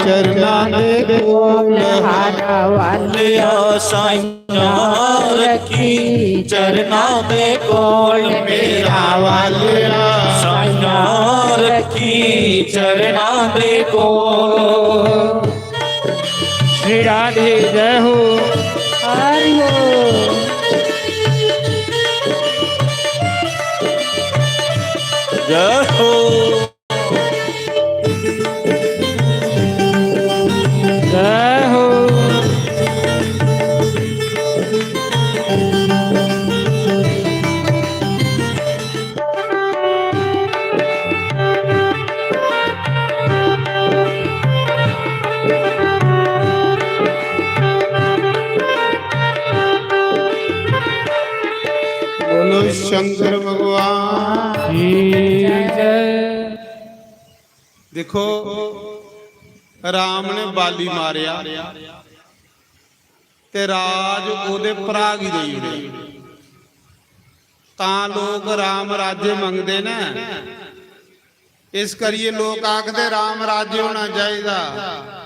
चरना दे कोल। हारा वालिया, साइयां रखी चरना दे कोल। मेरा वालिया, साइयां रखी चरना दे कोल। श्री राधे जय हो। हरि हो। जय हो। जय हो। बोलो शंकर भगवान की जय। देखो, राम ने बाली मारया ते राज ओदे भरा गी देई ओड़े। तां लोक राम राज्य मंगदे न। इस करियै लोक आखदे राम राज्य होना चाहिदा।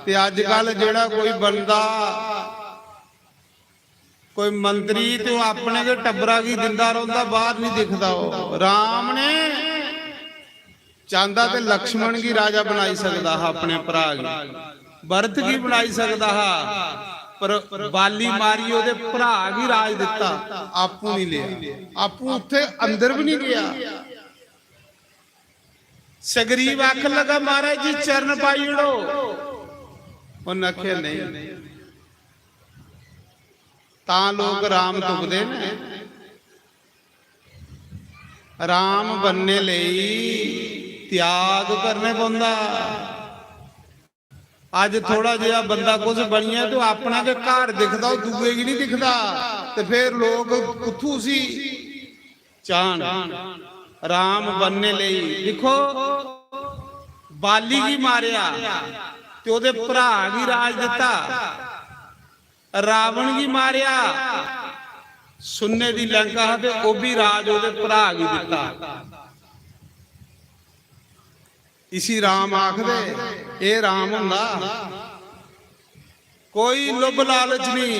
ते अजकल जेड़ा कोई बनदा, कोई मंत्री, ते ओह अपने गै टब्बरा गी दिंदा रौंहदा, बाहर नहीं दिखदा। ओह राम ने चांहदा ते लक्ष्मण गी राजा बनाई सकदा हा, अपने भरा गी, भरत गी बनाई सकदा हा, पर बाली मारी ओहदे भरा गी राज दिता, आपूं नहीं लिया, आपूं उत्थे अंदर भी नहीं गया। सुग्रीव आखन लगा, "महाराज जी, चरण पाई ओड़ो।" उन्हें आख्या, "नहीं।" तां लोक राम तुपदे न। राम बनने लेई त्याग करने पौंदा। अज थोड़ा जेहा बंदा कुछ बनिया ते ओह अपना गै घर दिखदा, ओह दूए गी नहीं दिखदा, ते फिर लोक कुत्थू उसी चाहन? राम बनने लेई दिक्खो, बाली गी मारेआ ते ओहदे भ्रा गी राज दिता, रावण गी मारेआ, सुन्ने दी लंका हा ते ओह भी राज ओहदे भ्रा गी दिता। इसी राम आखदे, एह राम हुंदा? कोई लोभ लालच नहीं।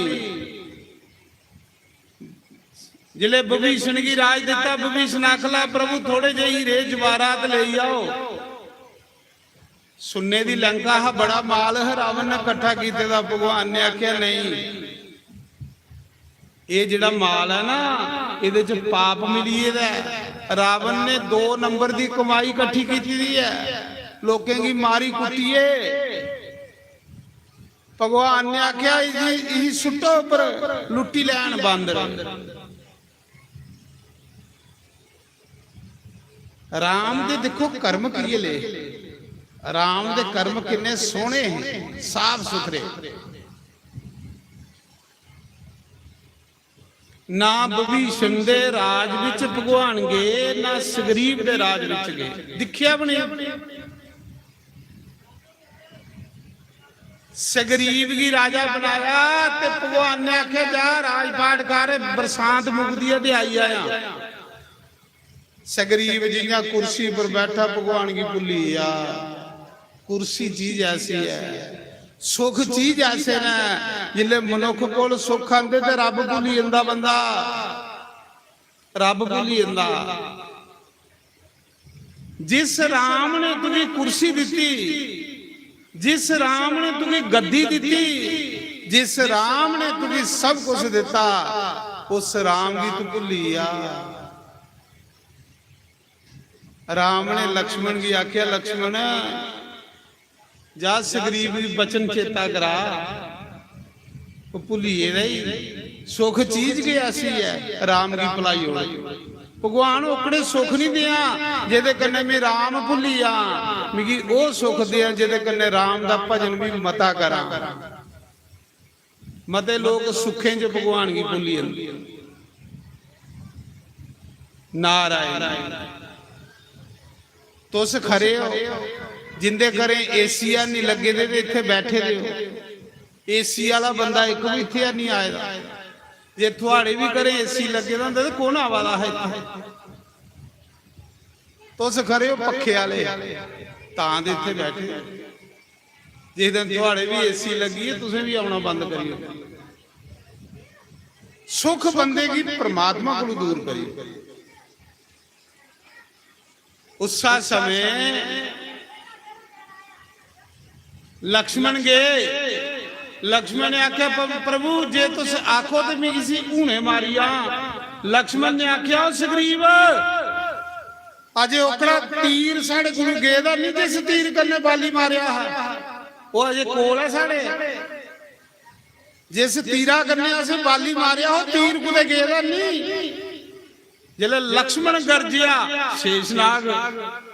जिसले विभीषण गी राज दिता, विभीषण आखला, "प्रभु, थोड़े जे हीरे जवाहरात लेई आओ।" सुन्ने दी लंका हा, बड़ा माल हा रावण ने कट्ठा कीते दा। भगवान ने आख्या, "नहीं, एह जेड़ा माल है ना, एहदे च पाप मिली गेदा है। रावण ने दो नंबर दी कमाई कट्ठी कीती दी है, लोकें गी मारी कुट्टियै।" भगवान ने आख्या, "इसी, इसी सुट्टो उप्पर, लुट्टी लैन बांदर।" राम दे दिक्खो कर्म किए ले, राम दे कर्म किन्ने सोहने हे, साफ सुथरे। ना विभीषण दे राज विच भगवान गे, ना सुग्रीव दे राज विच गे। दिक्खेआ बी नेईं। सुग्रीव गी राजा बनाया ते भगवान ने आखेआ, "जा, राजपाट कर, बरसांत मुकदी ऐ ते आई आयां।" सुग्रीव जियां कुर्सी पर बैठा, भगवान गी भुल्ली गेआ। कुर्सी चीज ऐसी ऐ, सुख चीज ऐसे न, जिसले मनुख कोल सुख आंदे ते रब भुल्ली जंदा बंदा, रब भुल्ली जंदा। जिस राम ने तुझे कुर्सी दी, जिस राम ने तुझे गद्दी दी, जिस राम ने तुझे सब कुछ दिता, उस राम गी तू भुल्ली गया। राम ने लक्ष्मण गी आख्या, "लक्ष्मण, जा सुग्रीव गी वचन चेता करा।" ओह भुल्ली गेदा ही। सुख चीज गै ऐसी ऐ, राम गी भुलाई ओड़े। भगवान ओकड़े सुख नहीं देआ जेदे कन्नै मैं राम भुल्ली जां, मिगी ओह सुख देआ जेदे कन्नै राम दा भजन भी मता करां। मते लोक सुखें च भगवान गी भुल्ली जंदे। नारायण। तुस खरे हो, जिंदे घरें एसी है नहीं लगे दे, ते इत्थे बैठे दे हो। एसी आह्ला बंदा इक भी इत्थे है नहीं आए दा। जे थुआड़े भी घरें एसी लगे दा होंदा, ते कौन आवा दा हा इत्थे? तुस खरे हो पक्खे आह्ले, तां ते इत्थे बैठे। जिस दिन थुआड़े भी एसी लगी है, तुसें भी औना बंद करी ओड़ना। सुख बंदे गी परमात्मा कोलू दूर करी ओड़े। उस्सा समें लक्ष्मण गे, लक्ष्मण ने आखेआ, "प-, प्रभु, जे तुस आखो ते मिगी इसी हुने मारी जां।" लक्ष्मण ने आखेआ, "ओ सुग्रीव, अजे ओकड़ा तीर साढ़े कोलू गेदा नहीं जिस तीर कन्नै बाली मारेआ हा, ओह अजे कोल ऐ साढ़े। जिस तीरा कन्नै असें बाली मारेआ, ओह तीर कुतै गेदा नहीं।" जिसलै लक्ष्मण गरजेआ, शेषनाग,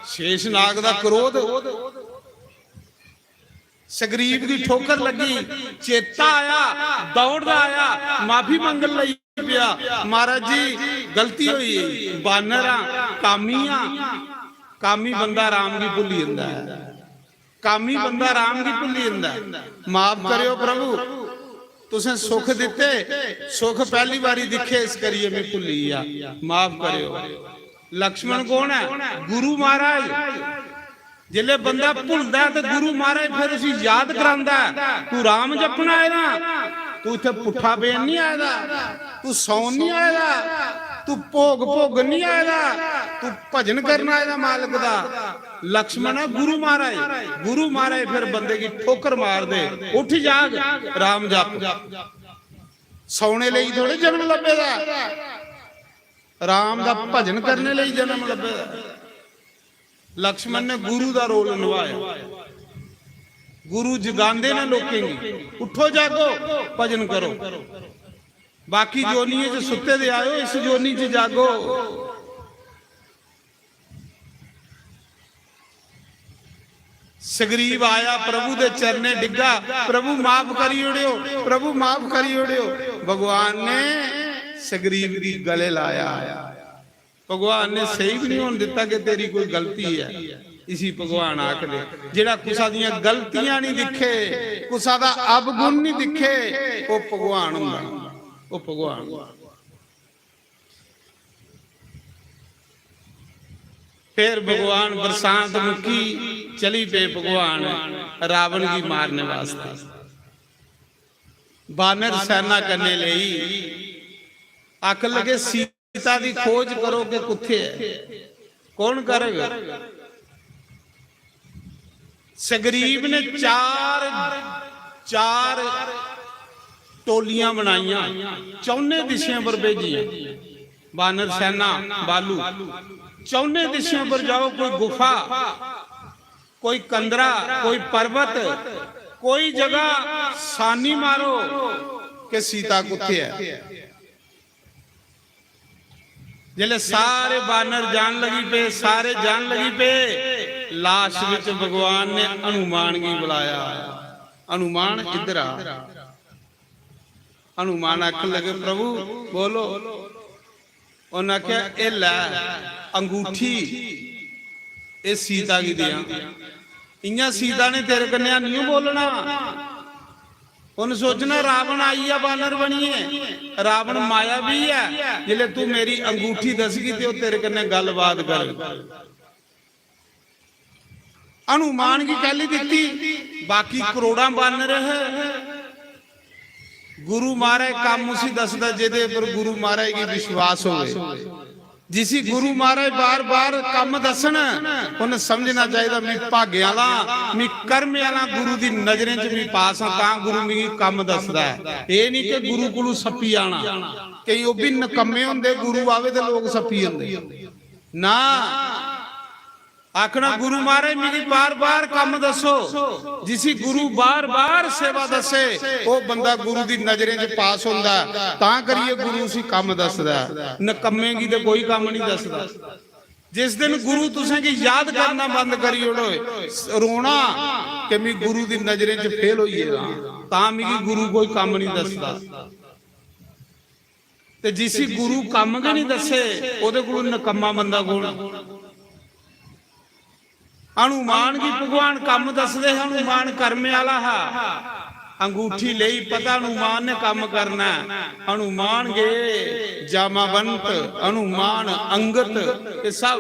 शेषनाग दा क्रोध, सुग्रीव दी ठोकर लगी, चेता आया, दौड़दा आया, माफी मंगन लगी पेआ, "महाराज जी, गलती होई गेई, बानर आं, कामी आं।" कामी बंदा राम गी भुल्ली जंदा ऐ। कामी बंदा राम गी भुल्ली जंदा ऐ। माफ करेओ प्रभु, तुसें सुख दित्ते, सुख पैह्ली बारी दिक्खे, इस करियै में भुल्ली गेआ, माफ करेओ। लक्ष्मण कौन ऐ? गुरु महाराज। जिसलै बंदा भुलदा ऐ ते गुरु महाराज फिर उसी याद करांदा ऐ, "तू राम जपन आए दा, तू इत्थै पुट्ठा बेन नहीं आए दा, तू सौन नहीं आए दा, तू भोग भोगन नहीं आए दा, तू भजन करन आए दा मालक दा।" लक्ष्मण ऐ गुरु महाराज। गुरु महाराज फिर बंदे गी ठोकर मारदे, "उठ जाग, राम जप।" सौने लेई थोड़े जन्म लब्भे दा, राम दा भजन करने लेई जन्म लब्भे दा। लक्ष्मण ने गुरु दा रोल निभाया। गुरु जगांदे ने लोकें गी, "उठो जागो, भजन करो।" बाकी जोनियें च सुत्ते दे आयो, इस जोनी च जागो। सुग्रीव आया, प्रभु दे चरणे डिग्गा, "प्रभु माफ करी ओड़ेओ, प्रभु माफ करी ओड़ेओ।" भगवान ने सुग्रीव गी गले लाया। भगवान ने सही भी नहीं होन दिता कि तेरी कोई गलती है। इसी भगवान आखदे, जेड़ा कुसा दियां गलतियां नहीं दिखे, कुसा दा अवगुण नहीं दिखे, ओह भगवान हुंदा, ओह भगवान। फिर भगवान बरसांत मुक्की, चली पे भगवान रावण गी मारने वास्ते। बानर सेना कन्ने लेई आखन लगे, "सीता दी खोज करो कि कुत्थे ऐ, कौन करग?" सुग्रीव ने चार, चार टोलियां बनाइयां, चौने दिशें पर भेजियां। बानर सेना, बालू, चौने दिशें पर जाओ, कोई गुफा, कोई कंदरा, कोई पर्वत, कोई जगह सानी मारो कि सीता कुत्थे ऐ। जिसलै सारे बानर जान लगी पे, सारे जान लगी पे, लास्ट विच भगवान ने हनुमान गी बुलाया, "हनुमान, इधर आ।" हनुमान आखन लगे, "प्रभु, बोलो।" उन्हें आखेआ, "एह् लै अंगूठी, एह् सीता गी देआं। इ'यां सीता ने तेरे कन्नै निं बोलना।" उन्न सोचना, "रावण आई गेआ बानर बनियै, रावण मायावी ऐ, जिसलै तू मेरी अंगूठी दसगी ते ओह् तेरे कन्नै गल्लबात करग।" हनुमान गी कैह्ली दित्ती? बाकी करोड़ां बानर है। गुरु महाराज कम्म उसी दसदा जेह्दे पर गुरु महाराज गी विश्वास होवे। जिसी गुरु महाराज बार-बार कम्म दस्सन, उन्न समझना चाहिदा, "मी भागे आह्ला, मी कर्मे आह्ला, गुरु दी नजरें च मी पास आं, तां गुरु मिगी कम्म दसदा ऐ।" एह् निं कि गुरु कोलू सप्पी आना। केईं ओह् बी नकम्मे होंदे, गुरु आवे ते लोक सप्पी जंदे। ना, आखना, "गुरु महाराज, मिगी बार-बार कम्म दस्सो।" जिसी गुरु बार-बार सेवा दस्से, ओह् बंदा गुरु दी नजरें च पास होंदा ऐ, तां करियै गुरु उसी कम्म दसदा ऐ। नकम्में गी ते कोई कम्म निं दसदा। जिस दिन गुरु तुसें गी याद करना बंद करी ओड़ो, रोना कि "मी गुरु दी नजरें च फेल होई गेदा, तां मिगी गुरु कोई कम्म निं दसदा।" ते जिसी गुरु कम्म गै निं दस्से, ओह्दे कोलू नकम्मा बंदा कौन? हनुमान गी भगवान कम्म दसदे हे, हनुमान कर्मे आह्ला हा। अंगूठी लेई, पता हनुमान ने कम्म करना ऐ। हनुमान गे जामावंत, हनुमान अंगत, ये सब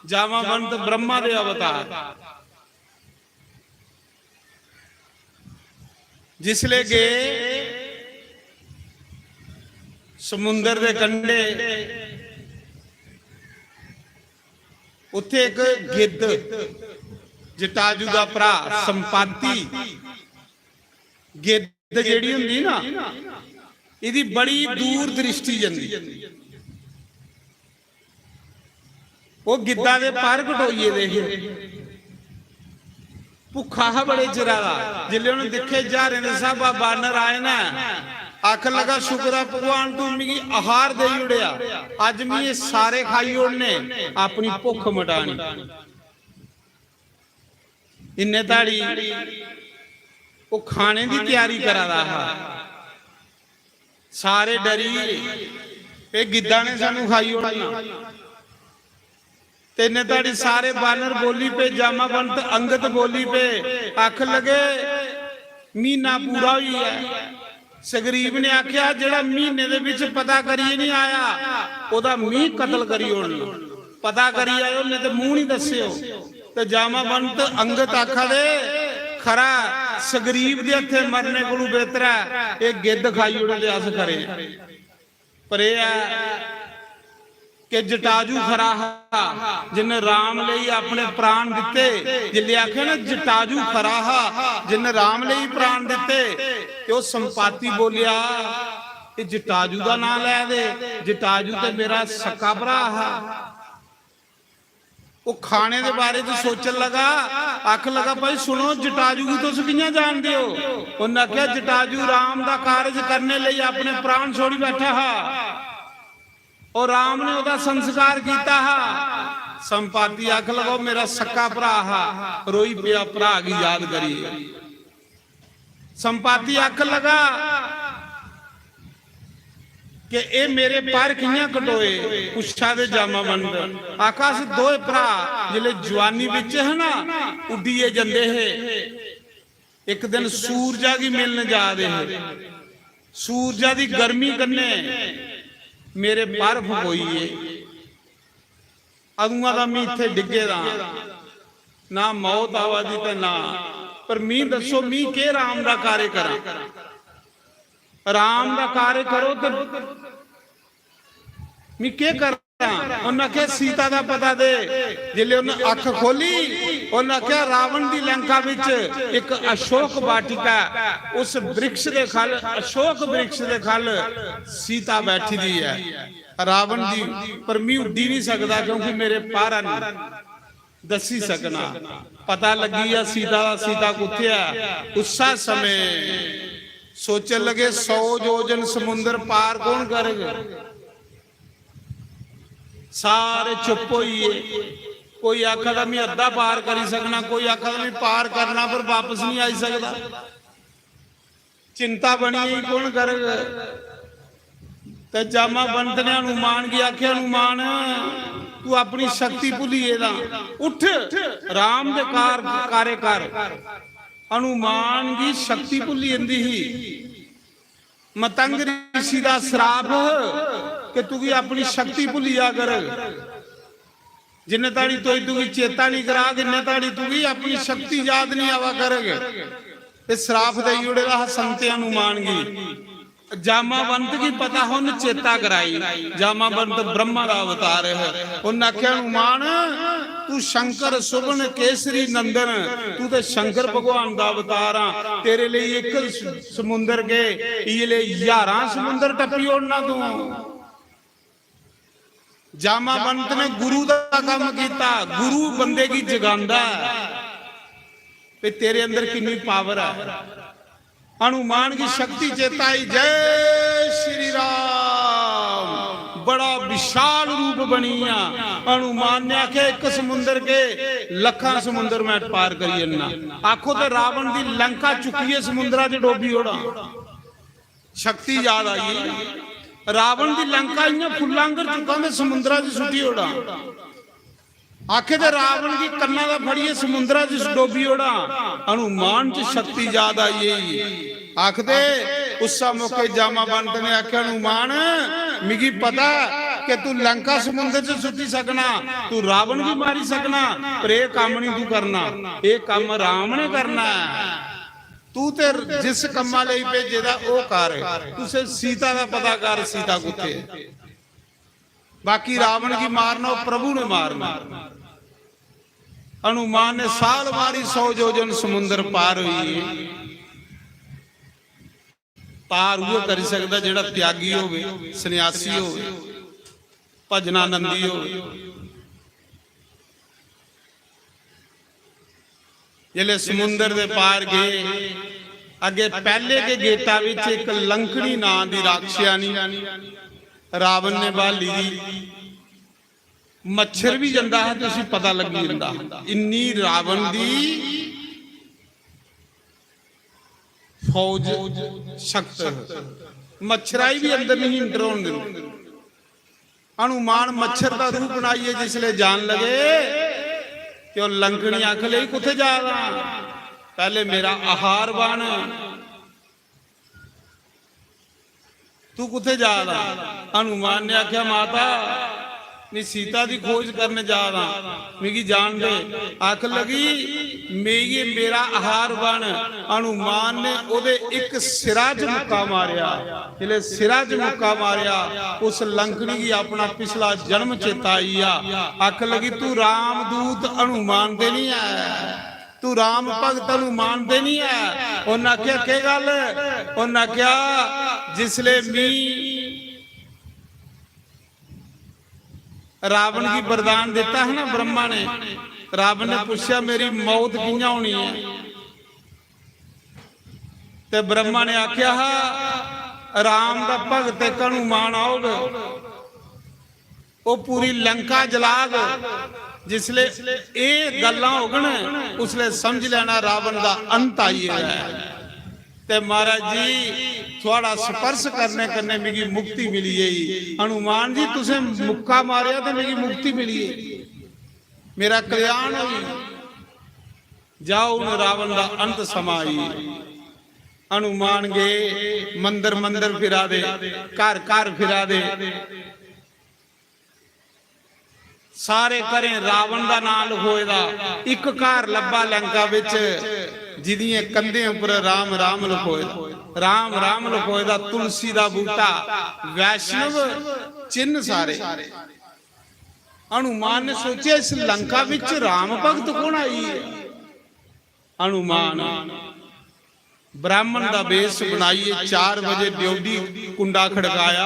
जामावंत ब्रह्मा दे अवतार। जिसले गे समुंदर दे कंढे, उत्थे इक गिद्ध, जटाजू दा भ्रा संपाति, गिद्ध जेह्ड़ी होंदी ना, एह्दी बड़ी दूर दृष्टि जंदी। ओह् गिद्धा दे पर कटोई गेदे हे, भुक्खा हा बड़े चिरा दा। जिसलै उ'नें दिक्खे ज्हारें दे स्हाबा बानर आए न, आखन लगा, "शुक्र ऐ भगवान, तू मिगी आहार देई ओड़ेआ, अज्ज मी एह् सारे खाई ओड़ने, अपनी भुक्ख मटानी।" इन्ने धड़ी ओह् खाने दी त्यारी करा दा हा। सारे डरी गे, "एह् गिद्धा ने सानू खाई ओड़ना।" ते इन्ने धड़ी सारे बानर बोली पे, जामावंत अंगत बोली पे, आखन लगे, "म्हीना पूरा होई गेआ।" सुग्रीव ने आखेआ, "जेह्ड़ा म्हीने दे बिच पता करियै निं आया, ओह्दा मी कतल करी ओड़ना। पता करी आएओ, नेईं ते मूंह निं दस्सेओ।" ते जामावंत अंगत आखा दे, "खरा, सुग्रीव दे हत्थे मरने कोलू बेहतर ऐ, एह् गिद्ध खाई ओड़े ते अस खरे आं।" पर एह् ऐ कि जटाजू खरा हा, जिन्ने राम लेई अपने प्राण दित्ते। जिसलै आखेआ ना, "जटाजू खरा हा, जिन्ने राम लेई प्राण दित्ते", ते ओह् संपाति बोलेआ, "एह् जटाजू दा नांऽ लै दे, जटाजू ते मेरा सक्का भ्रा हा।" ओह् खाने दे बारे च सोचन लगा, आखन लगा, "भाई सुनो, जटाजू गी तुस कि'यां जानदे ओ?" उन्नै आखेआ, "जटाजू राम दा कारज करने लेई अपने प्राण छोड़ी बैठा हा, और राम ने ओह्दा संस्कार कीता हा।" संपाति आखन लगा, "ओह् मेरा सक्का भ्रा हा, रोई पेआ भ्रा गी याद करियै।" संपाति आखन लगा कि "एह् मेरे पर कि'यां कटोए?" पुच्छा दे जामावंत। आखा, "अस दोए भ्रा जिसलै जुआनी बिच हे ना, उड्डियै जंदे हे। इक दिन सूरजा गी मिलन जा दे हे। सूरजा दी गर्मी कन्नै मेरे पर फकोई गे।" अदुआं दा मी इत्थै डिग्गे दा आं। ना मौत आवा दी ते ना, पर मी दस्सो, मी केह् राम दा कार्य करां? राम दा कार्य करो ते मी केह् करां? उन्न आखेआ, "सीता दा पता दे।" जिसलै उन्न अक्ख खोली, उन्न आखेआ, "रावण दी लंका बिच इक अशोक वाटिका ऐ, उस वृक्ष दे खल, अशोक वृक्ष दे खल सीता बैठी दी ऐ।" रावण दी, पर मी उड्डी नहीं सकदा क्योंकि मेरे पर हैन, दस्सी सकना। पता लग्गी गेआ सीता दा, सीता कुत्थै ऐ। उस्सै समें सोचन लगे, "सौ योजन समुंदर पार कौन करग?" सारे चुप होई गे। कोई आखा दा, "मैं अद्धा पार करी सकना," कोई आखा दा, "मैं पार करना पर वापस नहीं आई सकदा।" चिंता बनी गेई, कौन करग? ते जामावंत ने हनुमान गी आखेआ, "हनुमान, तू अपनी शक्ति भुल्ली गेदा, उठ, राम दे कार-, कार्य कर।" हनुमान गी शक्ति भुल्ली जंदी ही। मतंग ऋषि दा श्राप कि तुगी अपनी शक्ति भुल्ली जा करग। जिन्ने ताड़ी तोई तुगी चेता नहीं कराग, इन्ने ताड़ी तुगी अपनी शक्ति याद नहीं आवा करग। ते श्राप देई ओड़े दा हा संत हनुमान गी। जामावंत गी पता हा, उन्न चेता कराई। जामावंत ब्रह्मा दा अवतार है। उन्न आखेआ, "हनुमान, तू शंकर सुवन केसरी नंदन, तू ते शंकर भगवान दा अवतार आ। तेरे लेई इक स-, समुंदर के, इये ले ज्हारां समुंदर टप्पी ओड़ना तू।" जामावंत ने गुरु दा काम कीता। गुरु बंदे गी जगांदा है, ते तेरे अंदर किन्नी पावर है। हनुमान की शक्ति चेता आई। जय श्री राम। बड़ा विशाल रूप बनिया। हनुमान ने आखे, "एक समुंदर के लखां समुंदर मैं पार करी जन्ना।" आखो ते रावण दी लंका चुक्किए समुंदरा च डोबी ओड़ा। शक्ति याद आई। रावण दी लंका इयां फुल्लां आंगर चुकां ते समुंदरा च सुट्टी ओड़ा। आखे ते रावण गी कन्ना दा फड़िए समुंदरा च डोबी ओड़ा। हनुमान च शक्ति याद आई गेई। आखदे उस मौके जामावंत ने आखेआ, "हनुमान, मिगी पता कि तू लंका समुंदर च सुट्टी सकना, तू रावण गी मारी सकना, पर एह् कम्म नहीं तू करना, एह् कम्म राम ने करना है। तू ते जिस कम्मा लेई भेजे दा ओह् कर, तू सिर्फ सीता दा पता कर, सीता कुत्थे है?" बाकी रावण की मारना, वो प्रभु ने मारना। हनुमान ने साल मारी, सौ योजन समुंदर पार हुई। पार वो करी सकदा जेड़ा त्यागी होवे, सन्यासी होवे, भजनानंदी होवे। जिसले समुंदर दे पार गए, अगे पहले के गेटा विच एक लंकनी नां दी राक्षसानी रावण ने भाली दी। मच्छर भी जंदा है तो उसी पता लगी जंदा है। इन्नी रावण दी फौज सख्त है। मच्छराई भी अंदर नहीं इंटर होन दिंदी। हनुमान मच्छर का रूप बनाइए जिसले जान लगे, ते ओह लंकनी आख लई, "कुत्थे जा रहा? पहले मेरा आहार बन।" "तू कुत्थे जा रहा?" हनुमान ने आख्या, "माता, मैं सीता दी खोज करने जा रहा, मिगी जान दे।" आख लगी, "मिगी मेरा आहार बन।" हनुमान ने ओदे एक सिरा च मुक्का मारया। जिसले सिरा च मुक्का मारया, उस लंकनी गी अपना पिछला जन्म चेता आई गया। आख लगी, "तू रामदूत हनुमान दे नहीं है, तू राम भगत हनुमान दे नहीं है।" उन्हें आख्या, "केह गल?" उन्हें आख्या, "जिसले मी रावण गी वरदान दिता है ना ब्रह्मा ने, रावण ने पूछया, 'मेरी मौत कियां होनी है?' ते ब्रह्मा ने आख्या हा, 'राम दा भगत एक हनुमान औग, ओह पूरी लंका जलाग।' जिसले एह गल्लां होगन, उसले समझ लेना रावण दा अंत आई गेआ है। ते महाराज जी, थुआड़ा स्पर्श करने कन्नै मिगी मुक्ति मिली गेई। हनुमान जी, तुसें मुक्का मारेआ ते मिगी मुक्ति मिली गेई, मेरा कल्याण होई। जाओ, हुन रावण दा अंत समाई। हनुमान गए, मंदर मंदर फिरा दे, घर घर फिरा दे। सारे घरें रावण दा नां लखोए दा, इक घर लब्भा लंका बिच जिदियें कंधें उपर राम राम लखोए दा, राम राम लखोए दा, तुलसी दा बूटा, वैष्णव चिन्ह सारे। हनुमान ने सोचेआ, इस लंका विच राम भगत कौन आई है? हनुमान ब्राह्मण दा वेश बनाइए चार बजे ड्योढ़ी कुंडा खड़काया।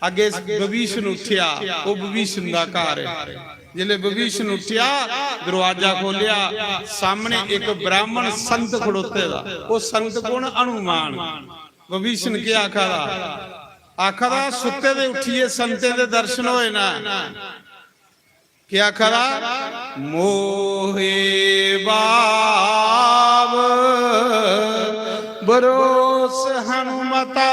अगे विभीषण उठ्या, वो विभीषण दा घर है। जिसले विभीषण उठ्या, दरवाजा खोलिया, सामने एक ब्राह्मण संत खड़ोते दा। वो संत कौन? हनुमान। विभीषण के आखा दा? आखा दा, सुत्ते दे उठिए संतें दे दर्शन होए ना। क्या आखा दा? मोहे बाव बरो उस हनुमता,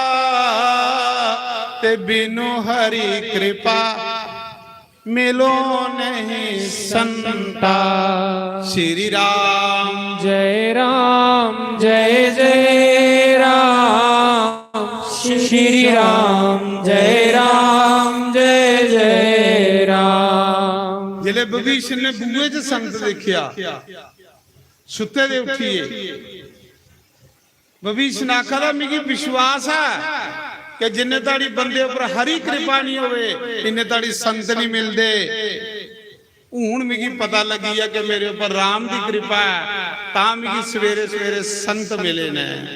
ते बिनु हरि कृपा मिलो नहीं संता। श्री राम। जय राम, जय जय राम। श्री राम, जय राम, जय जय राम। जिसलै विभीषण ने बूहे च संत देखिया, सुत्ते दे उठिए, विभीषण आखा दा, "मिगी विश्वास ऐ कि जिन्ने धड़ी बंदे उप्पर हरि कृपा नहीं होवे, इन्ने धड़ी संत नहीं मिलदे। हून मिगी पता लगी ऐ कि मेरे उप्पर राम दी कृपा ऐ, तां मिगी सवेरे सवेरे संत मिले ने।"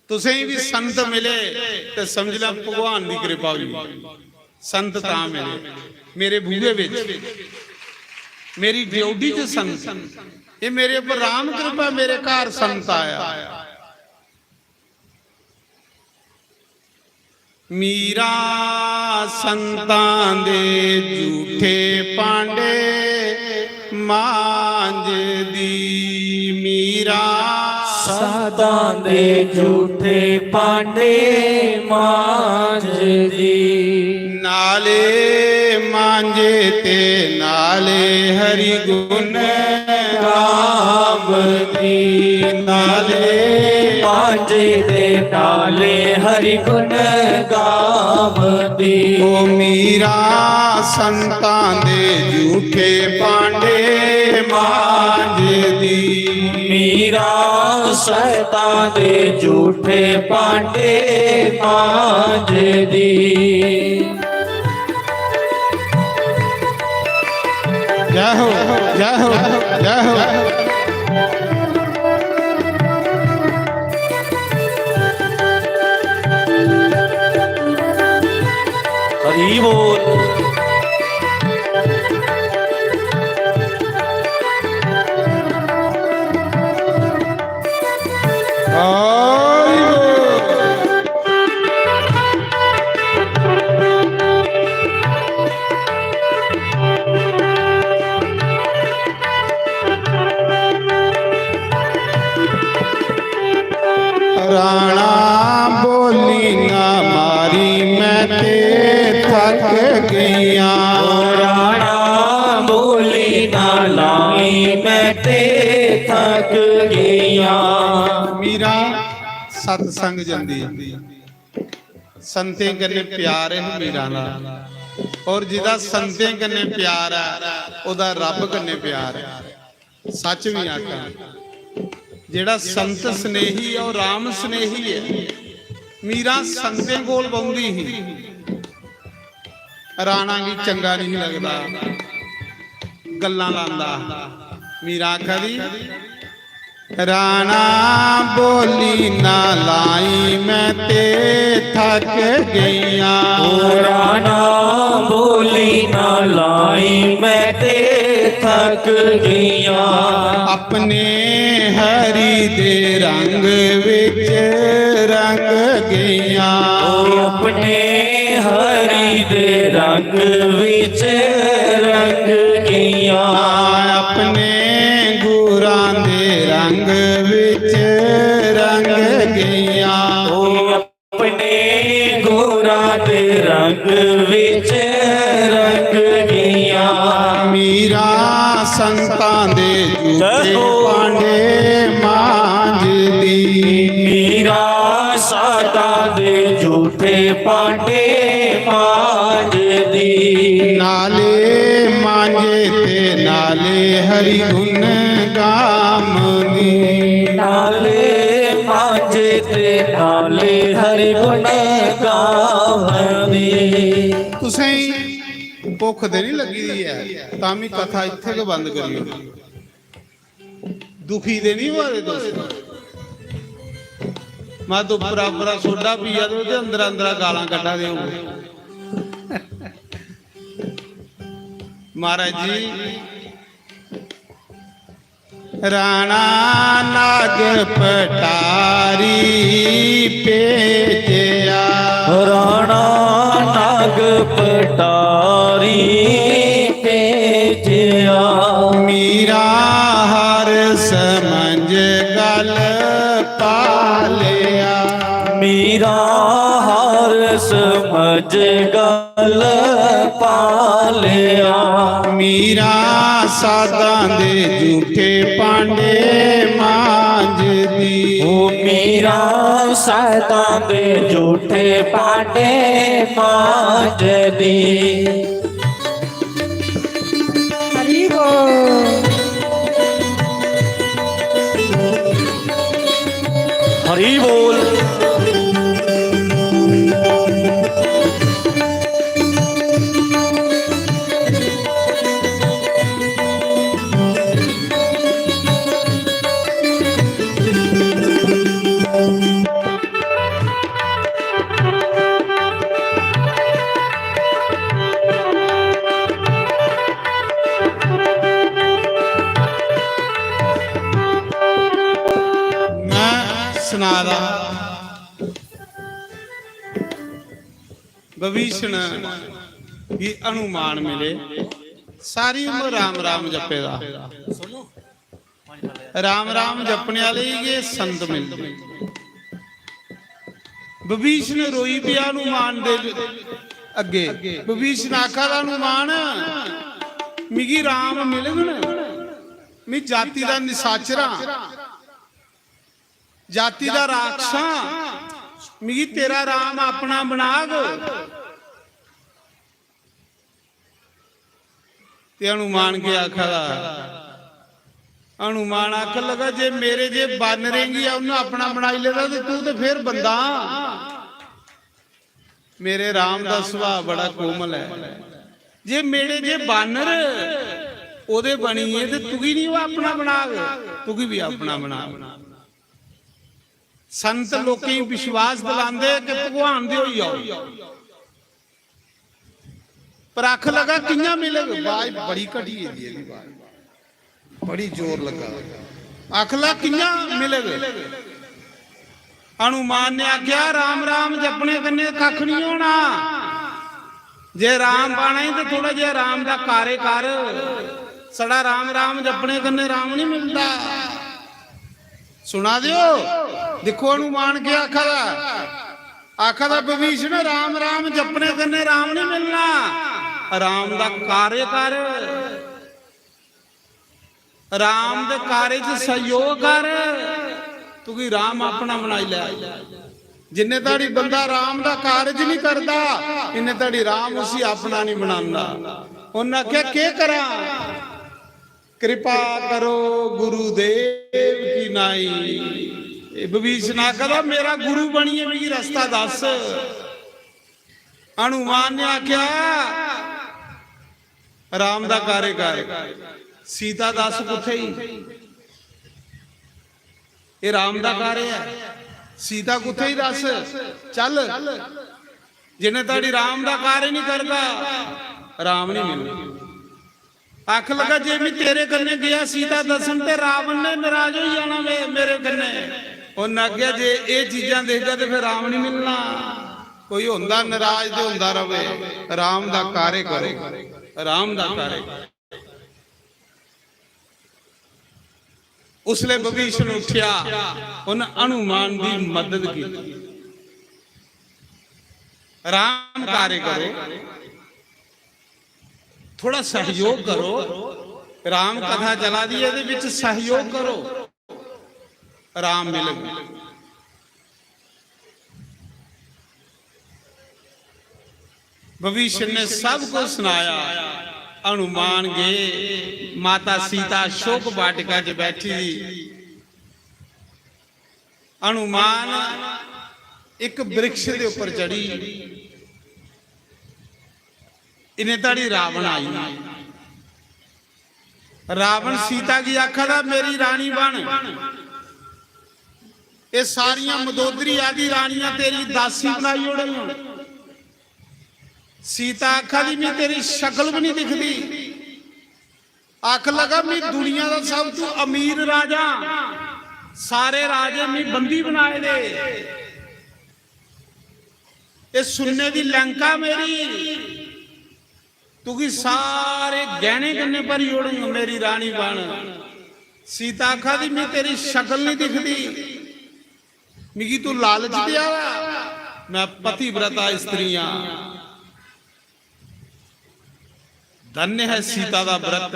तुसें गी भी संत मिले ते समझ लै, भगवान दी कृपा होई। संत तां मिले मेरे बूहे विच, मेरी ड्योढ़ी च संत। ये मेरे पर राम कृपा, मेरे घर संत आया। मीरा संतां दे झूठे भांडे मांजदी। मीरा संतां दे झूठे भांडे मांजदी। नाले मांजे ते नाले हरि गुण गावदी। नाले मांजे ते नाले हरि गुण गावदी। ओ मीरा संतां दे झूठे भांडे मांजदी। मीरा संतां दे झूठे भांडे मांजदी। जय हो, जय हो, जय हो। हरि बोल। राणा बोली ना मारी, मैं ते थक गईया। राणा बोली ना लाई, मैं ते थक गईया। मीरा सत्संग जंदी, संतें कन्नै प्यार है मीरा दा, और जिदा संतें कन्नै प्यार है, ओदा रब कन्नै प्यार है। सच भी आखां, जेड़ा संत स्नेही है, ओह राम स्नेही है। मीरा संतें कोल बौंहदी ही, राणा गी चंगा नहीं लगदा, गल्लां लांदा। मीरा आखा दी, राणा बोली ना लाई, मैं ते थक गईया। ओ राणा बोली ना लाई, मैं ते थक गईया। अपने हरि दे रंग विच रंग गईया। ओ अपने हरि दे रंग विच रंग गईया। अपने गुरां दे रंग विच रंग गईया। ओ अपने गुरां दे रंग विच रंग गईया। मीरा संतां दे झूठे भांडे मांजदी। मीरा संतां दे झूठे भांडे मांजदी। नाले मांजे ते नाले हरि गुण गावदी। नाले मांजे ते नाले हरि गुण गावदी। तुसें भुख ते नहीं लगी दी है, तां भी कथा इत्थे गै बंद करियो। दुखी ते नहीं होआ दे तुस? मत उप्परा उप्परा सोडा पिया दे ते अंदरा अंदरा गालां कड्ढा दे होंगे। महाराज जी, राणा नाग पटारी भेजेआ। राणा नाग पटारी भेजेआ। मीरा हर समझ गल पालिया। समझ गल पालिया। मीरा साधां दे झूठे भांडे मांजदी। ओ मीरा साधां दे झूठे भांडे मांजदी। हरि बोल। हरि बोल। मैं सना दा, विभीषण गी हनुमान मिले, सारी उम्र राम राम जपे दा। राम राम जपने आह्ले गी गै संत मिलदे। विभीषण रोई पेआ हनुमान दे अग्गे। विभीषण आखा दा, "हनुमान, मिगी राम मिलगन? मी जाति दा निशाचर आं, जाति दा राक्षस आं, मिगी तेरा राम अपना बनाग?" ते हनुमान केह् आखा दा? हनुमान आखन लगा, "जे मेरे जे बानरें गी उन्नै अपना बनाई लेदा ते तू ते फिर बंदा। मेरे राम दा सुभाऽ बड़ा कोमल ऐ। जे मेरे जे बानर ओह्दे बनियै ते तुगी निं ओह् अपना बनाग, तुगी बी अपना बनाग।" संत लोकें गी विश्वास दिलांदे कि भगवान दे होई जाओ। पर आख लगा, "कि'यां मिलग?" बाज बड़ी घटी गेदी ऐ, एह्दी बाज बड़ी जोर लग्गा। आख लगा, "कि'यां मिलग?" हनुमान ने आखेआ, "राम राम जपने कन्नै कक्ख निं होना। जे राम पाना ई ते थोड़ा जेहा राम दा कार्य कर। छड़ा राम राम जपने कन्नै राम निं मिलदा।" सुना दे ओ? दिक्खो हनुमान केह् आखा दा। आखा दा, "विभीषण, राम राम जपने कन्नै राम निं मिलना, राम दा कार्य कर, राम दे कार्य च सहयोग कर, तुगी राम अपना बनाई लै।" जिन्ने धड़ी बंदा राम दा कारज निं करदा, इन्ने धड़ी राम उसी अपना निं बनांदा। उन्नै आखेआ, "केह् करां?" "कृपा करो गुरुदेव की नाई।" एह् विभीषण आखदा, "मेरा गुरु बनियै मिगी रस्ता दस्स।" हनुमान ने आखेआ, "राम दा कार्य कर, सीता दस्स कुत्थै ही?" एह् राम दा कार्य ऐ। सीता कुत्थै ही दस्स, चल। जिन्ने धड़ी राम दा कार्य निं करगा, राम निं मिलना। आख लगा, "जे में तेरे कन्नै गेआ सीता दस्सन ते रावण ने नाराज होई जाना मे-, मेरे कन्नै।" उन्न आखेआ, "जे एह् चीजां दिखगा ते फिर राम निं मिलना। कोई होंदा नाराज ते होंदा रवे। राम दा कार्य करो, राम दा कार्य करो।" उसले विभीषण उठ्या, उन हनुमान दी मदद की। राम कार्य करो, थोड़ा सहयोग करो। राम कथा चला दी है, एह्दे विच सहयोग करो, राम मिलग। विभीषण ने सब कुछ सुनाया। हनुमान गए, माता सीता शोक वाटिका च बैठी दी। हनुमान इक वृक्ष दे उप्पर चढ़ी, इन्ने धड़ी रावण आई। रावण सीता गी आखा दा, "मेरी रानी बन।" एह् सारियां मदोदरी आदि रानियां तेरी दासी बनाई ओड़न। सीता आखा दी, "मी तेरी शकल भी नहीं दिखदी।" आख लगा, "मी दुनिया दा सब तू अमीर राजा, सारे राजे मी बंदी बनाए दे। एह् सुन्ने दी लंका मेरी, तुगी सारे गैह्ने कन्नै भरी ओड़ङ, मेरी रानी बन।" सीता आखा दी, "मी तेरी शकल नहीं दिखदी, मिगी तू लालच देआ दा।" मैं पतिव्रता स्त्रियां, धन्य है सीता दा व्रत।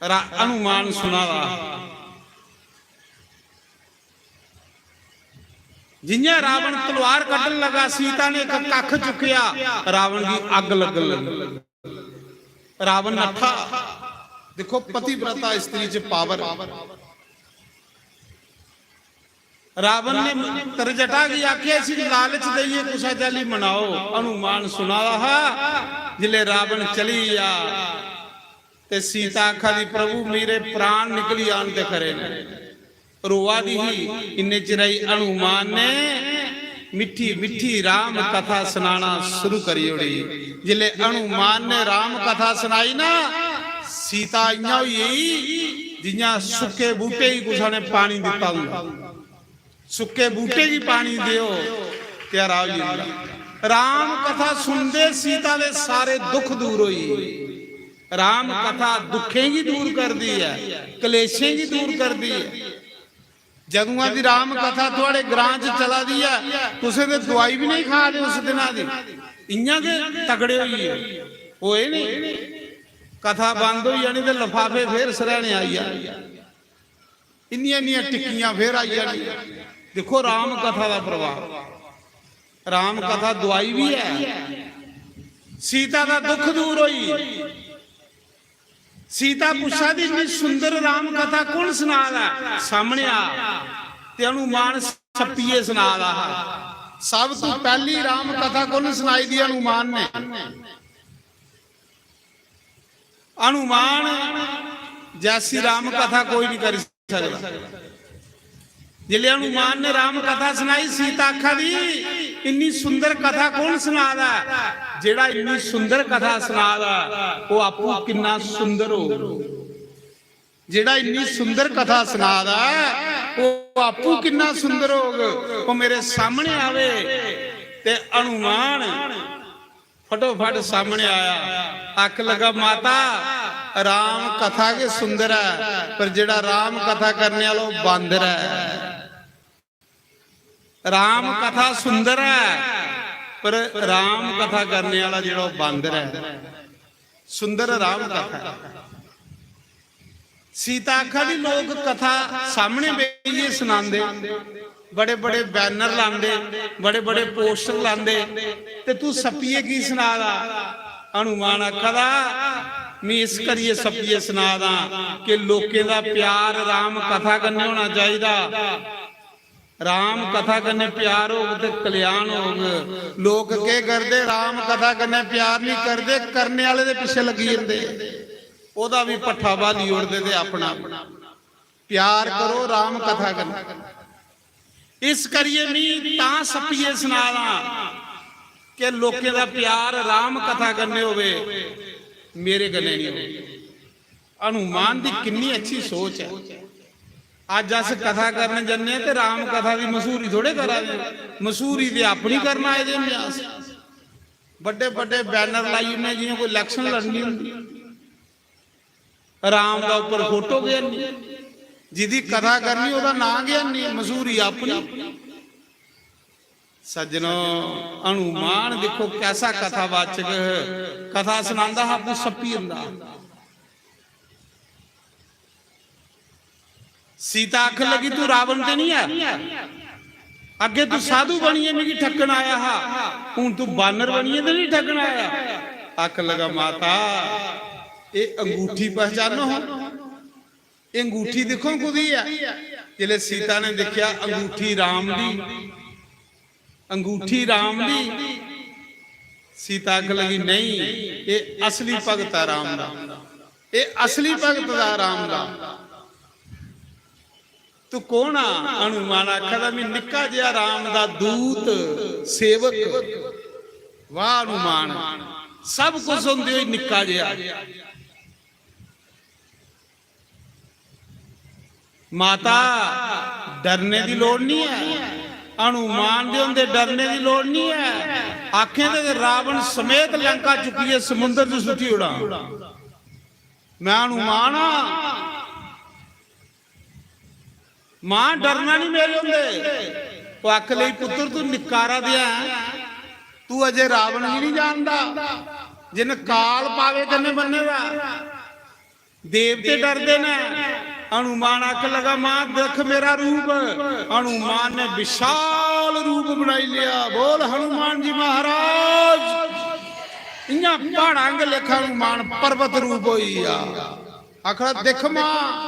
रा-, हनुमान सुना दा। जियां रावण तलवार कड्ढन लगा, सीता ने इक कख चुक्केआ, रावण गी अग्ग लगन लगी। रावण नट्ठा। देखो, पतिव्रता स्त्री च पावर। रावण ने त्रजटा गी आखेआ, "इसी लालच देइयै कुसै चाल्ली मनाओ।" हनुमान सुना दा हा, जिसलै रावण चली गेआ ते सीता आखा दी, "प्रभु, मेरे प्राण निकली जान ते खरे न।" रोआ दी ही। इन्ने चिराई हनुमान ने मिट्ठी मिट्ठी राम कथा सनाना शुरू करी ओड़ी। जिसलै हनुमान ने राम कथा सनाई ना, सीता इयां होई गेई जियां सुक्के बूटे गी कुसै ने पानी दित्ता होंदा। सुक्के बूटे गी पानी देओ, प्यारा होई जंदा। राम कथा सुनदे सीता दे सारे दुख दूर होई गे। राम कथा दुखें गी दूर करदी ऐ, कलेशें गी दूर करदी ऐ। जदुआं दी राम कथा थुआड़े ग्रां च चला दी ऐ, तुसें ते दवाई बी नहीं खा दे उस दिना दी। इयां गै तगड़े होई गे। होए नहीं, कथा बंद होई जानी ते लफाफे फिर सरैने आई जाने। इन्नियां इन्नियां टिक्कियां फिर आई जानियां। दिक्खो राम कथा दा प्रभाव। राम कथा दुआई भी है। सीता दा दुख दूर होई। सीता पुच्छा दी, "इन्नी सुंदर राम कथा कौन सना दा है?" सामने आ ते हनुमान सप्पिये सना दा हा। सब तू पहली राम कथा कौन सुनाई दी? हनुमान ने। हनुमान जैसी राम कथा कोई नहीं करी सकदा। जिसलै हनुमान ने राम कथा सनाई, सीता आखा दी, "इन्नी सुंदर कथा कौन सना दा है?" जेड़ा इन्नी सुंदर कथा सना दा, ओह आपू किन्ना सुंदर होग। जेड़ा इन्नी सुंदर कथा सना दा, ओह आपू किन्ना सुंदर होग। ओह मेरे सामने आवे। ते हनुमान फटोफट सामने आया, आख लगा, "माता, राम कथा के सुंदर है, पर जेड़ा राम कथा करने वाला, ओह बांदर है।" राम कथा सुंदर है, पर राम कथा करने वाला जेड़ा, ओह बांदर है। सुंदर राम कथा है। सीता आखा दी, "लोक कथा सामने बेहियै सनांदे, बड़े बड़े बैनर लांदे, बड़े बड़े पोस्टर लांदे, ते तू सप्पिये की सना दा?" हनुमान आखा दा, "मैं इस करियै सप्पिये सना दा कि लोकें दा प्यार राम कथा कन्नै होना चाहिदा। राम कथा कन्नै प्यार होग ते कल्याण होग।" लोक केह् करदे, राम कथा कन्नै प्यार नहीं करदे, करने आह्ले दे पिच्छे लग्गी जंदे। ओह्दा भी पट्ठा बाली ओड़दे ते अपना। प्यार करो राम कथा कन्नै। इस करियै मी तां सप्पियै सना दा कि लोकें दा प्यार राम कथा कन्नै होवे, मेरे कन्नै नहीं होवे। हनुमान दी किन्नी अच्छी सोच है। अज्ज अस कथा करन जन्ने ते राम कथा दी मशहूरी थोड़े करा दे, मशहूरी ते अपनी करन आए दे होंदे अस। बड्डे बड्डे बैनर लाई ओड़ने, जियां कोई इलेक्शन लड़नी होंदी। राम दा उप्पर फोटो गै नहीं, जिदी कथा करनी ओहदा नां गै नहीं, मशहूरी अपनी। सज्जनो, हनुमान देखो कैसा कथावाचक, कथा सनांदा हा, आपू सप्पी जंदा। सीता आखन लगी, "तू रावण ते नहीं है? अगे तू साधु बनियै मिगी ठगन आया हा, हूं तू बानर बनियै ते नहीं ठगन आया?" आखन लगा, "माता, ये अंगूठी पहचानो हो? ये अंगूठी दिक्खो कुदी है?" जिसलै सीता ने दिक्खेआ, अंगूठी राम दी, अंगूठी राम दी। सीता आखन लगी, "नहीं, ये असली भगत है राम दा, ये असली भगत दा राम दा।" "तू कौन आ?" हनुमान आखा दा, "मैं निक्का जेहा राम दा दूत, सेवक।" वाह हनुमान, सब कुछ होंदे होई निक्का जेहा। माता, डरने दी लोड़ नहीं है, हनुमान दे होंदे डरने दी लोड़ नहीं है। आखें ते रावण समेत लंका चुक्कियै समुंदर च सुट्टी ओड़ां। मैं हनुमान हां। मां डरना नहीं मेरे होंदे। ओह् आख लगी, पुत्र तू निकारा देआ ऐ, तू अजे रावण गी नहीं जानदा, जिन काल पावे कन्नै बन्ने दा। देवते डरदे न। हनुमान आख लगा, मां देख मेरा रूप। हनुमान ने विशाल रूप बनाई लिया। बोल हनुमान जी महाराज। इयां पहाड़ां आंगर लेखा हनुमान पर्वत रूप होई गया। आखा, दिख मां,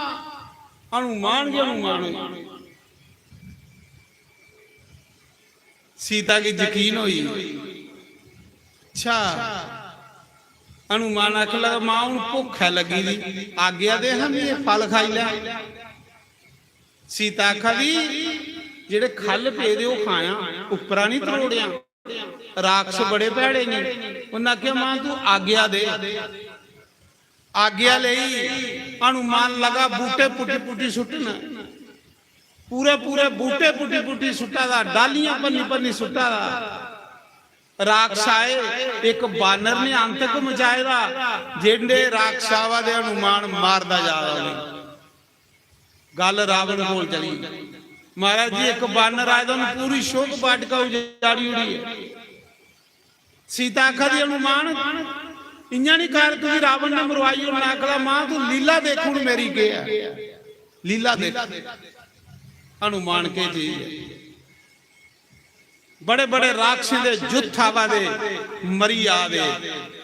हनुमान गै हनुमान होई। सीता गी यकीन होई। अच्छा, हनुमान आखन लगा, मां, हून भुक्ख ऐ लग्गी दी, आज्ञा दे हां, में एह् फल खाई लै। सीता आखा दी, जेह्ड़े खल पेदे ओह् खायां, उप्परा निं त्रोड़ेआं। राक्षस बड़े भैड़े न। उन्नै आखेआ, मां, तूं आज्ञा दे। आज्ञा लेई हनुमान लगा बूटे पुट्टी पुट्टी सुट्टन। पूरे पूरे बूटे पुट्टी पुट्टी सुट्टा दा, डालियां भन्नी भन्नी सुट्टा दा। राक्षस आए, इक बानर ने आंतक मचाए दा, जेडे राक्षस आवा दे हनुमान मारदा जा रहा उ'नें। गल रावण कोल चली। महाराज जी, इक बानर आए दा, उ'नें पूरी शोक वाटिका उजाड़ी ओड़ी है। सीता आखा दी, हनुमान, इयां नहीं कर, तुझे रावण ने मरवाई ओड़ना। आखदा, मां, तू लीला देख, हुन मेरी केह् ऐ, लीला देख। हनुमान केह् चीज ऐ? बड़े बड़े राक्षसें दे जुत्थ आवा दे, मरी आ दे।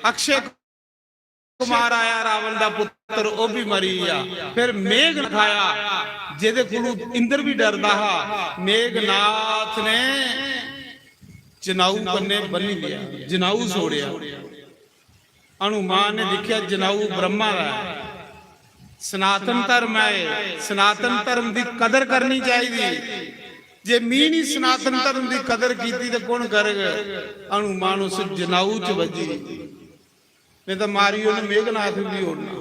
अक्षय कुमार आया, रावण दा पुत्र, ओह् भी मरी गया। फिर मेघ खाया, जेदे कोलू इंद्र भी डरदा हा। मेघनाथ ने जनाऊ कन्ने बन्नी लिया, जनाऊ छोड़िया। हनुमान ने दिखिया, जनाऊ ब्रह्मा दा है, सनातन धर्म है, सनातन धर्म दी कदर करनी चाहिए। जे मी नहीं सनातन धर्म दी कदर कीती ते कौन करग? हनुमान उस जनाऊ च बज्जी, नहीं तो मारी उन्हें मेघनाथ भी ओढ़ना।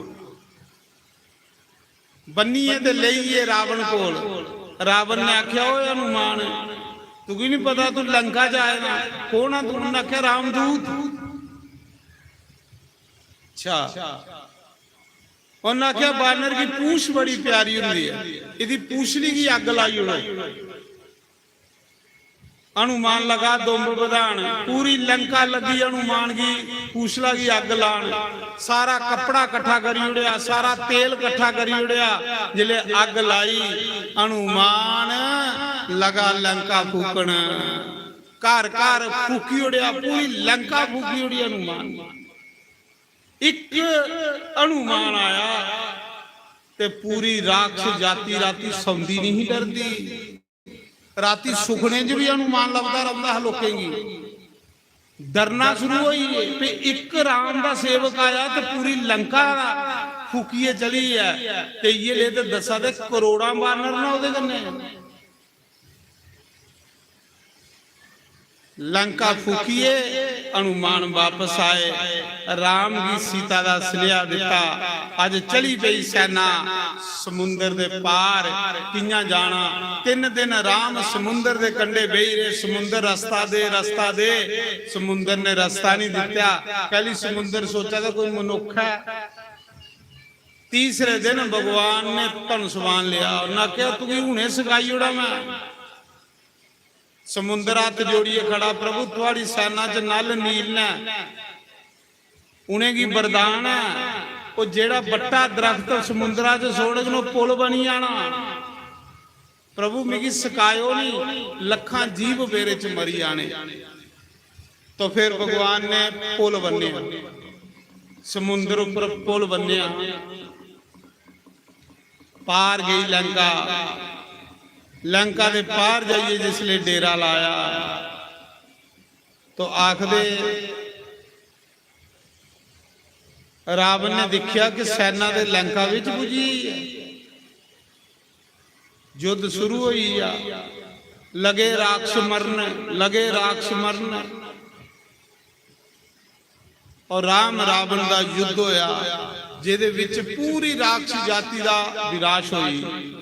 बन्नियै ते लेइयै रावण कोल। रावण ने आखेआ, "ओए हनुमान, तुगी नहीं पता तू लंका च आए ना? कौन आ तू?" उन्नै आखेआ, "रामदूत।" अच्छा, उन्नै आखेआ, "बानर की पूंछ बड़ी प्यारी होंदी है, इदी पूंछली की अग्ग लाई ओड़ो।" हनुमान लगा दुंब बधान, पूरी लंका लगी हनुमान की पूंछला की अग्ग लान। सारा कपड़ा कट्ठा करी ओड़ेआ, सारा तेल कट्ठा करी ओड़ेआ। जिसले अग्ग लाई, हनुमान लगा लंका फूकन, घर घर फूकी ओड़ेआ, पूरी लंका फूकी ओड़ी हनुमान ने। एक हनुमान आया ते पूरी राक्षस जाति राती सौंदी नहीं, डरदी। राती सुखने च भी हनुमान लभदा रौंदा हा लोकें गी। डरना शुरू होई गे, ते इक राम दा सेवक आया ते पूरी लंका फूकियै चली ऐ। ते इयै ले ते दस्सा दे करोड़ां बानर न ओह्दे कन्नै। लंका फूकियै हनुमान वापस आए। राम गी सीता दा सनेहा दिता, अज चली पई सैना समुंदर दे पार। कियां जाना? तिन दिन राम समुंदर दे कंढे बेही रहे। समुंदर रस्ता दे, रस्ता दे, समुंदर ने रस्ता नहीं दिता। कैली समुंदर सोचा दा कोई मनुख है। तीसरे दिन भगवान ने धनुष बाण लिया, उन्हें आख्या, "तुगी हुने सखाई ओड़ा मैं।" समुंदर हत्थ जोड़ियै खड़ा, "प्रभु, थुआड़ी सैना च नल नील न, उ'नेंगी वरदान ऐ, ओह् जेह्ड़ा बट्टा दरख्त समुंदरा च सुट्टगन, ओह् पुल बनी जाना।" "प्रभु, मिगी सकायो नहीं, लक्खां जीव बेरे च मरी जाने।" तो फिर भगवान ने पुल बन्नेआ, समुंदर उप्पर पुल बन्नेआ। पार गई लंका। लंका दे पार जाइए जिसले डेरा लाया, तो आखदे, रावण ने दिखया कि सैना ते लंका विच पुजी गई है। युद्ध शुरू होई गया। लगे राक्षस मरन, लगे राक्षस मरन। और राम रावण दा युद्ध होया, जेदे विच पूरी राक्षस जाति दा विनाश होई।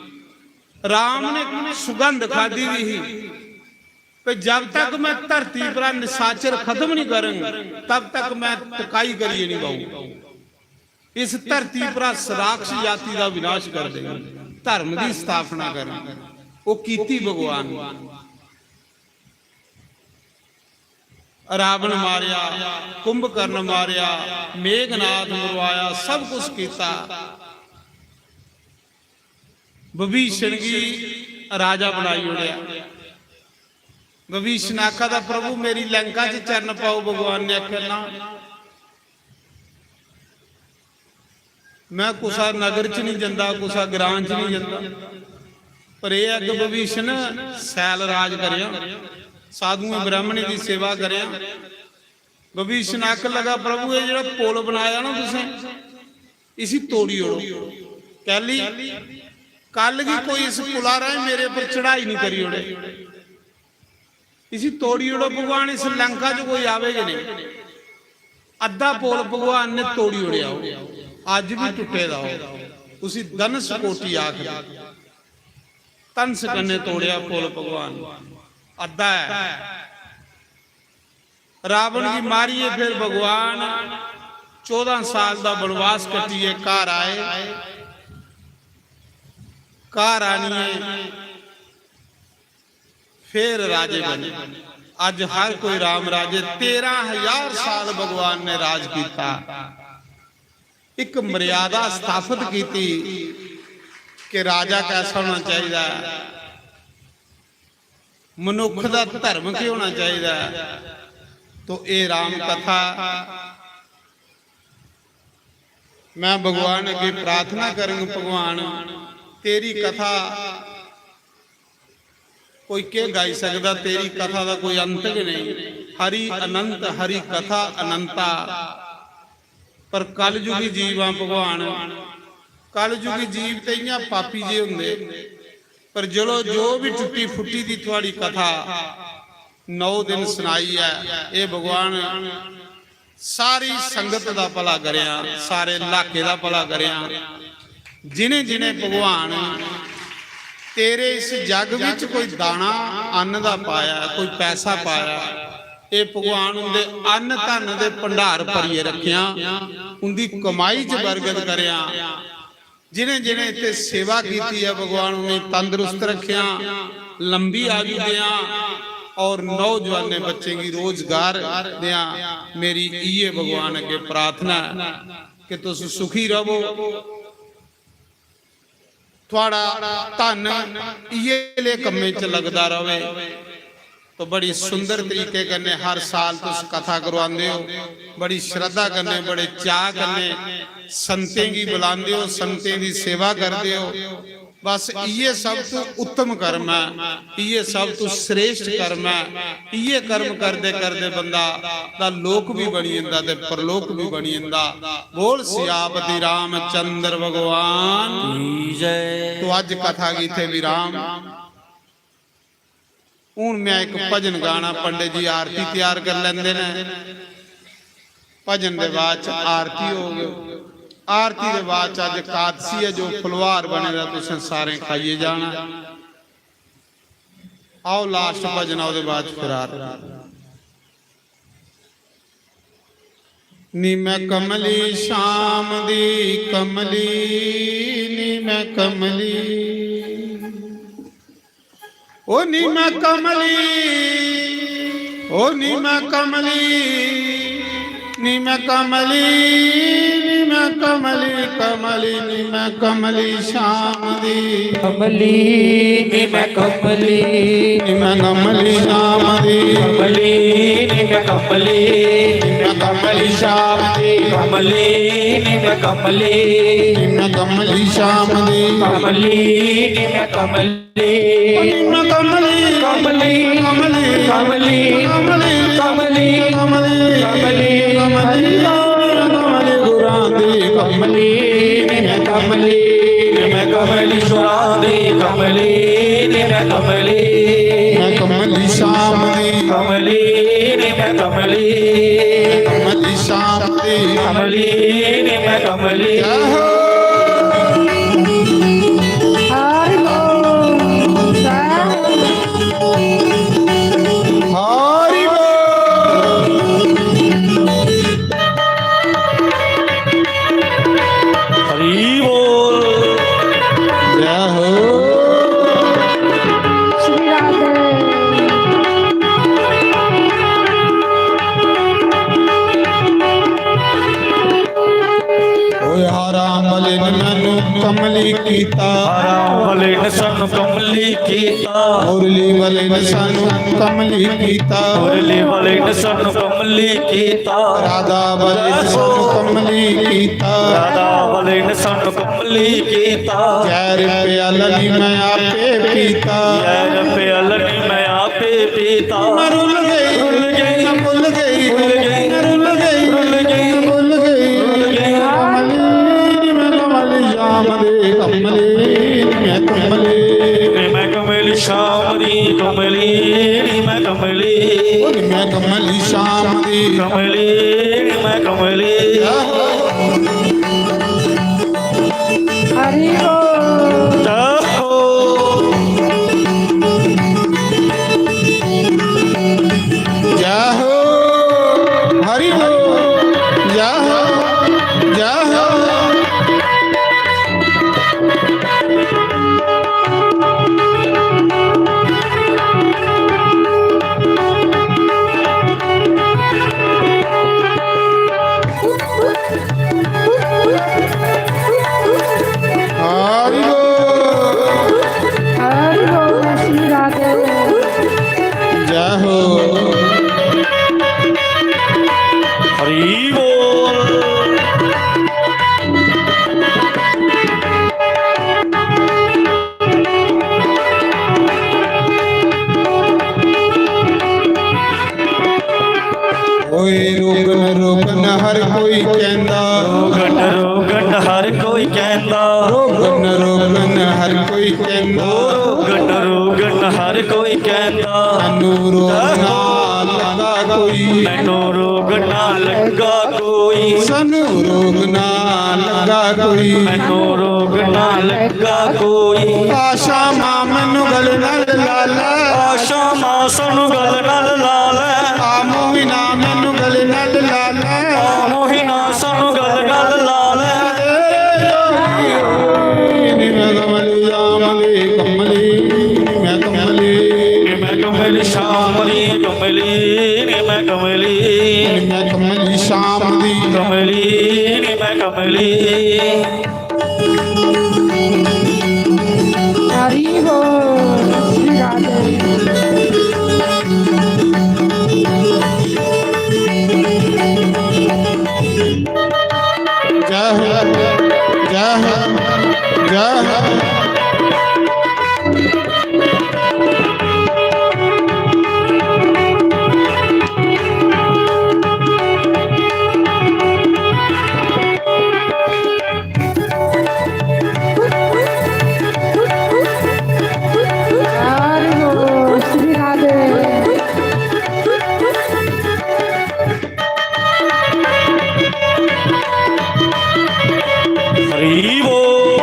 राम ने सुगंध खादी दी ही कि जब तक मैं धरती परा निशाचर खत्म नहीं करंग, तब तक मैं टकाई करिए नहीं बाऊंगा। इस धरती परा राक्षस जाति दा विनाश कर देंगे, धर्म दी स्थापना करेंगे। ओह् कीती भगवान ने। रावण मारेआ, कुंभकर्ण मारेआ, मेघनाथ मरवाया, सब कुछ कीता। विभीषण गी राजा बनाई ओड़ेआ। विभीषण आखा दा, "प्रभु, मेरी लंका च चरण पाओ।" भगवान ने आखेआ, "ना, मैं कुसा नगर च नहीं जंदा, कुसा ग्रां च नहीं जंदा, पर एह् अग्ग विभीषण सैल राज करेआं, साधुएं ब्राह्मणें दी सेवा करेआं।" विभीषण आखन लगा, "प्रभु, एह् जेह्ड़ा पुल बनाया ना तुसें, इसी तोड़ी ओड़ो।" कैली? कल गी कोई इस पुला राहें मेरे पर चढ़ाई नहीं करी ओड़े। इसी तोड़ी ओड़ो भगवान, इस लंका च कोई आवे गै नहीं। अद्धा पुल भगवान ने तोड़ी ओड़ेआ, ओह् अज्ज भी टुट्टे दा, ओह् उसी धनस कोटी आखदे। धनस कन्नै तोड़ेआ पुल भगवान, अद्धा ऐ। रावण गी मारियै फिर भगवान चौदां साल दा वनवास कट्टियै घर आए। घर आनियै फिर राजे बने। अज्ज हर कोई राम राजे, तेरह हजार साल भगवान ने राज कीता, इक मर्यादा स्थापत कीती कि राजा कैसा होना चाहिदा है, मनुख दा धर्म केह् होना चाहिदा है। तो एह् राम कथा मैं भगवान अग्गे प्रार्थना करंग, भगवान, तेरी कथा कोई केह् गाई सकदा, तेरी कथा दा कोई अंत गै नहीं। हरि अनंत, हरि कथा अनंता। पर कलयुगी जीव आं भगवान, कलयुगी जीव ते इ'यां पापी जे होंदे, पर चलो, जो भी टुट्टी फुट्टी दी थुआड़ी कथा नौ दिन सनाई ऐ, एह् भगवान सारी संगत दा भला करेआं, सारे इलाके दा भला करेआं। जिनें जिनें भगवान तेरे इस जग विच कोई दाना अन्न दा पाया, कोई पैसा पाया, एह् भगवान उंदे अन्न धन दे भंडार भरियै रखेआं, उंदी कमाई च बरकत करेआं। जिनें जिनें इत्थे सेवा कीती ऐ, भगवान उनेंगी तंदरुस्त रखेआं, लंबी आयु देआं और नौजवानें बच्चें गी रोजगार देआं। मेरी इये भगवान अग्गे प्रार्थना ऐ कि तुस सुखी रवो, थुआड़ा धन इये ले कम्में च लगदा रवे। तो बड़ी सुंदर तरीके कन्नै हर साल तुस कथा करवांदे हो, बड़ी श्रद्धा कन्नै, बड़े चाऽ कन्नै संतें गी बुलांदे हो, संतें दी सेवा करदे हो। बस इयै सब तू उत्तम कर्म ऐ, इयै सब तू श्रेष्ठ कर्म ऐ। इयै कर्म करदे करदे बंदा दा लोक भी बनी जंदा ते परलोक भी बनी जंदा। बोल सियापति रामचंद्र भगवान की जय। तो अज कथा गी इत्थे विराम। हून मैं इक भजन गाना, पंडित जी आरती तैयार कर लेंदे ने, भजन दे बाद च आरती होग। आरती दे बाद च अज एकादशी ऐ, जो फलोहार बने दा तुसें सारें खाइयै जाना। आओ लास्ट भजन ऐ, ओह्दे बाद च फिर आरती। नी मैं कमली श्याम दी कमली, नी मैं कमली, ओ नी मैं कमली, ओ नी मैं कमली, नी मैं कमली, नी मैं कमली, कमली, नी मैं कमली श्याम दी। कमली, नी मैं कमली। नी मैं कमली श्याम दी। कमली, नी मैं कमली। नी मैं कमली श्याम दी। कमली, नी मैं कमली। नी मैं कमली श्याम दी। कमली, नी मैं कमली। नी मैं कमली। कमली, कमली, कमली, कमली, कमली, कमली, कमली, कमली, कमली गुरां दी कमली, नी मैं कमली, नी मैं कमली गुरां दी कमली, नी मैं कमली, मैं कमली श्याम दी कमली, नी मैं कमली, कमली श्याम दी कमली, नी मैं कमली। जय हो। हरि बोल। हरि बोल। हरि बोल। जय हो। ਵਾਲੇ ਨੇ ਸਾਨੂੰ ਕਮਲੀ ਕੀਤਾ। ਮੁਰਲੀ ਵਾਲੇ ਨੇ ਸਾਨੂੰ ਕਮਲੀ ਕੀਤਾ। ਰਾਧਾ ਵਾਲੇ ਨੇ ਸਾਨੂੰ ਕਮਲੀ ਕੀਤਾ। ਰਾਧਾ ਵਾਲੇ ਨੇ ਸਾਨੂੰ ਕਮਲੀ ਕੀਤਾ। ਜ਼ਹਿਰ ਪਿਆਲਾ ਨੀ ਮੈਂ ਆਪੇ ਪੀਤਾ। ਜ਼ਹਿਰ ਪਿਆਲਾ ਨੀ ਮੈਂ ਆਪੇ ਪੀਤਾ। ਮੈਂ ਰੁੱਲ ਗਈ, ਰੁੱਲ ਗਈ, ਮੈਂ ਭੁੱਲ ਗਈ, ਭੁੱਲ ਗਈ, ਮੈਂ ਰੁੱਲ ਗਈ, ਰੁੱਲ ਗਈ, ਮੈਂ ਭੁੱਲ ਗਈ, ਭੁੱਲ ਗਈ। ਕਮਲੀ ਨੀ ਮੈਂ ਕਮਲੀ ਸ਼ਾਮ ਦੀ, ਕਮਲੀ ਨੀ ਮੈਂ ਕਮਲੀ। ਨੀ ਮੈਂ ਕਮਲੀ ਸ਼ਾਮ ਦੀ, ਕਮਲੀ ਨੀ ਮੈਂ ਕਮਲੀ। ਓ ਨੀ ਮੈਂ ਕਮਲੀ ਸ਼ਾਮ ਦੀ। ਕਮਲੀ ਨੀ ਮੈਂ ਕਮਲੀ। ਹਰੀ ਬੋਲ। ਜੈ ਹੋ। ਜੈ ਹੋ। ਹਰੀ ਬੋਲ। ਜੈ ਹੋ। ਜੈ ਹੋ। ਹਰੀ ਬੋਲ। ਹਰੀ ਬੋਲ, ਸ਼੍ਰੀ ਰਾਧੇ। ਜੈ ਹੋ। ਹਰੀ ਬੋਲ। ਓਏ ਰੋਗਨ ਰੋਗਨ ਹਰ ਕੋਈ ਕਹਿੰਦਾ। ਰੋਗਨ ਰੋਗਨ ਹਰ ਕੋਈ ਕਹਿੰਦਾ। ਰੋਗਨ ਰੋਗਨ ਹਰ ਕੋਈ ਕਹਿੰਦਾ। ਰੋਗਨ ਰੋਗਨ ਹਰ ਕੋਈ ਕਹਿੰਦਾ। ਮੈਨੂੰ ਰੋਗ ਨਾ ਲੱਗਾ ਕੋਈ। ਮੈਨੂੰ ਰੋਗ ਨਾ ਲੱਗਾ ਕੋਈ। ਸਾਨੂੰ ਰੋਗ ਨਾ ਲੱਗਾ ਕੋਈ। ਮੈਨੂੰ ਰੋਗ ਨਾ ਲੱਗਾ ਕੋਈ। ਆਸ਼ਾ ਮਾਂ ਮੈਨੂੰ ਗਲ ਨਾਲ ਲਾ ਲੈ। ਆਸ਼ਾ ਮਾਂ ਸਾਨੂੰ ਗਲ ਨਾਲ ਲਾ ਲੈ। ਆ ਮੋਹਿਨਾ ਮੈਨੂੰ ਗਲ ਨਾਲ ਲਾ ਲੈ। ਆ ਮੋਹਿਨਾ ਸਾਨੂੰ ਗਲ ਨਾਲ ਲਾ ਲੈ। ਨੀ ਮੈਂ ਕਮਲੀ ਸ਼ਾਮ ਦੀ ਕਮਲੀ, ਨੀ ਮੈਂ ਕਮਲੀ। ਨੀ ਮੈਂ ਕਮਲੀ ਸ਼ਾਮ ਦੀ ਕਮਲੀ, ਨੀ ਮੈਂ ਕਮਲੀ। ਨੀ ਮੈਂ ਕਮਲੀ ਸ਼ਾਮ ਦੀ ਕਮਲੀ, ਨੀ ਮੈਂ ਕਮਲੀ। ਹਰੀ ਬੋਲ, ਸ਼੍ਰੀ ਰਾਧੇ। ਜੈ ਹੋ, ਜੈ ਹੋ, ਜੈ ਹੋ। ਹਰੀ ਬੋਲ।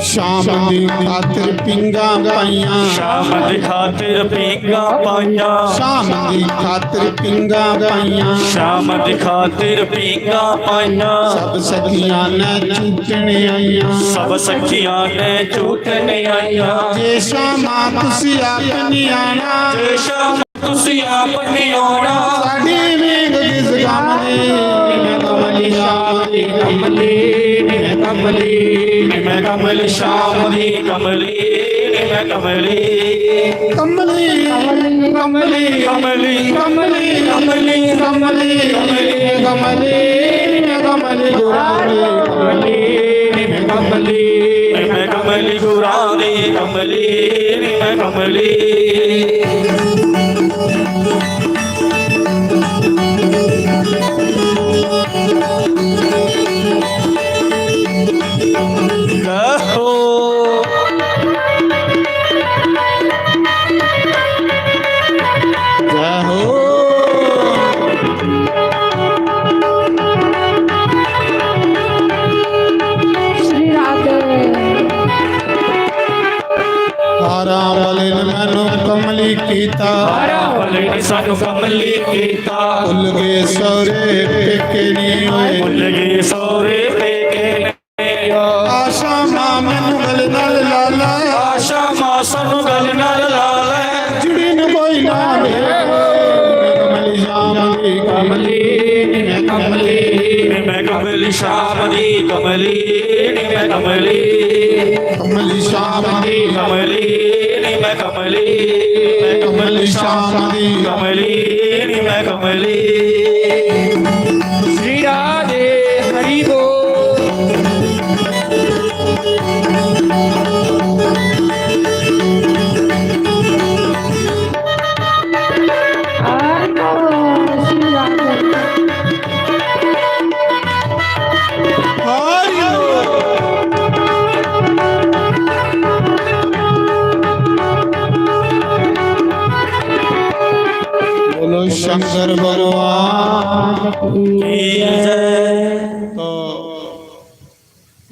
ਸ਼ਾਮ ਦੀ ਖਾਤਰ ਪਿੰਗਾਂ ਪਾਈਆਂ। ਸ਼ਾਮ ਦੀ ਖਾਤਰ ਪਿੰਗਾਂ ਪਾਈਆਂ। ਸ਼ਾਮ ਦੀ ਖਾਤਰ ਪਿੰਗਾਂ ਪਾਈਆਂ। ਸ਼ਾਮ ਦੀ ਖਾਤਰ ਪਿੰਗਾਂ ਪਾਈਆਂ। ਸਭ ਸਖੀਆਂ ਨੇ ਝੂਟਣ ਆਈਆਂ। ਸਭ ਸਖੀਆਂ ਨੇ ਝੂਟਣ ਆਈਆਂ। ਜੇ ਸ਼ਾਮਾਂ ਤੁਸੀਂ ਆਪ ਨਹੀਂ ਆਣਾ। ਜੇ ਸ਼ਾਮ ਤੁਸੀਂ ਆਪ ਨਹੀਂ ਆਉਣਾ। ਸਾਡੀ ਵੇਂਗ ਕਿਸ ਕੰਮ ਦੀ? ਨੀ ਮੈਂ ਕਮਲੀ ਸ਼ਾਮ ਦੀ ਕਮਲੀ, ਨੀ ਮੈਂ ਕਮਲੀ, ਨੀ ਮੈਂ ਕਮਲੀ ਸ਼ਾਮ ਦੀ ਕਮਲੀ, ਨੀ ਮੈਂ ਕਮਲੀ। ਕਮਲੀ, ਕਮਲੀ, ਕਮਲੀ, ਕਮਲੀ, ਕਮਲੀ, ਨੀ ਮੈਂ ਕਮਲੀ ਗੁਰਾਂ ਦੀ ਕਮਲੀ, ਨੀ ਮੈਂ ਕਮਲੀ, ਨੀ ਮੈਂ ਕਮਲੀ ਗੁਰਾਂ ਦੀ ਕਮਲੀ, ਨੀ ਮੈਂ ਕਮਲੀ। ਸ਼੍ਰੀ ਰਾਧੇ। ਹਾਰਾਂ ਵਾਲੇ ਨੇ ਮੈਨੂੰ ਕਮਲੀ ਕੀਤਾ। ਹਾਰਾਂ ਵਾਲੇ ਨੇ ਸਾਨੂੰ ਕਮਲੀ ਕੀਤਾ। ਭੁੱਲ ਗਏ ਸਹੁਰੇ ਪੇਕੇ ਨੀ ਓਏ। ਭੁੱਲ ਗਏ ਸਹੁਰੇ ਪੇਕੇ ਨੀ। ਆਸ਼ਾ ਮਾਂ ਮੈਨੂੰ ਗਲ ਨਾਲ ਲਾ ਲੈ। ਆਸ਼ਾ ਮਾਂ ਸਾਨੂੰ ਗਲ ਨਾਲ ਲਾ ਲੈ। ਜਿਹੜੀ ਨੂੰ ਕੋਈ ਨਾ ਮੇਰੇ ਕੋਲ। ਕਮਲੀ ਸ਼ਾਮ ਦੀ ਕਮਲੀ। नी मैं कमली, नी मैं कमली, श्याम दी कमली, नी मैं कमली। कमली श्याम दी कमली, नी मैं कमली, नी मैं कमली, श्याम दी कमली, नी मैं कमली। श्री राधे हरि बोल। बोलो शंकर भगवान की जय। तो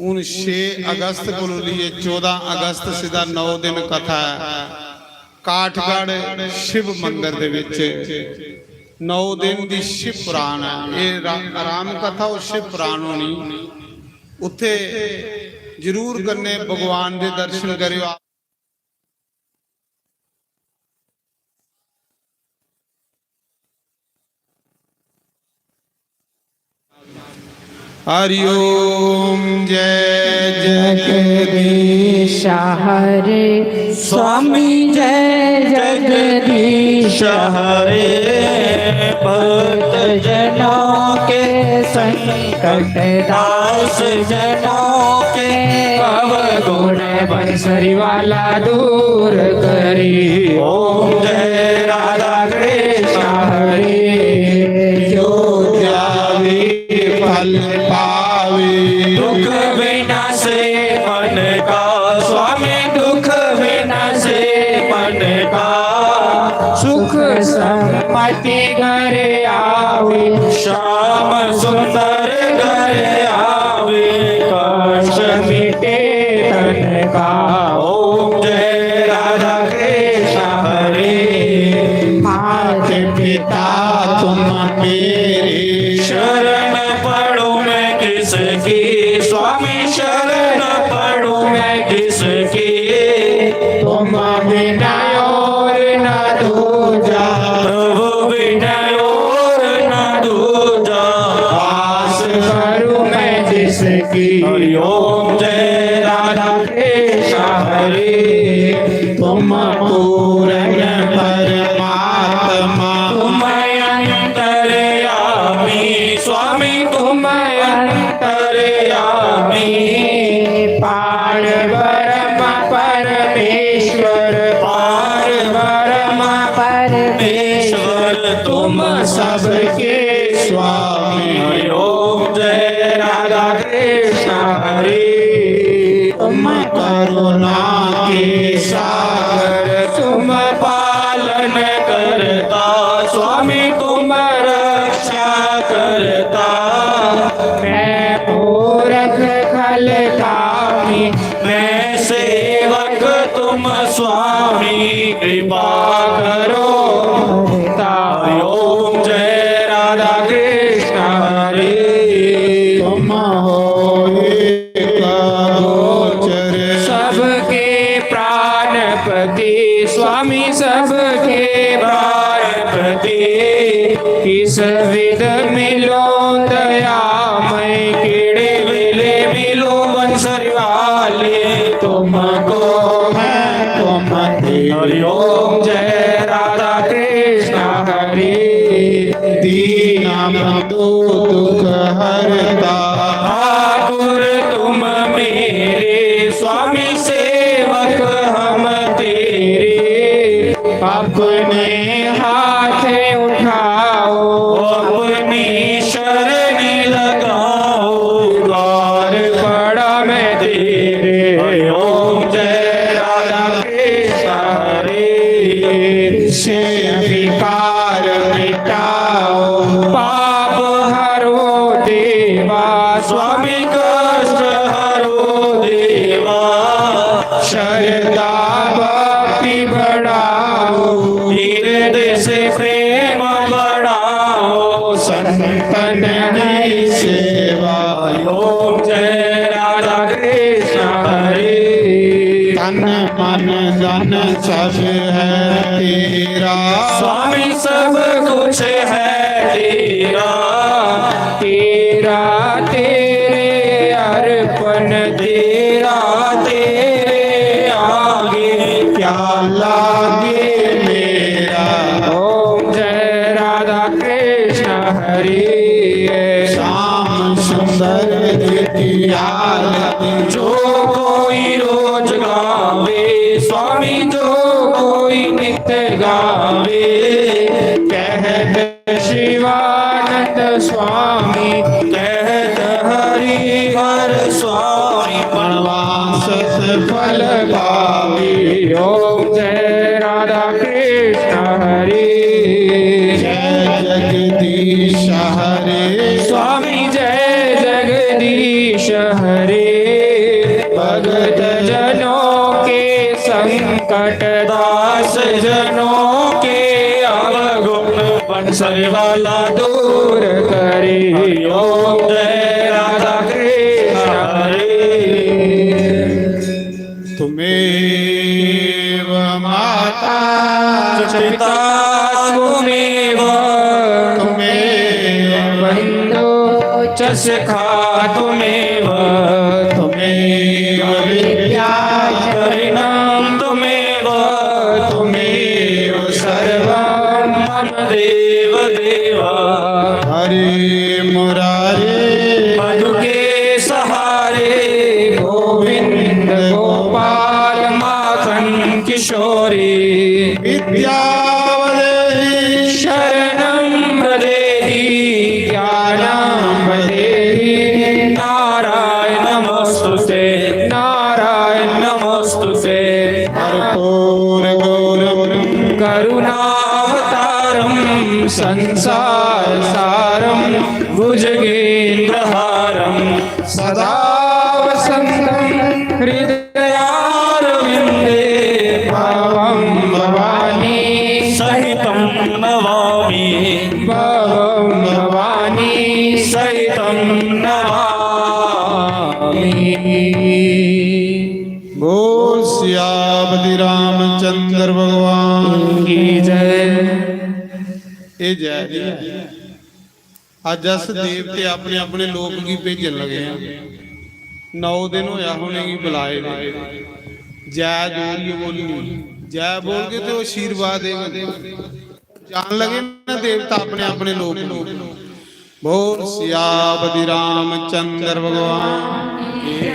हूँ छे अगस्त को लिए चौदह अगस्त सिद्धा नौ दिन कथा है। काठगढ़ शिव मंदिर दे विच नौ दिन दी शिव पुराण है। ये रा-, राम कथा और शिव पुराण होनी, उत्थे जरूर कन्ने भगवान दे दर्शन करियो। हरि ओम। जय जगदीश हरे स्वामी, जय जगदीश हरे। भक्त जनों के संकट, दास जनों के अवगुण, बंसरी वाला दूर करी। ओम जय राधा कृष्ण हरे। जो ध्यावे फल पावे, दुख विनाशे मन का, स्वामी दुख विनाशे मन का। सुख समति घर आवे, श्याम सुंदर घर आवे। कष्ट मिटे तन का। ओम जय राधा कृष्ण हरे। मात पिता तुम मेरे, शरण पड़ूं मैं किसकी, स्वामी शरण पड़ूं मैं किसकी। तुम बिना और ना दूजा, प्रभु बिना और ना दूजा। आस करूं मैं जिसकी। हरि ओम जय राधा कृष्ण हरे। तुम पूर्ण परमात्मा, तुम अंतर्यामी, स्वामी तुम अंतर्यामी। पार ब्रह्म परमेश्वर, पार ब्रह्म परमेश्वर, तुम सबके स्वामी। हरि ओम जय राधा कृष्ण हरे। तुम करुणा के सागर, तुम पालन करता, स्वामी तुम रक्षा करता। मैं मूरख खल कामी, मैं सेवक तुम स्वामी, कृपा करो। हरि ओम जय राधा कृष्ण हरे। तुम हो एक गोचर, सबके प्राणपति, स्वामी सबके प्राणपति। किस विध मिलो दयामय, केड़े वेले मिलो बंसरी वाले। तुमको मैं तुम थे। हरि ओम जय राधा कृष्ण हरे। दीन बंधु दुख हरता, ठाकुर तुम मेरे, स्वामी सेवक हम तेरे। अपने हाथ उठाओ, अपनी शरण लगाओ, द्वार पड़ा मैं तेरे। हरि ओम जय राधा कृष्ण हरे। से विकार मिटाओ, पाप हरो देवा, स्वामी कष्ट हरो देवा। श्रद्धा भक्ति बढ़ाओ, हृदय से प्रेम बढ़ाओ, संतन की सेवा। ओम जय राधा कृष्ण हरे। तन मन धन सब है तेरा, स्वामी सब कुछ है तेरा। तेरा तेरे अर्पण, तेरा तेरे आगे, क्या लागे मेरा। ओम जय राधा कृष्ण हरि। श्याम सुंदर देखी आरती, जो कोई रोज गावे, स्वामी जो कोई नित गावे, कहत शिवानंद स्वामी, कहत हरि हर स्वामी, मनवांछित फल पावे। ओम जय राधा कृष्ण हरि। जय जगदीश हरे। स्वामी जय जगदीश हरे। भगत जनों के संकट, दास जनों के अवगुण, बंसरी वाला दूर करे। ओम जय राधा कृष्ण हरे। त्वमेव माता च पिता त्वमेव, त्वमेव बंधु च सखा त्वमेव, त्वमेव विद्या च धनं त्वमेव, त्वमेव सर्वं मम देव देव। हरे मुरारे मधु के सहारे, गोविंद गोपाल माखन किशोरी, विद्यावदेहि शरणं प्रदेहि, ज्ञानं प्रदेहि। नारायण नमोस्तुते, नारायण नमोस्तुते। कर्पूर गौरम करुणावतारम, संसार सारम भुजगेंद्रहारम, सदा वसंतम हृदयारविंदे, भवम भवानी सहितं नमामि, भवम भवानी सहितं नमामि। बोल सियापति रामचंद्र भगवान की जय। ए जय। अज्ज अस देवते अपने अपने लोक गी भेजन लगे आं। नौ दिन होया उ'नेंगी बुलाए दे। जय जोरियै बोलनी, जय बोलगे ते ओह् आशीर्वाद देङन। जान लगे ना देवता अपने अपने लोक गी। बोल सियापति रामचंद्र भगवान की जय।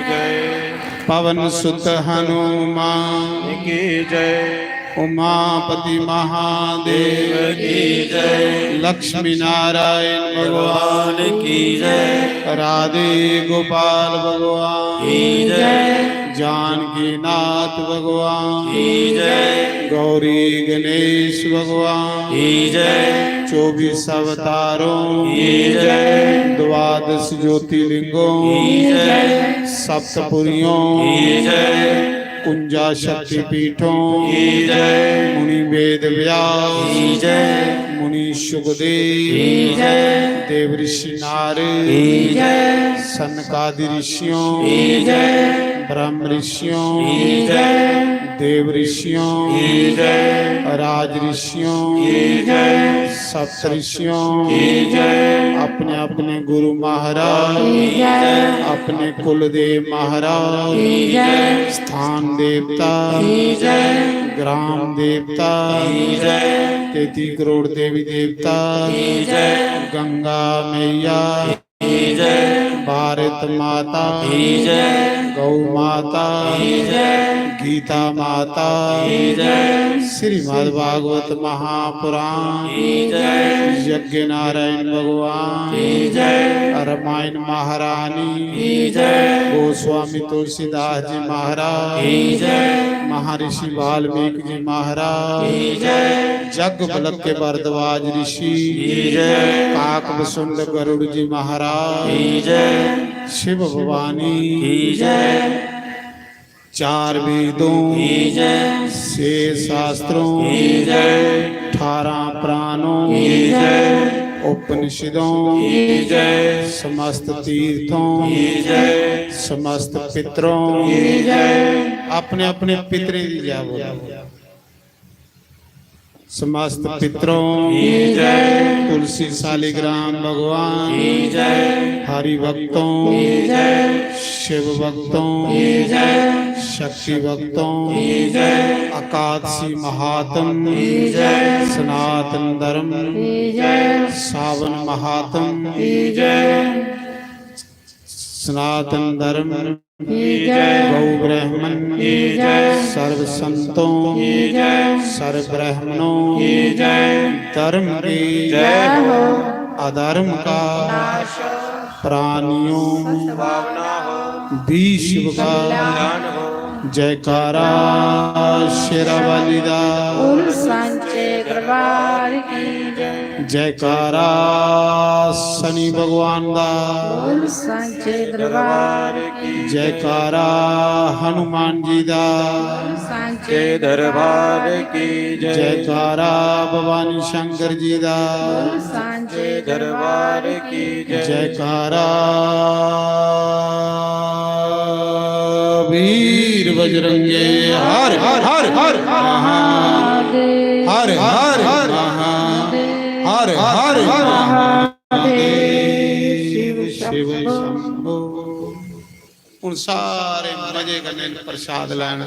पवन सुत हनुमान की जय। उमापति महादेव की जय। लक्ष्मी नारायण भगवान की जय। राधे गोपाल भगवान की जय। जानकी नाथ भगवान की जय। गौरी गणेश भगवान की जय। चौबीस अवतारों की जय। द्वादश ज्योतिर्लिंगों की जय। सप्तपुरियों की जय। उनजा शक्तिपीठों की जय। मुनि वेद व्यास की जय। मुनि सुखदेव की जय। देव ऋषि नारद की जय। सनकादि ऋषियों की जय। ब्रह्म ऋषियों की जय। देव ऋषियों की जय। राज ऋषियों की जय। सप्त ऋषियों की जय। अपने अपने गुरु महाराज की जय। अपने कुलदेव महाराज की जय। स्थान देवता की जय। ग्राम देवता की जय। तैंती करोड़ देवी देवता की जय। गंगा मैया की जय। भारत माता की जय। गौ माता की जय। गीता माता की जय। श्रीमद् भागवत महापुराण की जय। यज्ञ नारायण भगवान की जय। रामायण महारानी की जय। गोस्वामी तुलसीदास जी महाराज की जय। महर्षि वाल्मीकि जी महाराज की जय। जग बलक के भरद्वाज ऋषि की जय। काक बसुंड गरुड़ जी महाराज की जय। शिव भवानी की जय। चार वेदों की जय। छह शास्त्रों की जय। अठारह पुराणों की जय। उपनिषदों की जय। समस्त तीर्थों की जय। समस्त पितरों की जय। अपने अपने पितरें की जय बोलो। समस्त पितरों की जय। तुलसी शालिग्राम भगवान की जय। हरि भक्तों की जय। शिव भक्तों की जय। शक्ति भक्तों की जय। एकादशी महात्म की जय। सनातन धर्म की जय। सावन महात्म की जय। सनातन धर्म की जय। गौ ब्राह्मण की जय। सर्व संतों की जय। सर्व ब्राह्मणों की जय। धर्म की जय हो। अधर्म का नाश। प्राणियों सद्भावना हो। विश्व का कल्याण हो। जयकारा शेरावाली दा। बोल सांचे दरबार की जय। जयकारा शनि भगवान दा। बोल सांचे दरबार की जय। जयकारा हनुमान जी दा। बोल सांचे के दरबार की जय। जयकारा भवानी शंकर जी दा। बोल सांचे दरबार की जय। जयकारा वीर बजरंगे हर हर हर हर। महादेव। हर हर हर। महादेव। हर हर हर। महादेव। शिव शिव शंभो। शंभो। हुन सारे मजे कन्नै प्रसाद लैना।